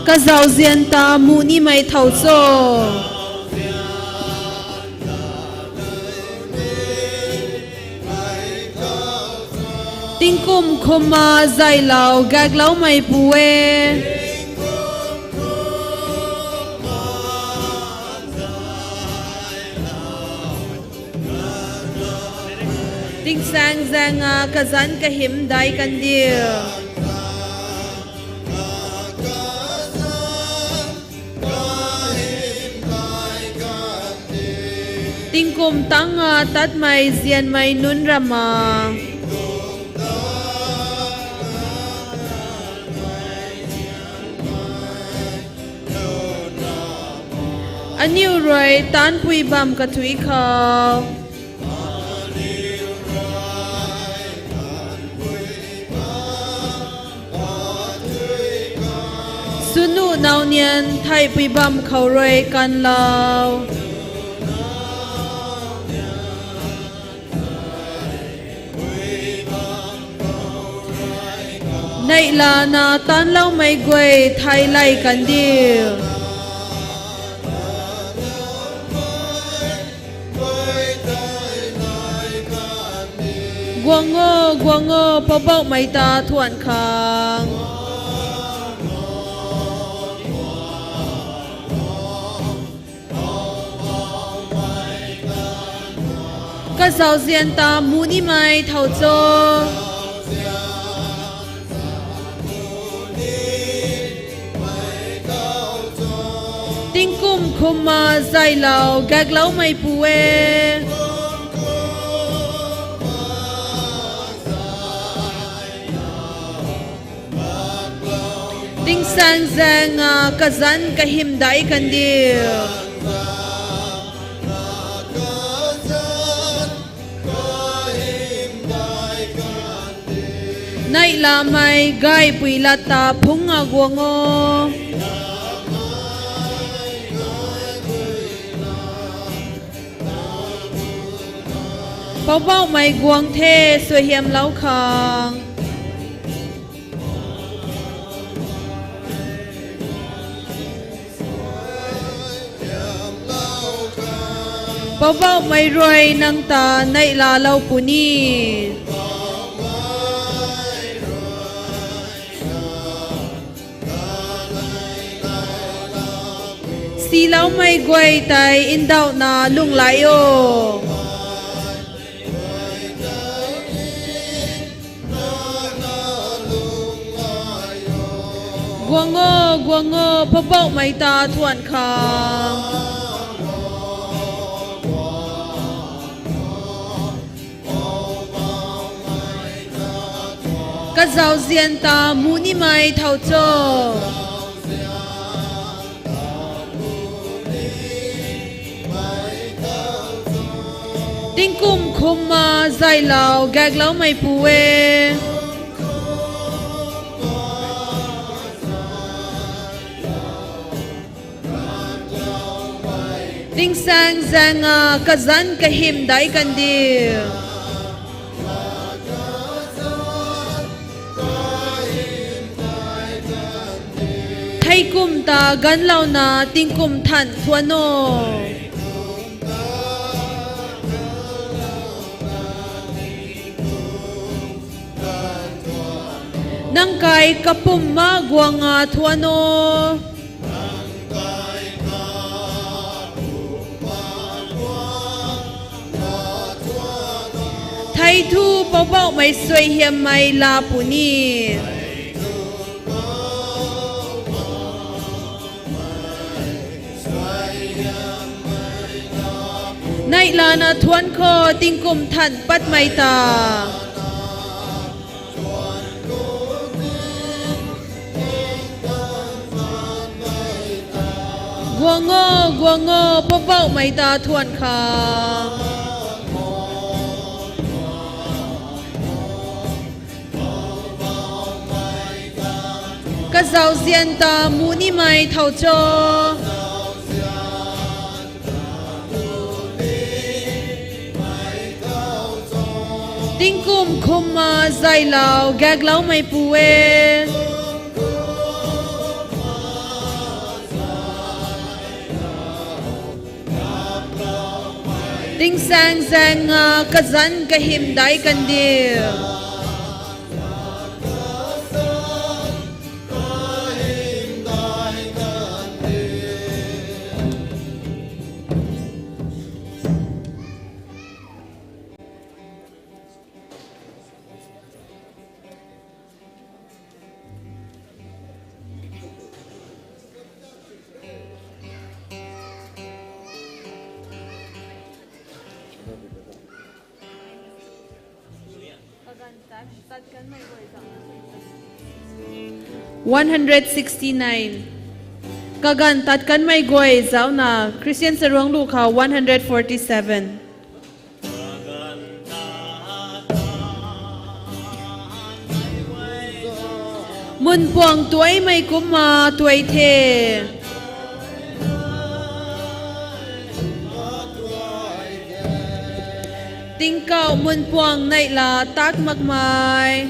Kazauzian ta mu nimei thau cho. Tingkum khumna zaylou gakloumeipu e. Tingsaeng zaeng a kazanc kahym dai kandiu. Tingkum tang a tatmei zianmei nunc ramh a. Aniu rui taanc pui bam kathui khou, swnu nau nian theihpui bam khou rui kanlou. Neihlana taanloumei guay thei lay kandiu. Guang o, guang o, Poubauhmei ta thuan khang. Kazauzian ta mu nimei thow cho. Tingkum khumna zaylou gakloumeipu e. Tingsaengzaeng a kazanc kahymdai kandiu. Neihlamei gaypui lat ta phungc a guang o. Poubauhmei guang the suaihiamlou khang. Poubauhmei rui nang ta neihlalou puni. Siloumei guay tei ndauhna lunghlaic o. Guang o, guang o, Poubauhmei ta thuan khang. Kazauzian ta mu nimei thow cho. Tingkum khumna zaylou gakloumeipu e. Tingsaengzaeng a kazanc kahymdai kandiu. Theikum ta ganvlouna tingkum than thuan o. Nang kai kapumc ma guang a thuan o. Thei thu Poubauhmei suaihiammei laa puni. Neihlana thuan khou tingkum than patmei ta. Guang o, guang o, Poubauhmei ta thuan khang. Kazauzian ta mu nimei thow cho. Tingkum khumna zaylou gakloumeipu e. Tingsaengzaeng a kazanc kahymdai kandiu. One hundred sixty-nine. Kaganv tat kanmei guay zaucna, Christian Saruanglu khou one hundred forty-seven. Mun puang tuaimei kumna tuai the. Tingkauh mun puang neihla tak makmei.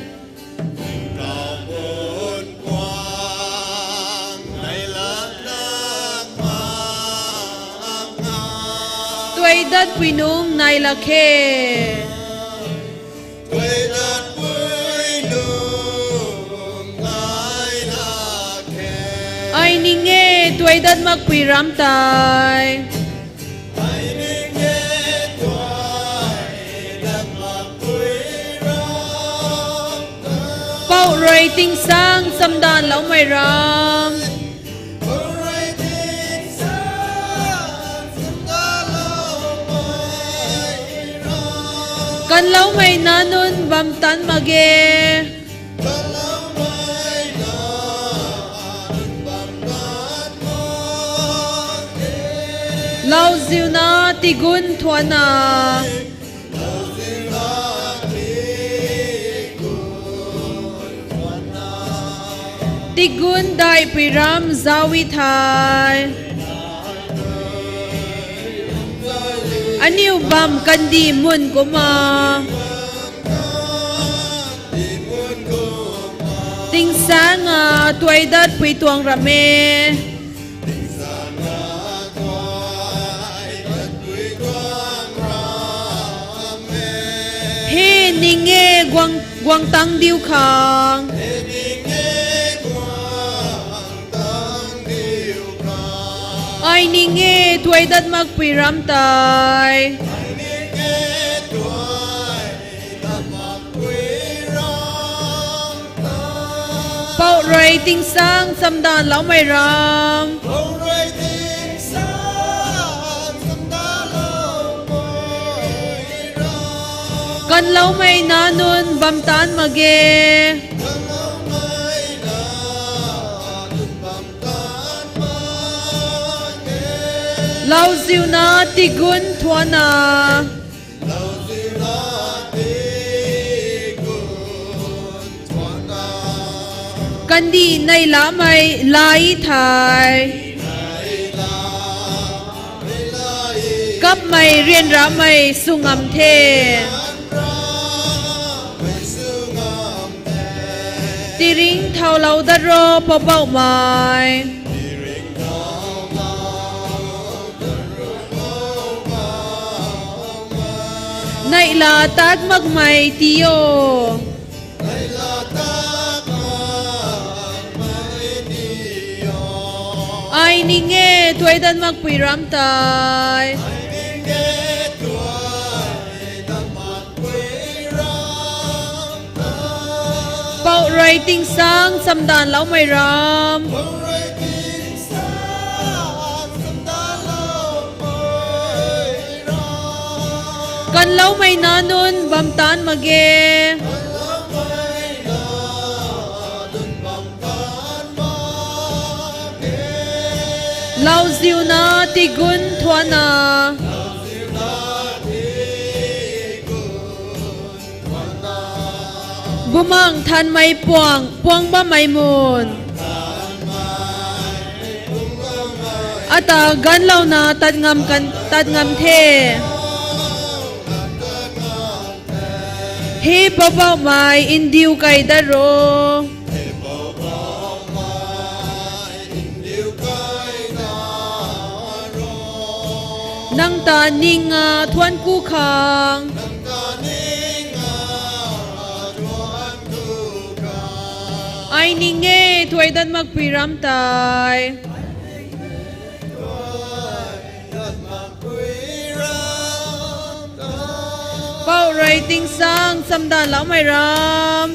Tuai datpui nung neihla khe. Ai ning e tuai dat makpui ram tei. Pouh rui tingsaeng chamdanvloumei ram. Kanloumei nac nunc bam taanc mak ge. Lauziuna tigun thuanna. Tigun daihpui ram zauc e thei. Aniu bam kandih mun kumna. Tingsaeng a tuai datpui tuang ram e. He ning e guang, guang tang diu khang. Ai ning e tuai dat makpui ram tei. Pouh rui tingsaeng chamdanvloumei ram. Kanloumei nac nunc bam taanc mak ge. Lauziuna tigun thuanna. Kandih neihlamei lai thei. Kapmei ryanramei sw ngam the. Tiringcthaulou dat ro Poubauhmei. Neihla tak makmei tii o. Ai ning e tuai dat makpui ram tei. Pouh rui tingsaeng chamdanvloumei ram. Kanloumei nac nunc bam taanc mak ge. Lauziuna tigun thuanna. Bumaengh Nthanmei puang, puang bammei mun. Ata ganvlouna tat ngam kan, tat ngam the. He Poubauhmei, ndiu kai dat ro. Nang ta ning a thuanc ku khang. Ai ning e tuai dat makpui ram tei. Pouh rui tingsaeng chamdanvloumei ram.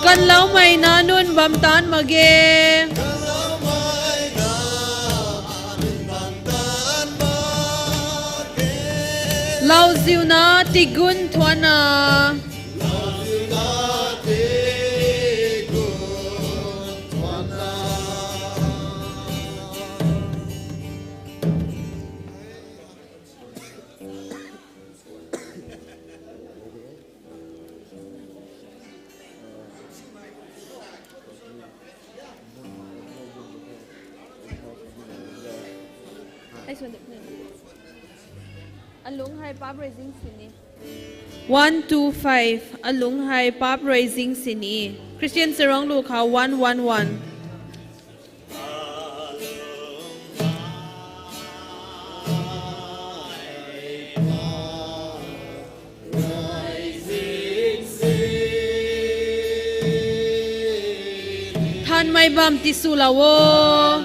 Kanloumei nac nunc bam taanc mak ge. Lauziuna tigun thuanna. Alung hei pap rui zing sini. One two five, alung hei pap rui zing sini. Christian Sarong Lu khou one one one. Thanmei bam tiswlou o.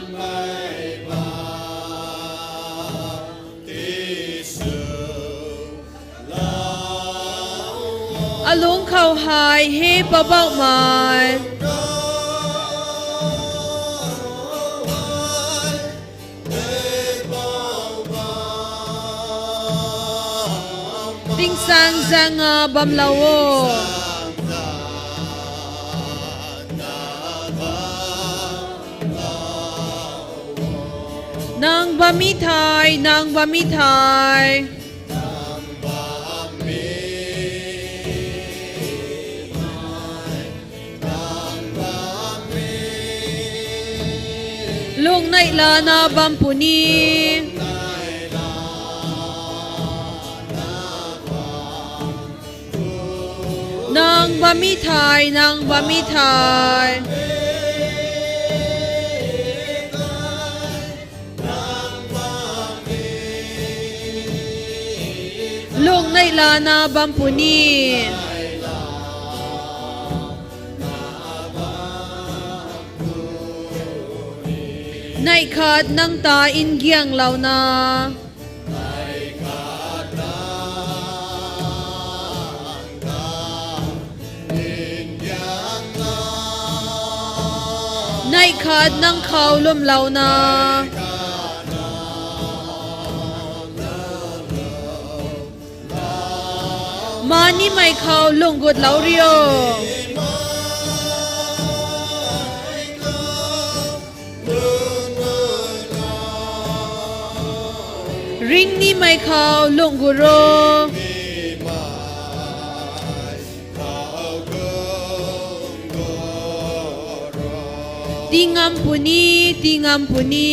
Alung khou hei he Poubauhmei. Tingsaeng zaeng a bamlou o. Nang bammei thei, nang bammei thei. Lungneih lana bam puni. Nang bammei thei, nang bammei thei. Lungneih lana bam puni. Neih khat nang ta ngianglouna. Neih khat nang khou lwmlouna. Maan nimei khou lungc gutlou rio. Ring nimei khou lungc gut ro. Tii ngam puni, tii ngam puni.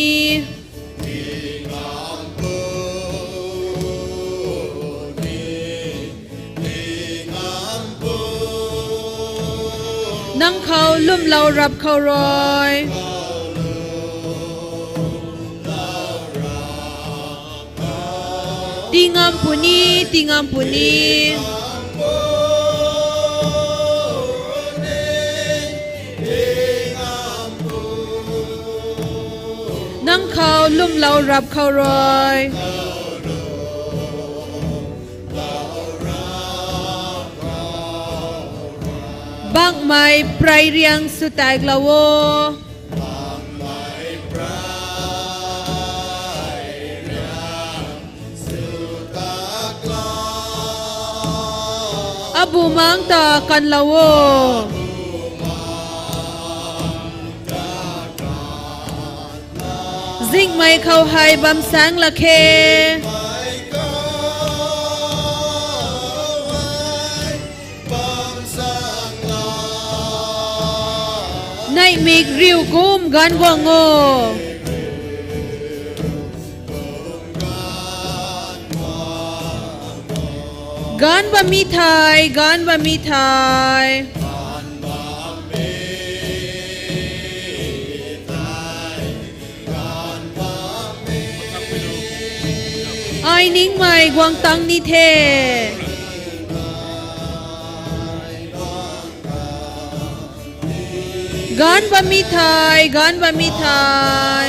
Nang khou lwmlou rap khou rui. Tii ngam puni, tii ngam puni. Nang khou lwmlou rap khou rui. Bangmei prei riang sw taklou o. Abumaengh ta kanlou o. Zingmei khou hei bam saeng lak khe. Neihmik riu kum gaanv guang o. Gaanv bammei thei, gaanv bammei thei. Ai ningmei guang tang ni the. Gaanv bammei thei, gaanv bammei thei.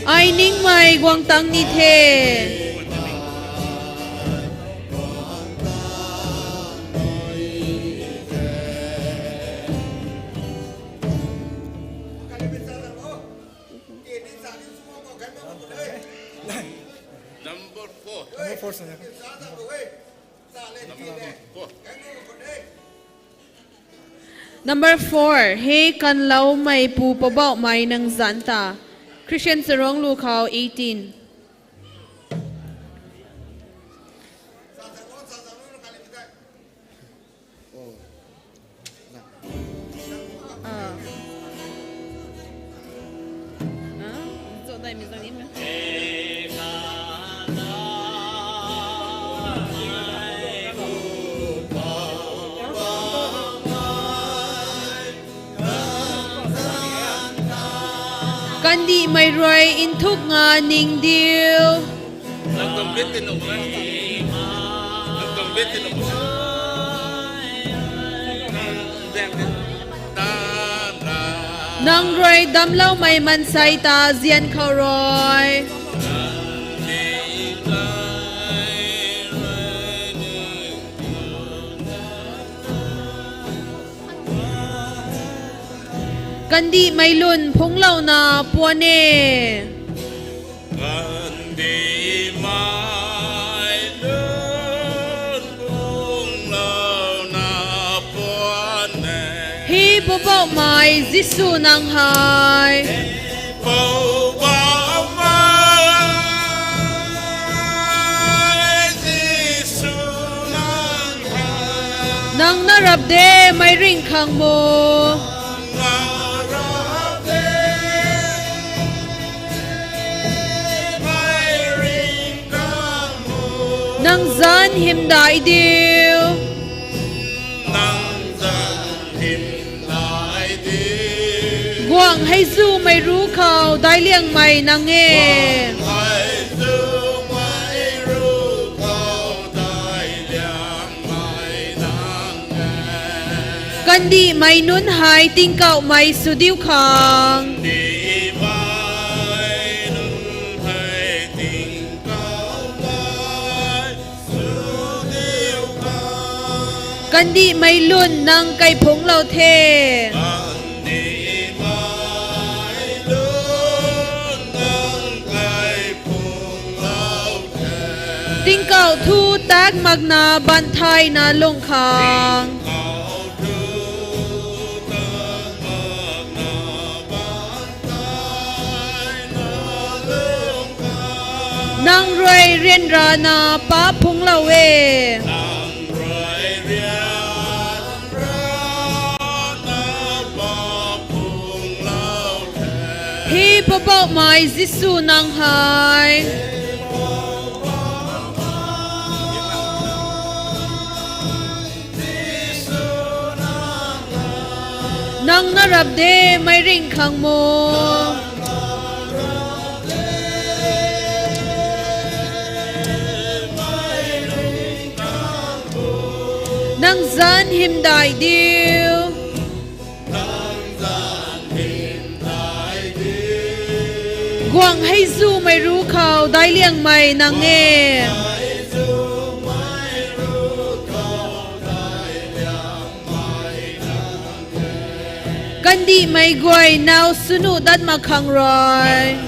Ai ningmei guang tang ni the. Number four. Number four sana. Number four. Number four. He kanloumei pu Poubauhmei nang zanc ta. Christian Sarong Lu khou eighteen. Kandihmei rui nthuk nga ning diu. Nang rui damcloumei mansei ta zian khou rui kandihmei lun phungclouna puan e. He Poubauhmei Jisu nang hei. Nang na rap de meic ringh khang mo. Nang zanc hymdaih diu. Guangc hei zumei ruc khou daic liangmei nang e. Kandihmei nunc hei tingkauhmei sw diu khang. Kandihmei lun nang kaiphungclou the. Tingkauh thu tak makna banthayna lung khang. Nang rui ryanrana paap phungclou e. He Poubauhmei Jisu nang hei. Nang na rap de meic ringh khang mo. Nang zanc hymdaih diu. Guangc hei zumei ruc khou daic liangmei nang e. Kandihmei guay naw swnu dat mak khang rui.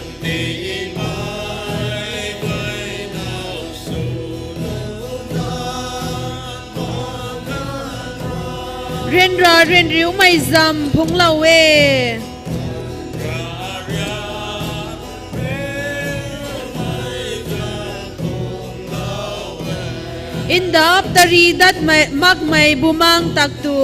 Ryanra ryanriumei zam phungclou e. Ndap tari dat makmei bumaengc tak tu.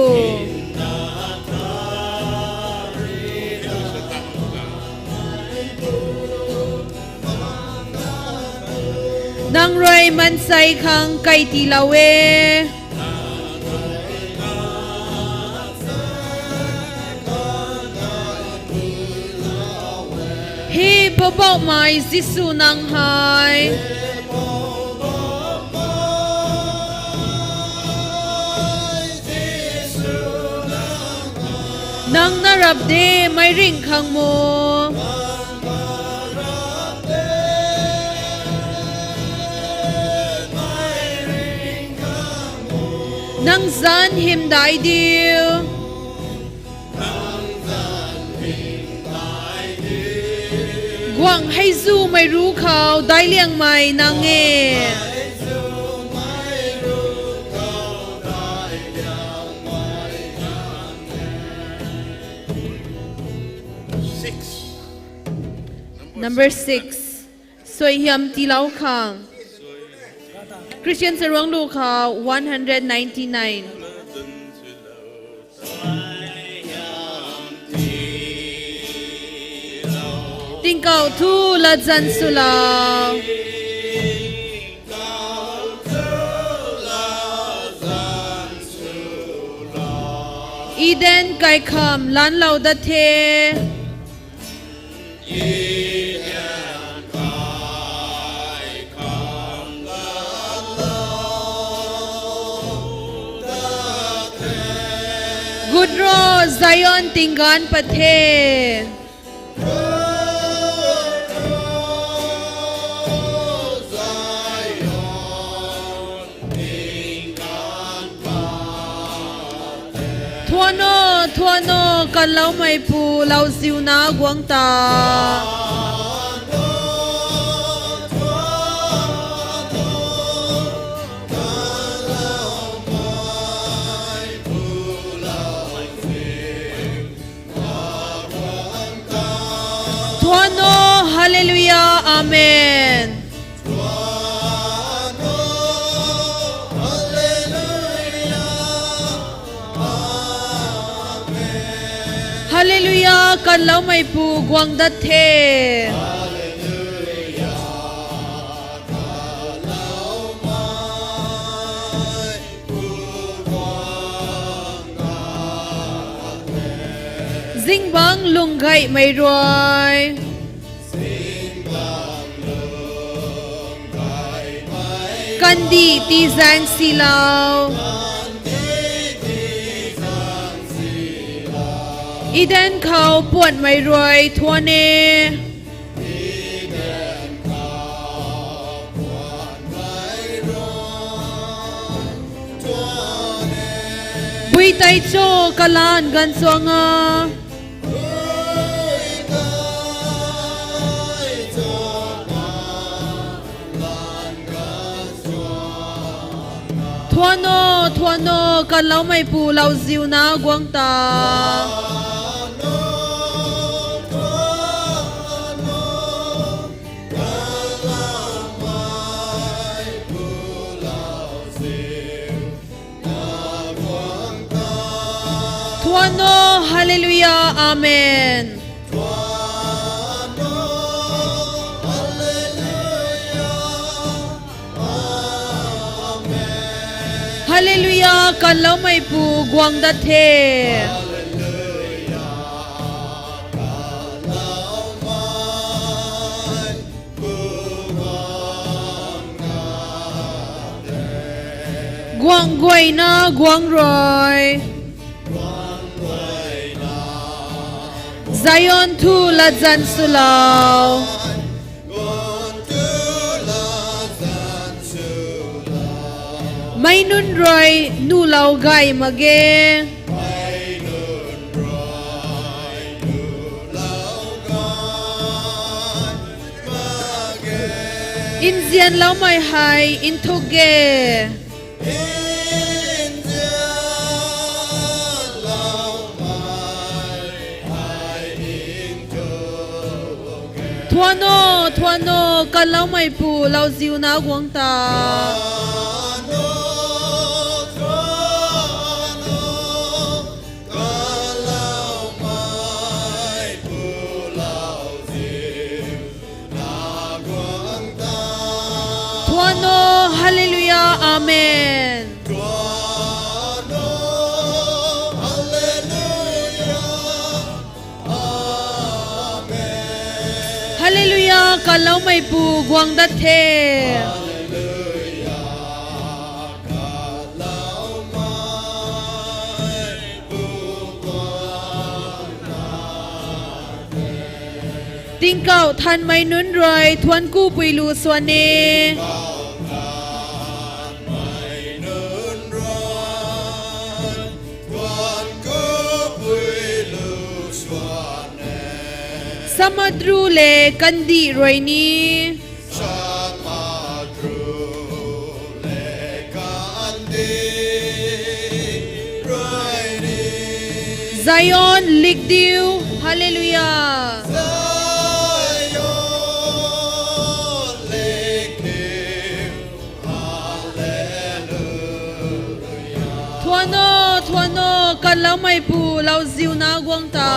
Nang rui maansei khang kai tiilou e. He Poubauhmei Jisu nang hei. Nang na rap de meic ringh khang mo. Nang zanc hymdaih diu. Guangc hei zumei ruc khou daic liangmei nang e. Number six. Suaihiam tiilou khang. Christian Saruanglu khou one hundred ninety-nine. Ting Kau thu latzan swlou. Eden kaikham lanlou dat the. Gutro Zion tingganv pat the. Thuan o, thuan o, kanloumeipu lauziuna guang ta. Thuan o, Hallelujah, Amen. Hallelujah, kanloumeipu guang dat the. Zingbangc lunggaihmei rui. Kandih tizaeng silou. Eden khou puanhmei rui thuan e. Bui tei cho kalan ganv chuang a. Thuan o, thuan o, kanloumeipu lauziuna guang ta. Thuan o, Hallelujah, Amen. Hallelujah, kanloumeipu guang dat the. Guang guayna guang rui. Zion thu latzan swlou. Meic nunc rui nuhlou gay mak ge. Nzianloumei hei nthuk ge. Thuan o, thuan o, kanloumeipu lauziuna guang ta. Thuan o, Hallelujah, Amen. Hallelujah, kanloumeipu guang dat the. Tingkauh thanmei nunc rui thuancku pui lu swan e. Samudra le kandih rui ni. Zion lik diu, Hallelujah. Thuan o, thuan o, kanloumeipu lauziuna guang ta.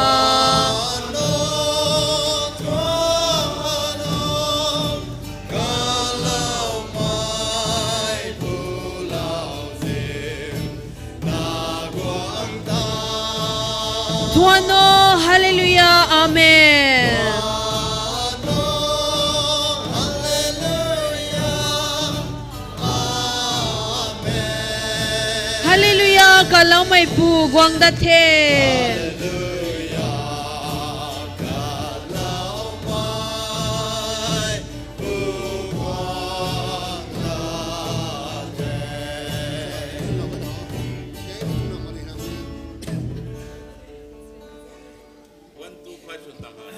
Thuan o, Hallelujah, Amen. Hallelujah, kaloumeipu guang dat the. One, two, five, sw ta ha.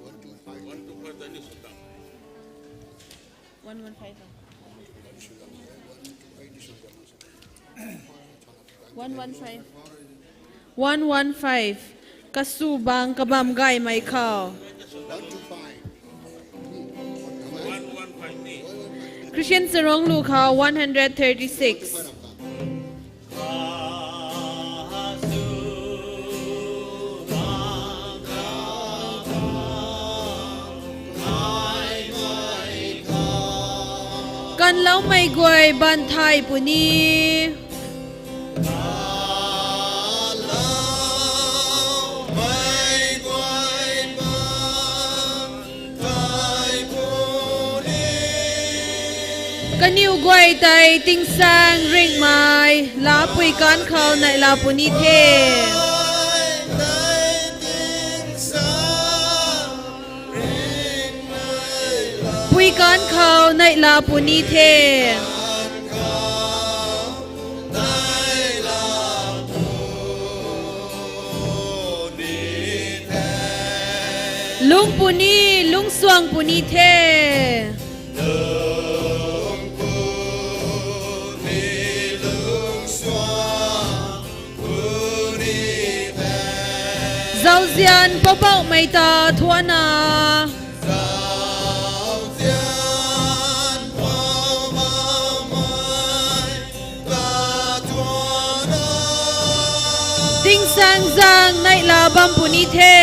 One, two, five, ta ni sw ta. One, one, five. One, one, five. One, one, five. Kasubang kabam gaymei khou. Christian Sarong Lu khou one hundred thirty-six. Kanloumei guay baan thay puni. Kaniw guay tei tingsaeng ringhmei laapui kanv khou neihla puni the. Pui kanv khou neihla puni the. Lungc puni, lungcsuang puni the. Zauzian Poubauhmei ta thuanna. Tingsaeng zaeng neihla bam puni the.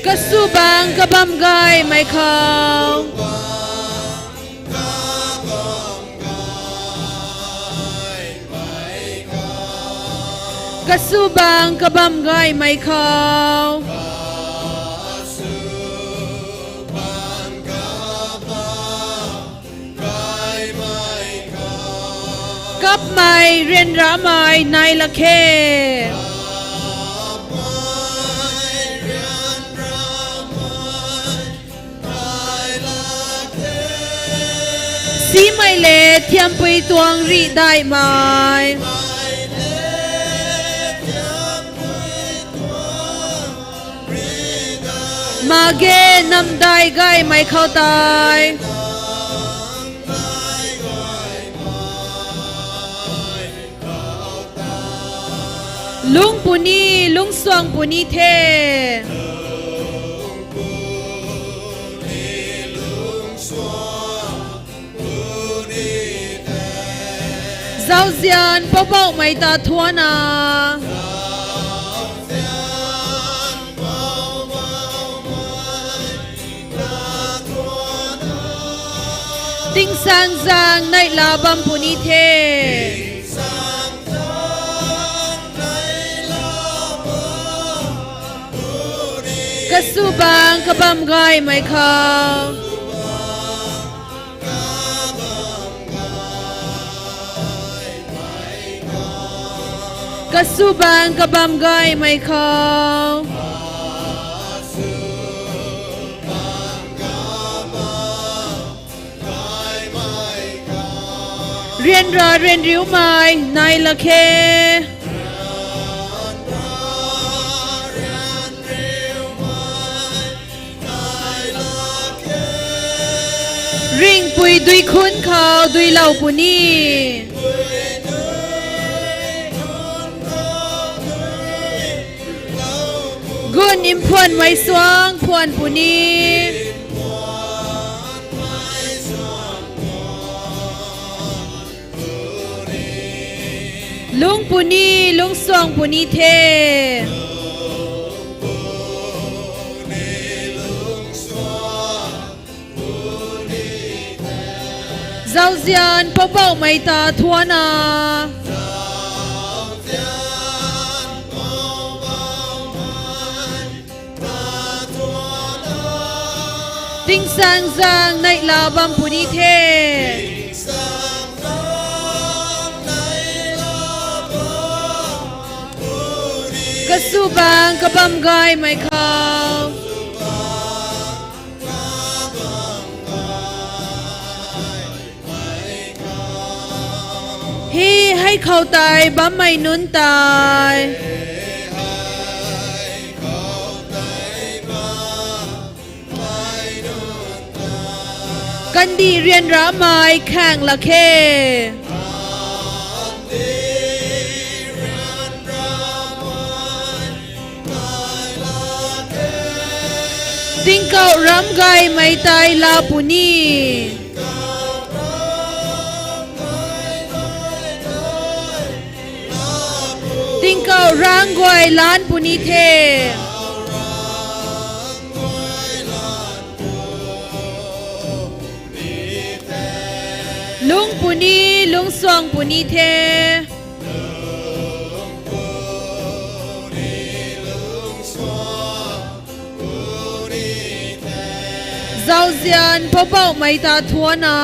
Kasubang kabam gaymei khou. Kasubang kabam gaymei khou. Kapmei ryanramei nai lak khe. Simei le thiampui tuang rih daihmei. Mak ge namdai gaymei khou tei. Lungc puni, lungcsuang puni the. Zauzian Poubauhmei ta thuanna. Tingsaeng zaeng neihla bam puni the. Kasubang kabam gaymei khou. Kasubang kabam gaymei khou. Ryanra ryanriumei nai lak khe. Ringhpui duikhun khou duilou puni. Gun mphuanmei suang phuan puni. Lungc puni, lungcsuang puni the. Zauzian Poubauhmei ta thuanna. Tingsaengzaeng neihla bam puni the. Kasubang kabam gaymei khou. Hei, hei khou tei bammei nunc tei. Kandih ryanramei khaeng lak khe. Tingkauh ram gaymei tei laa puni. Tingkauh rang guay laan puni the. Lung puni, lungcsuang puni the. Zauzian Poubauhmei ta thuanna.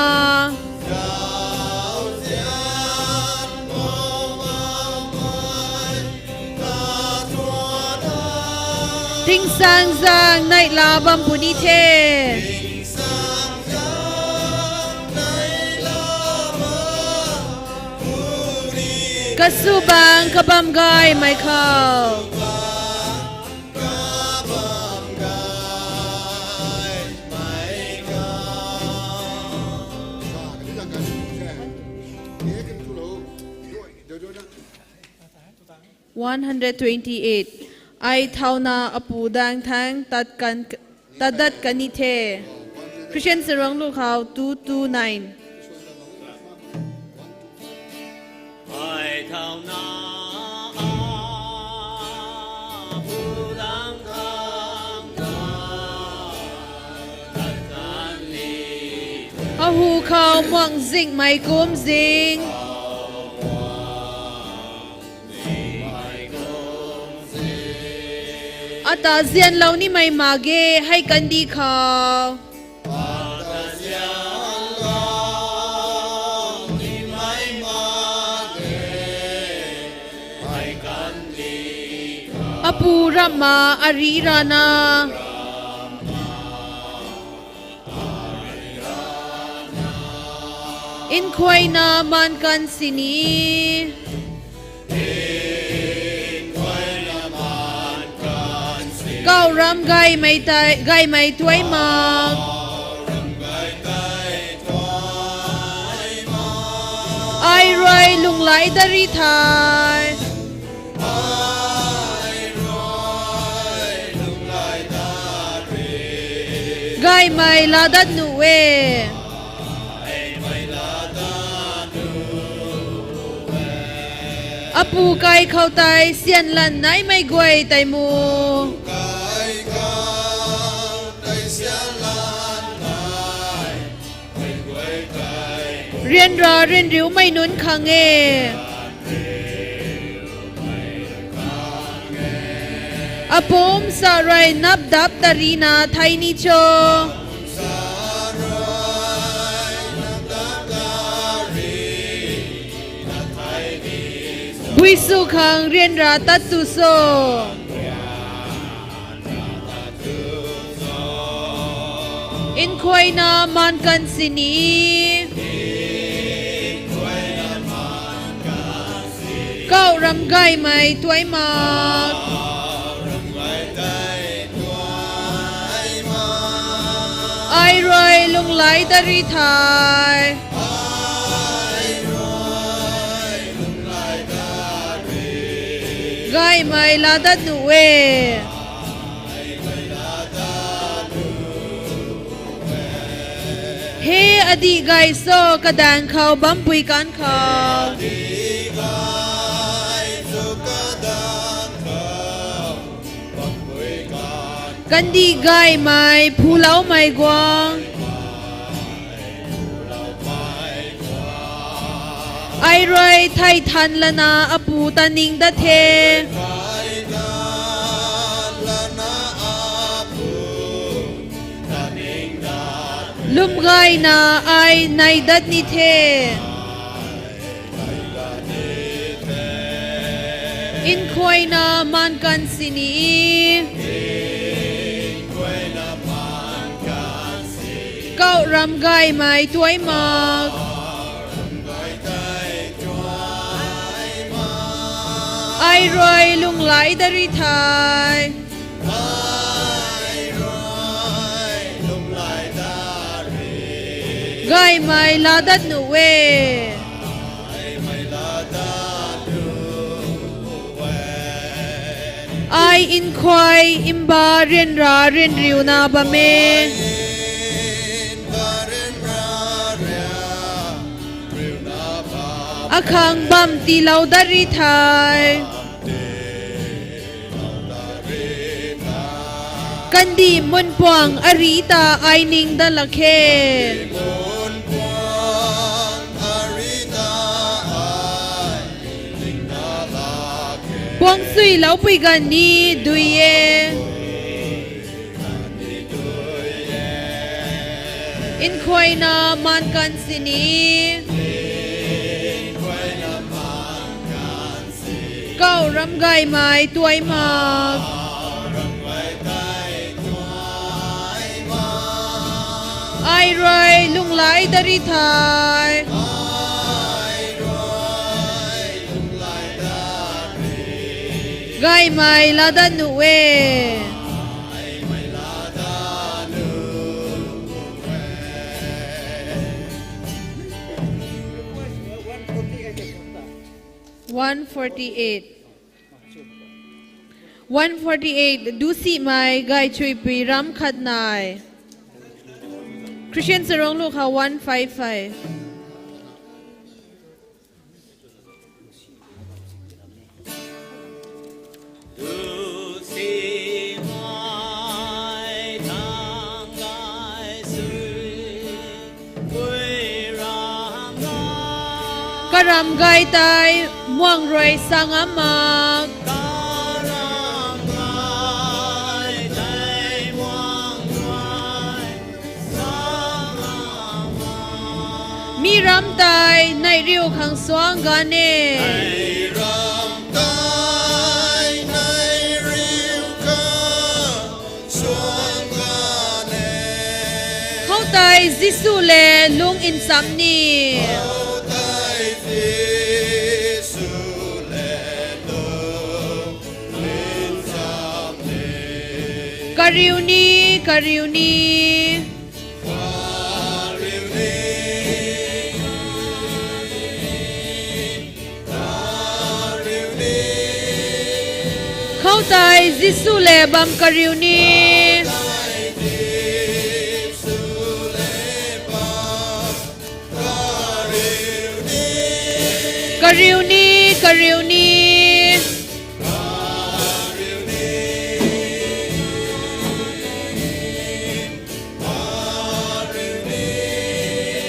Tingsaengzaeng neihla bam puni the. Kasubang kabam gaymei khou. One hundred twenty-eight. Ai thauna Apu daeng thaeng tat dat kan ni the. Christian Saruang Lu khou two two nine. Ai thauna Apu daeng thaeng tat kan ni the. Ahu khou muang zingmei kum zing. Ata zianlou nimei mak ge hei kandih khou. Apu ramhna ari rana. Nkhuayna maan kan sini. Kauh ram gaymei tuai mak. Ai rui lunghlaic dat ri thei. Gaymei laa dat nuh e. Apu kai khou tei syan lan naimei guay tei mu. Ryanra ryanriumei nunc khang e. Apumc sa rui nap dap tarina thei ni cho. Bui sw khang ryanra tat tu so. Nkhuayna maan kan sini. Kauh ram gaymei tuai mak. Ai rui lunghlaic dat ri thei. Gaymei laa dat nuh e. He adih gay so kadaeng khou bampui kan khou. Kandih gaymei phuloumei guang. Ai rui thei than lana apu ta ning dat the. Lwm gayna ai nai dat ni the. Nkhuayna maan kan sini, kauh ram gaymei tuai mak. Ai rui lunghlaic dat ri thei, gaymei laa dat nuh e. Ai nkhuay mba ryanra ryanriuna bam e. Akhang bam tiilou dat ri thei, kandih munpuang ari ta ai ning dat lak khe. Puang suiloupui ganv ni dui e. Nkhuayna maan kan sini, kauh ram gaymei tuai mak. Ai rui lunghlaic dat ri thei, gaymei laa dat nuh e. One forty-eight. One forty-eight, Dusimei Gaychuipui ram khat nai. Christian Sarong Luk ha one five five. Karam gay tei muang rui sa ngam mak. Mi ram tei neihriu khang suang gan e. Khoutei Jisu le lung ncham ni. Kariu ni, kariu ni. Khoutei Jisu le bam kariu ni. Kariu ni, kariu ni.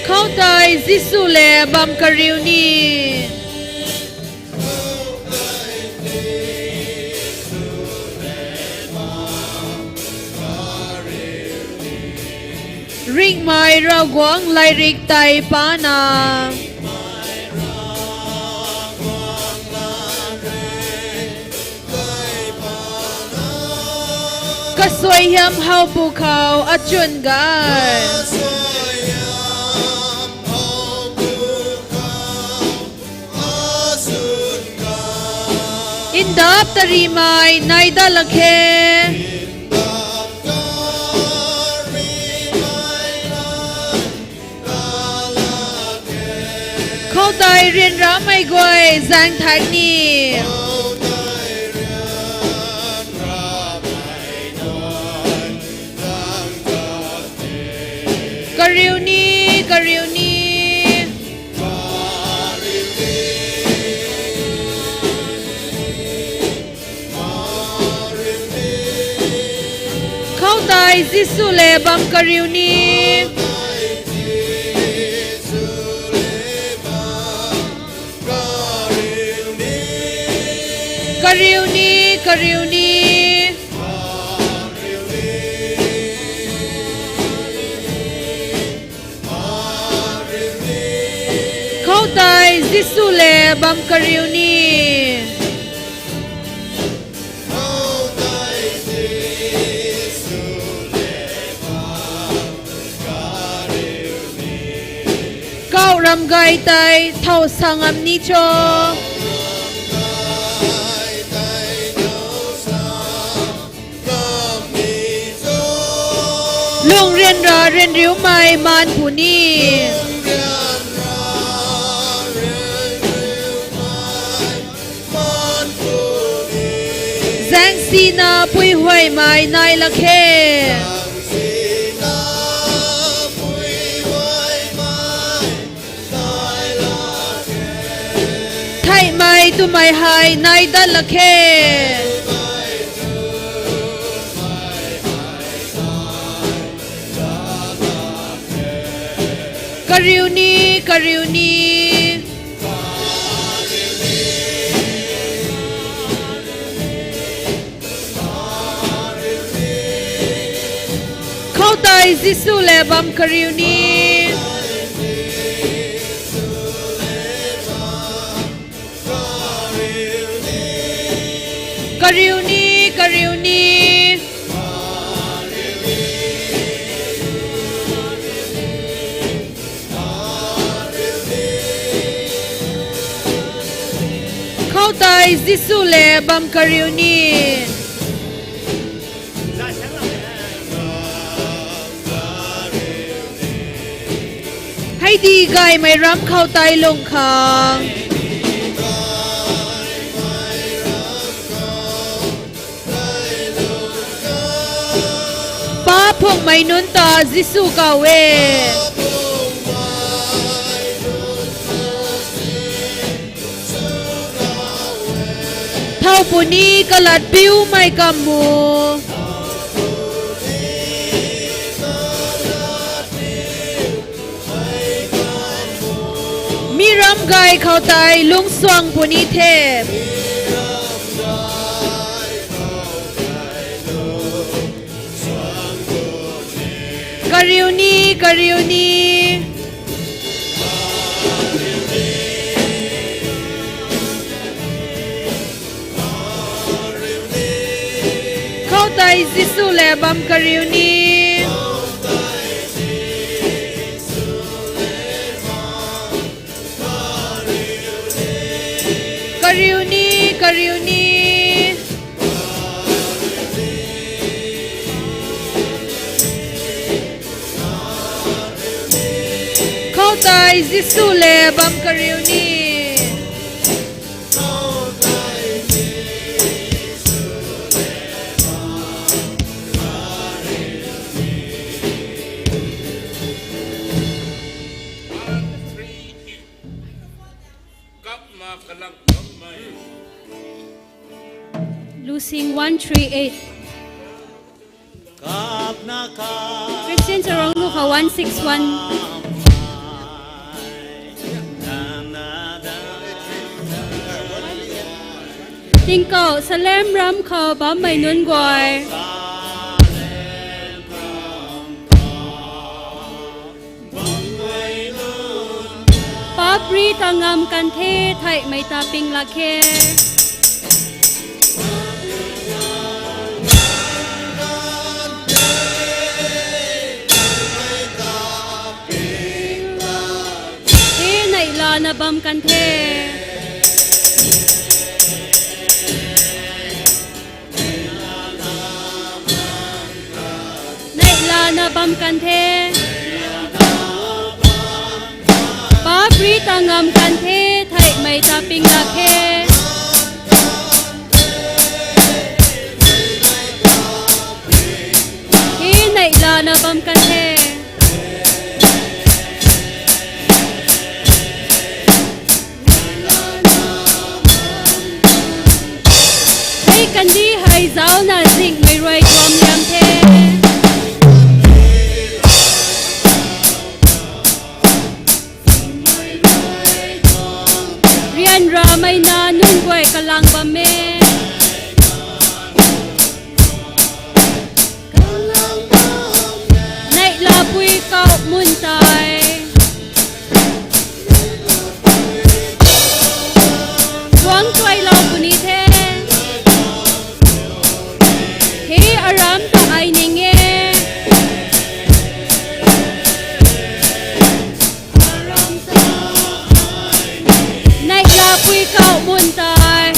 Khoutei Jisu le bam kariu ni. Ringhmei Ravguangc lairik tei pana. Kasuaihiam howpu khou achwn gay. Ndap tarimei nai dat lak khe. Khoutei ryanramei guay zaeng thak ni. Kariu ni, kariu ni. Khoutei Jisu le bam kariu ni. Kariu ni, kariu ni. Khoutei Jisu le bam kariu ni. Kau ram gay tei thow sa ngam ni cho? Lung ryanra ryanriumei maan puni. Zaengsina puihuaymei nai lak khe. Theihmei twmei hei nai dat lak khe. Kariu ni, kariu ni. Khoutei Jisu le bam kariu ni. Kariu ni, kariu ni. Khoutei Jisu le bam kariu ni. Hei di gaymei ram khou tei lung khang. Pa phungmei nunc ta Jisu kaw e. Thow puni kalat piumei kammu. Mi ram gay khou tei lungcsuang puni the. Kariu ni, kariu ni. Khoutei Jisu le bam kariu ni. Kariu ni, kariu ni. Khoutei Jisu le bam kariu ni. Lusing one three eight. Christian Charong Lukha one six one. Tingkauh Salem ram khou bammei nunc guay. Paap ri ta ngam kan the, theihmei ta ping lak khe. Hei neihlana bam kan the. Neihlana bam kan the. Paap ri ta ngam kan the, theihmei ta ping lak khe. Hei neihlana bam kan the. Hei kandih hei zauna zingmei rui tuam liam the. Ryanramei na nunc guay kalang bam e. Ang tuailou puni the. Hei aram ta ai ning e. Neihlapui kauh mun tei.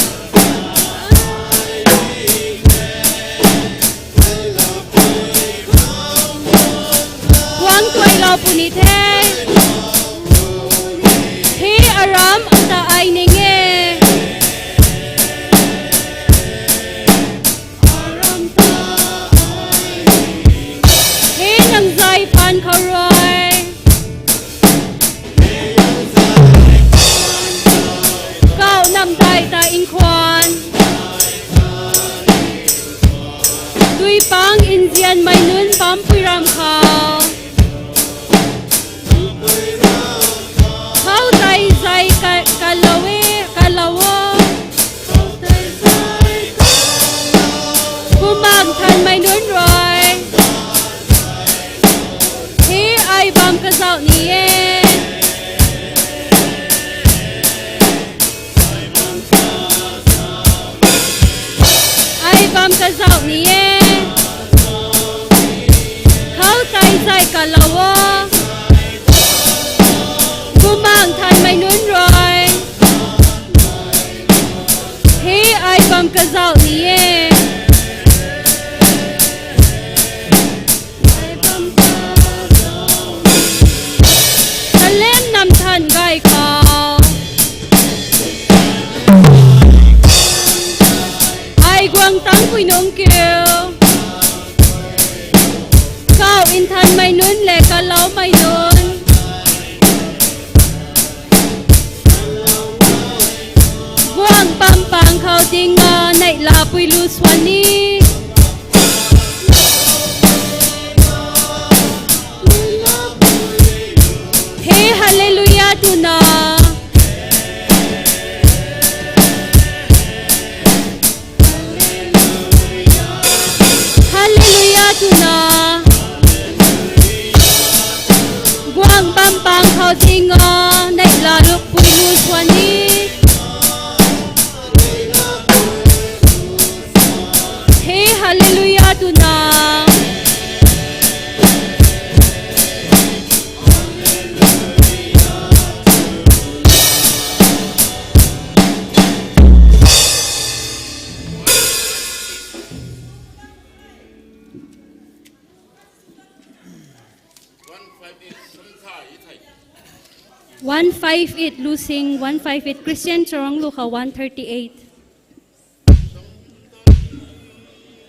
Guang tuailou puni the. Hei aram ta ai ning e. Hei nang zai paan khou rui. Kauh namdai ta nkhwan. Duipang nzianmei nunc bampui ram khou. Khou tei zai ka, kalou e, kalou o. Bumaengh Nthanmei nunc rui. Hei ai bam kazauh ni e. Ai bam kazauh ni e. Khou tei zai kalou o. Bumaengh Nthanmei nunc rui. Hei ai bam kazauh ni e. Salem namthan gay khou. Ai guang tangpui nunc kiu. Kauh nthanmei nunc le kaloumei nunc. Guang pampang khou ding a neihlapui lu swan ni. Hei Hallelujah twna. Hallelujah twna. Guang pampang khou ding a neihla lukpui lu swan ni. Hei Hallelujah twna. One five eight Lusing, one five eight Christian Churang lu khou one thirty eight.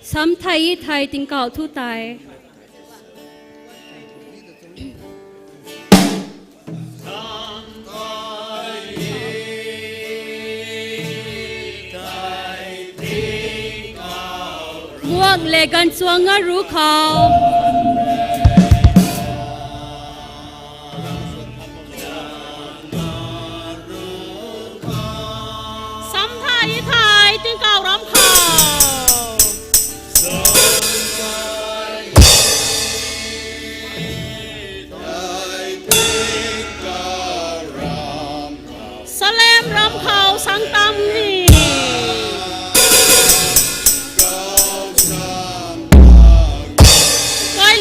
Sam thai thai tingkauh thu tei. Muang le ganchuang a ru khou. Sam thai thai tingkauh ram khou. Salem ram khou sang tam ni. Kai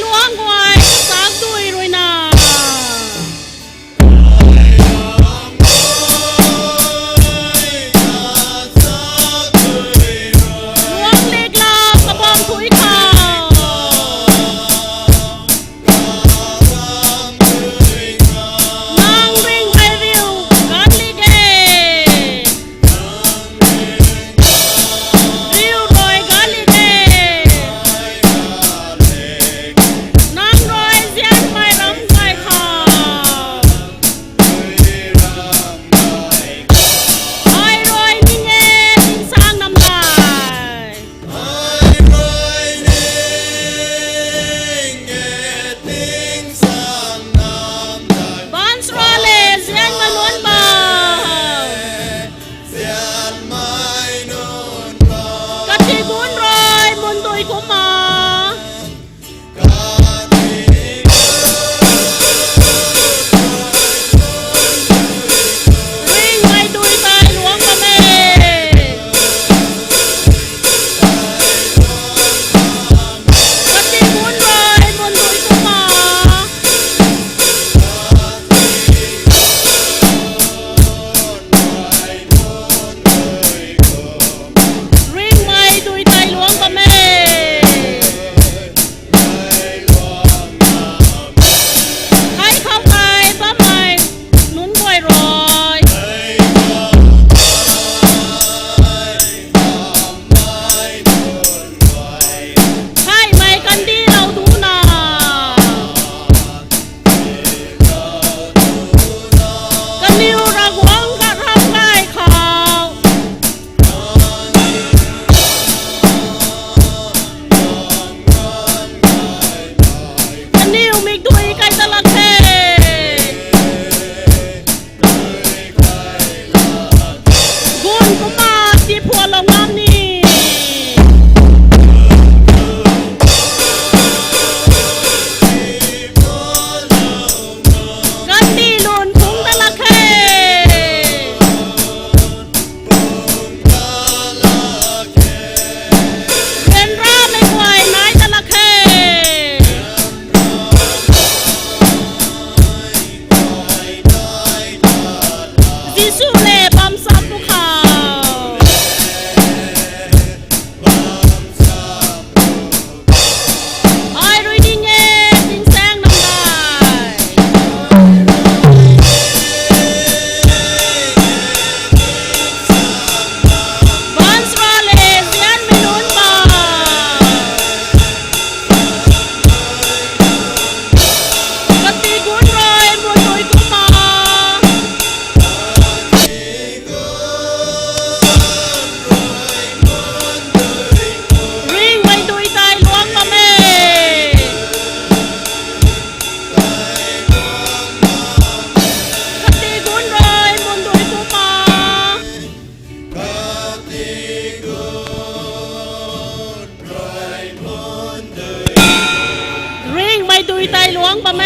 tei luang bam e.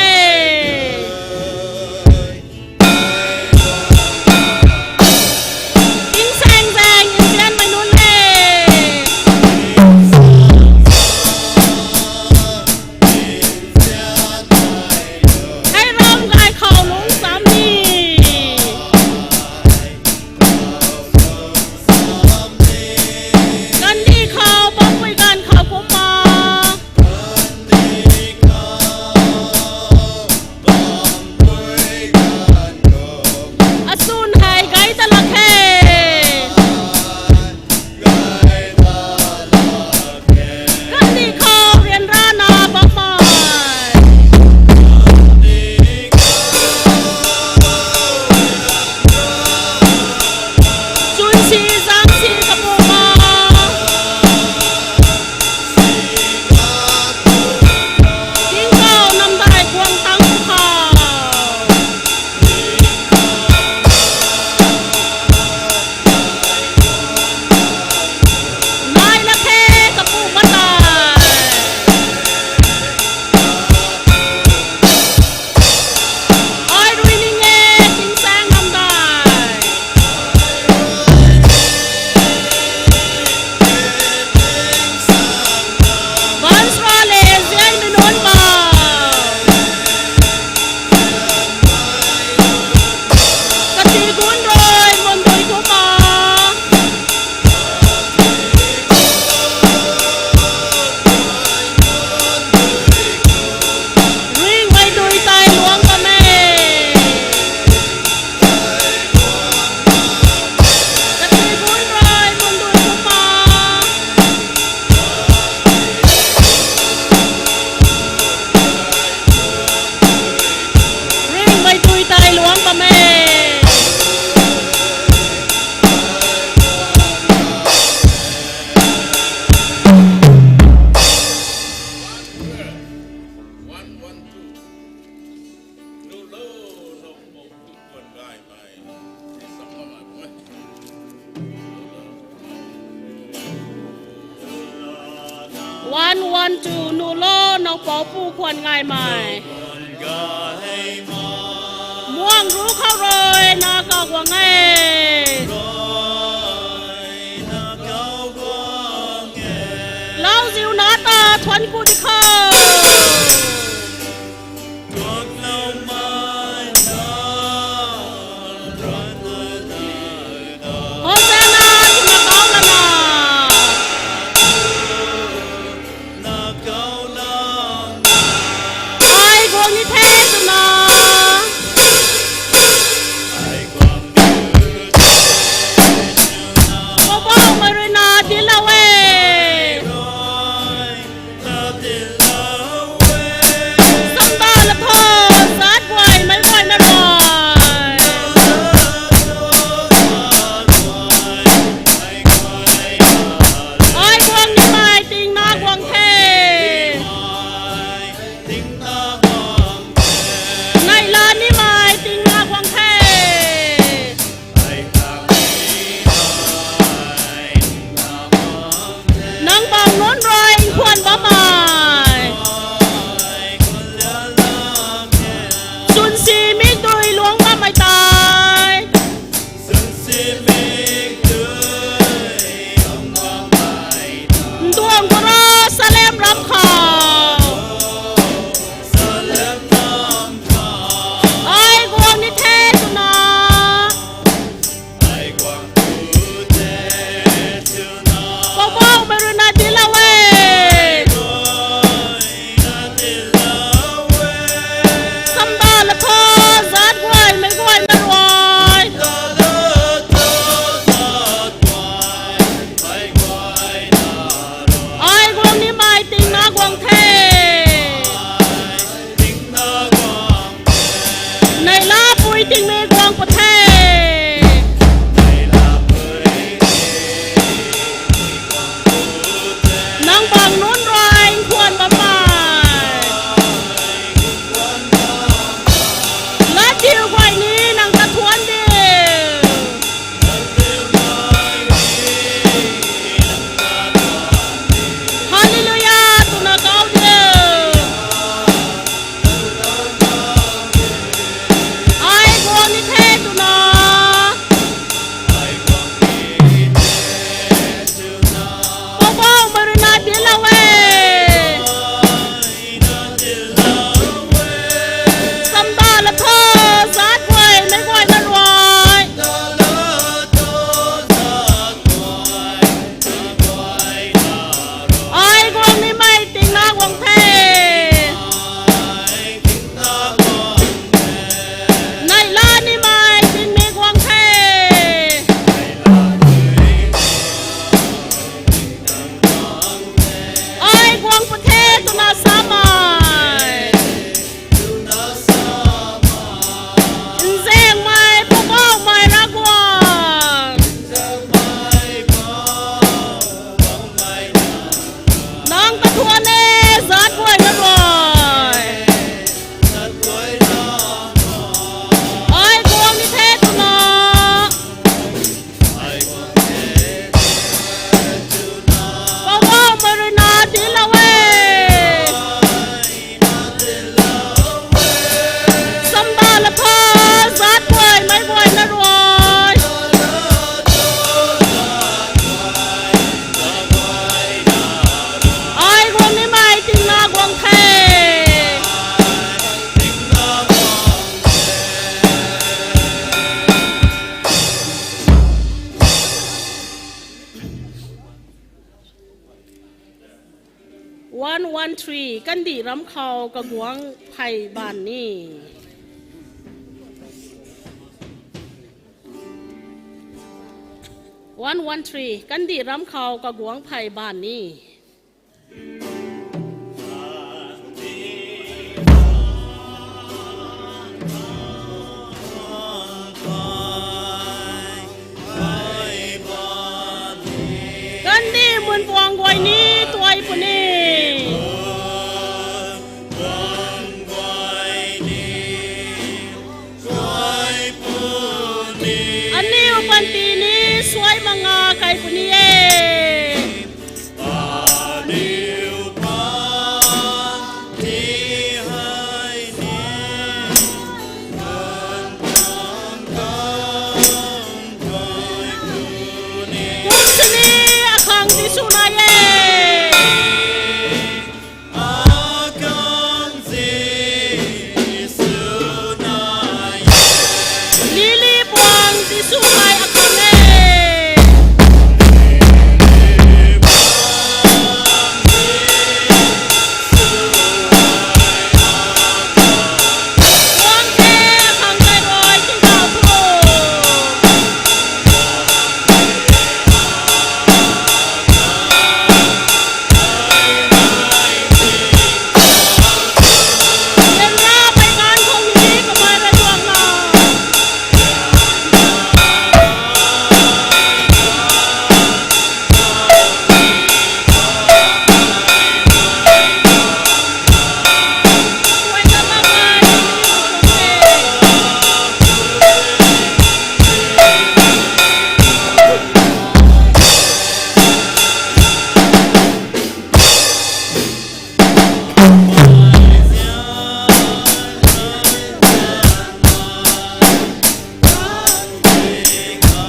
Tingsaeng zaeng nzianmei nunc le. Hei ram gay khou lungc cham ni. Kandih khou, bampui ganv khou kumna. Asun hei gay ta lak khe. Kandih khou ryanrana bammei. Chwn si zang si kapuma. Tingkauh namdai guang tang khou. Nai lak khe kapu matai. Ai rui ning e, tingsaeng namdai. Baanchara le nzianmei nunc ba. Kati gun rui mundui kumna. Ringmei dui tei luang bam e. Kati gun rui mundui kumna. Ringmei dui tei luang bam e. One, one, two, nulo, nowpoupu khwan ngaymei. Muang ru khou rui na kaw guang e. Lauziu na ta thuan ku di khou. Hosanna twna kau lana. Ai guang ni the twna. Poubauhmei rui na dinclou e. Samda la tho, zaat guay, meic guayna rui. Ai guang nimei tingna guang the. Neihla nimei tingna guang the. Nang bam nunc rui nkhwan bammei. Chwn si mikdui luang bammei tei. Nduang khou rui Salem ram khou. Ai guang ni the twna. Poubauhmei rui na dinclou e. One one three, kandih ram khou kaguangc phey baanv ni. One one three, kandih ram khou kaguangc phey baanv ni. Kandih mun puang guay ni tuai puni. Aniu panty ni suai manga kai puni e. Kum sini akhang Jisu nai e. Lily puang Jisu hei akhang e. Puang the akhang kai rui tingkauh thu.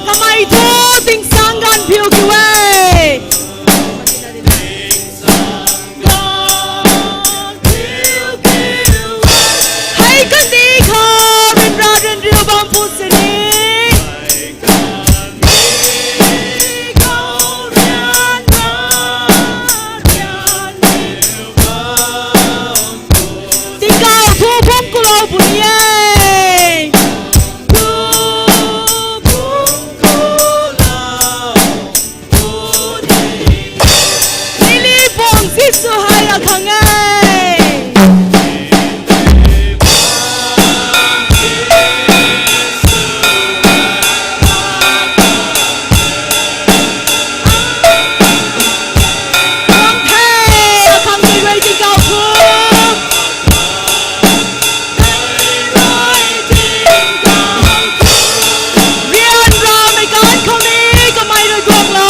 Kamei thu tingsaeng ganv phiu kiu e. Hei kandih khou ryanra ryanriu bam phu sini. Tingkauh thu phum kulou puni e. Lily puang Jisu hei akhang e. Puang the akhang rui tingkauh thu. Ryanramei ganv khou ni kamei rui guanglou.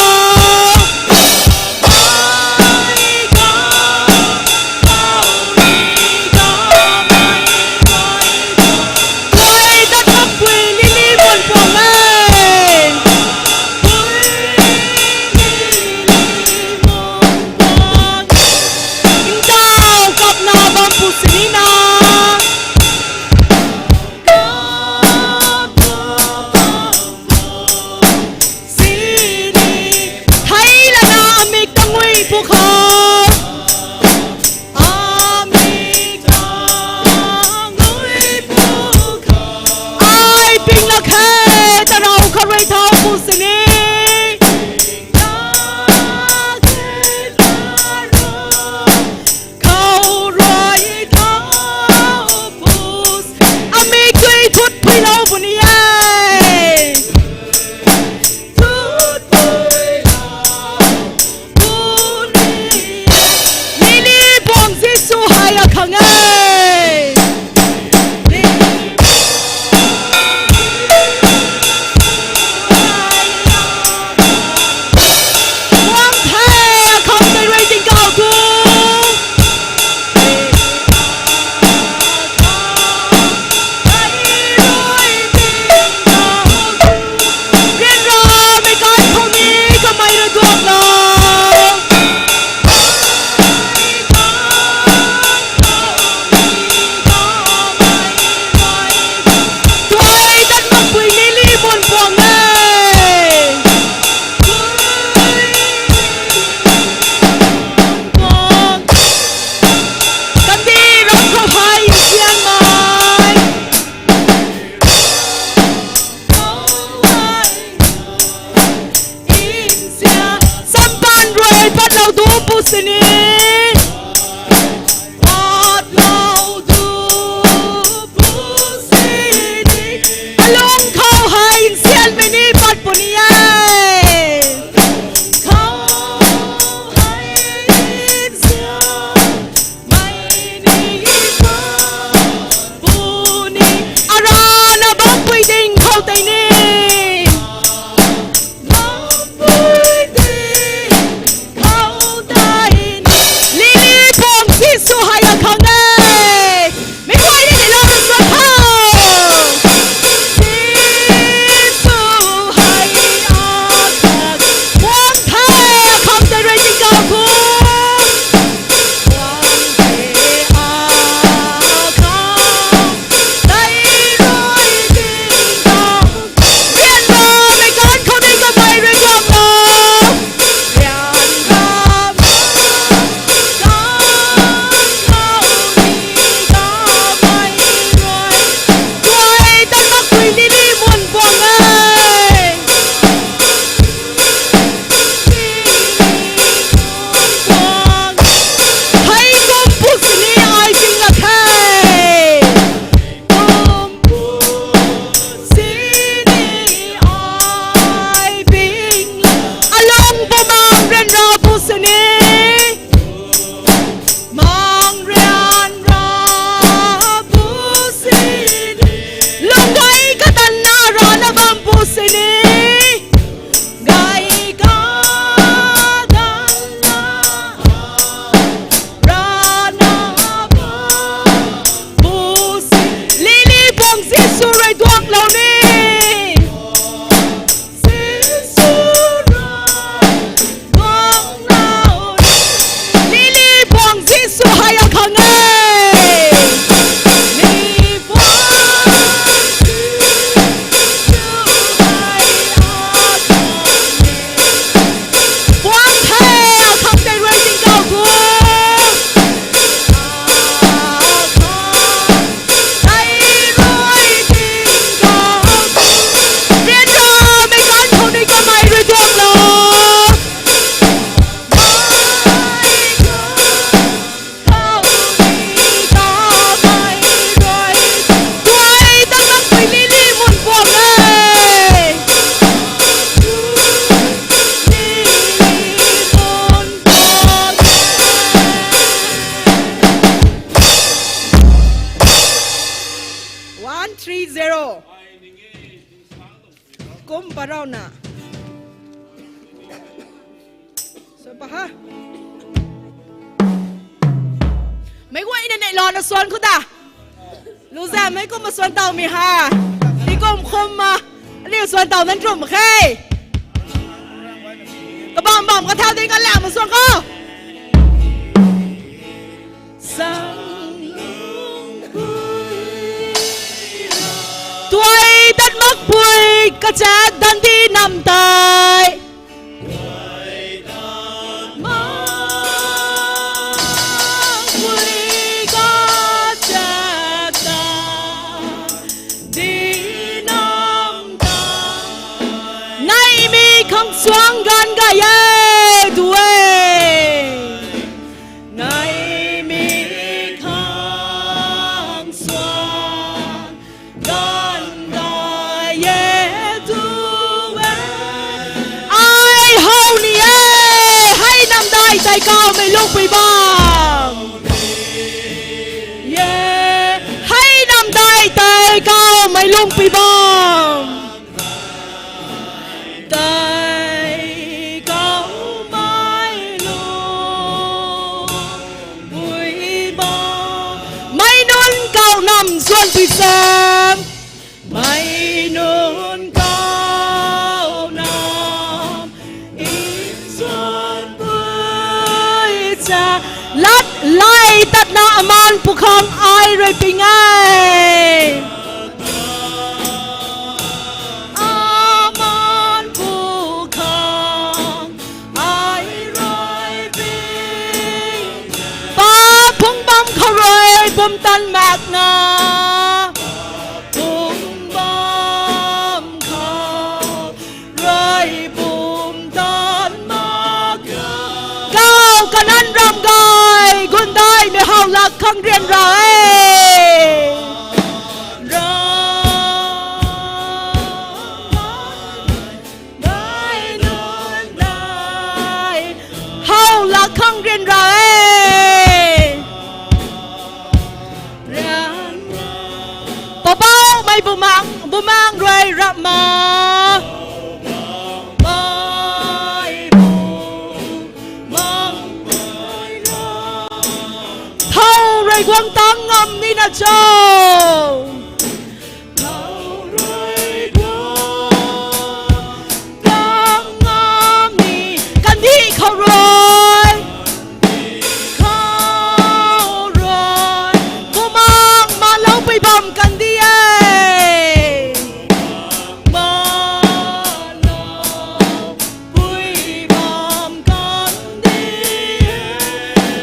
Parau na. Sapa ha. Meic guayna neihla na suan khou ta. Luzam mei kum ma suan taw mi ha. Ni kum khum ma. Aniu suan taw nan tum khe. Kabam bam kathau ding kalam ma suan khou. Tuai tat makpui kachat dan di nam tei. Makpui kachat dan di nam tei. Nai mi khang suang ganv gay e, tu e. Nai mi khang suang ganv gay e, tu e. Ai how ni e, hei namdai tei kawmei lungpui bam. Ye, hei namdai tei kawmei lungpui bam. Tei kawmei lungpui bam. Mei nunc kau nam suan pui sang. Mei nunc kau nam suan pui sang. Lat lay tatna aman pu khang ai rui ping e. Aman pu khang ai rui ping. Pa phung bam khou rui bum tan mak na. Phung bam khou rui bum tan mak. Kau kanan ram gay, gundaimei how lak khang ryanra e. Ram gay nunc dai, how lak khang ryanra e. Ryanra. Pabaumei bumang, bumang rui rap ma. Thow rui guang tang ngam nina cho. Thow rui guang tang ngam ni kandih khou rui. Khou rui. Bumang malou pui bam kandih e. Malou pui bam kandih e.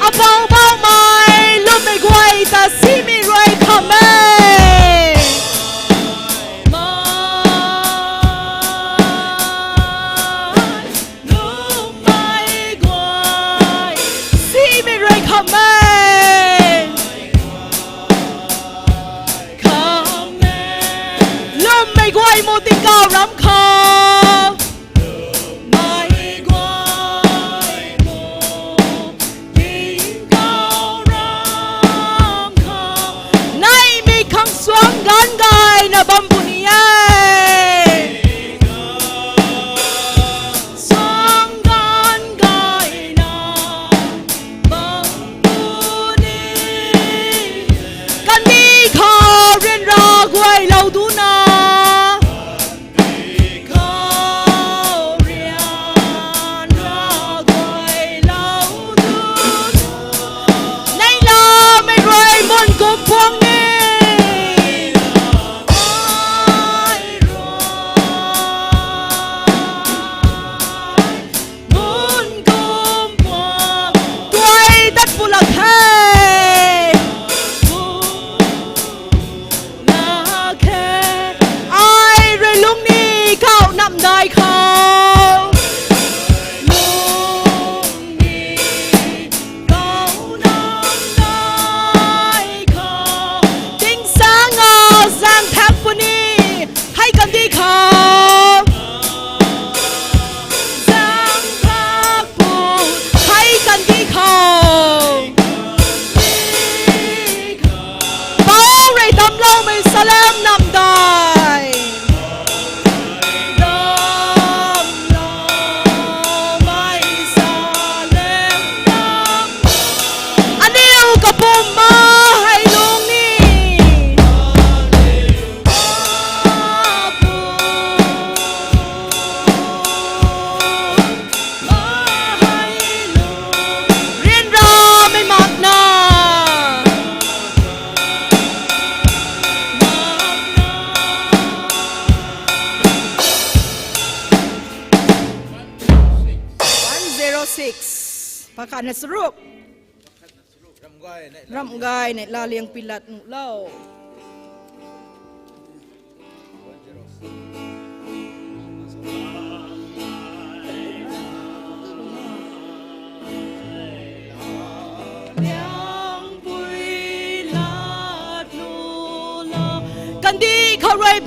Apou baumei lwmmei guay ta simei rui kham e. Mei lwmmei guay simei rui kham e. Kham e. Lwmmei guay mu tingkauh ram khou. Mei guay mu tingkauh ram khou. Nai mi khang suang ganv gayna bam puni e. Suang ganv gayna bam puni. Kandih khou ryanra guaylou duna. Pakhatna charuk. Ramhgay nei laa liang pilat nuh lou. Kandih khou rui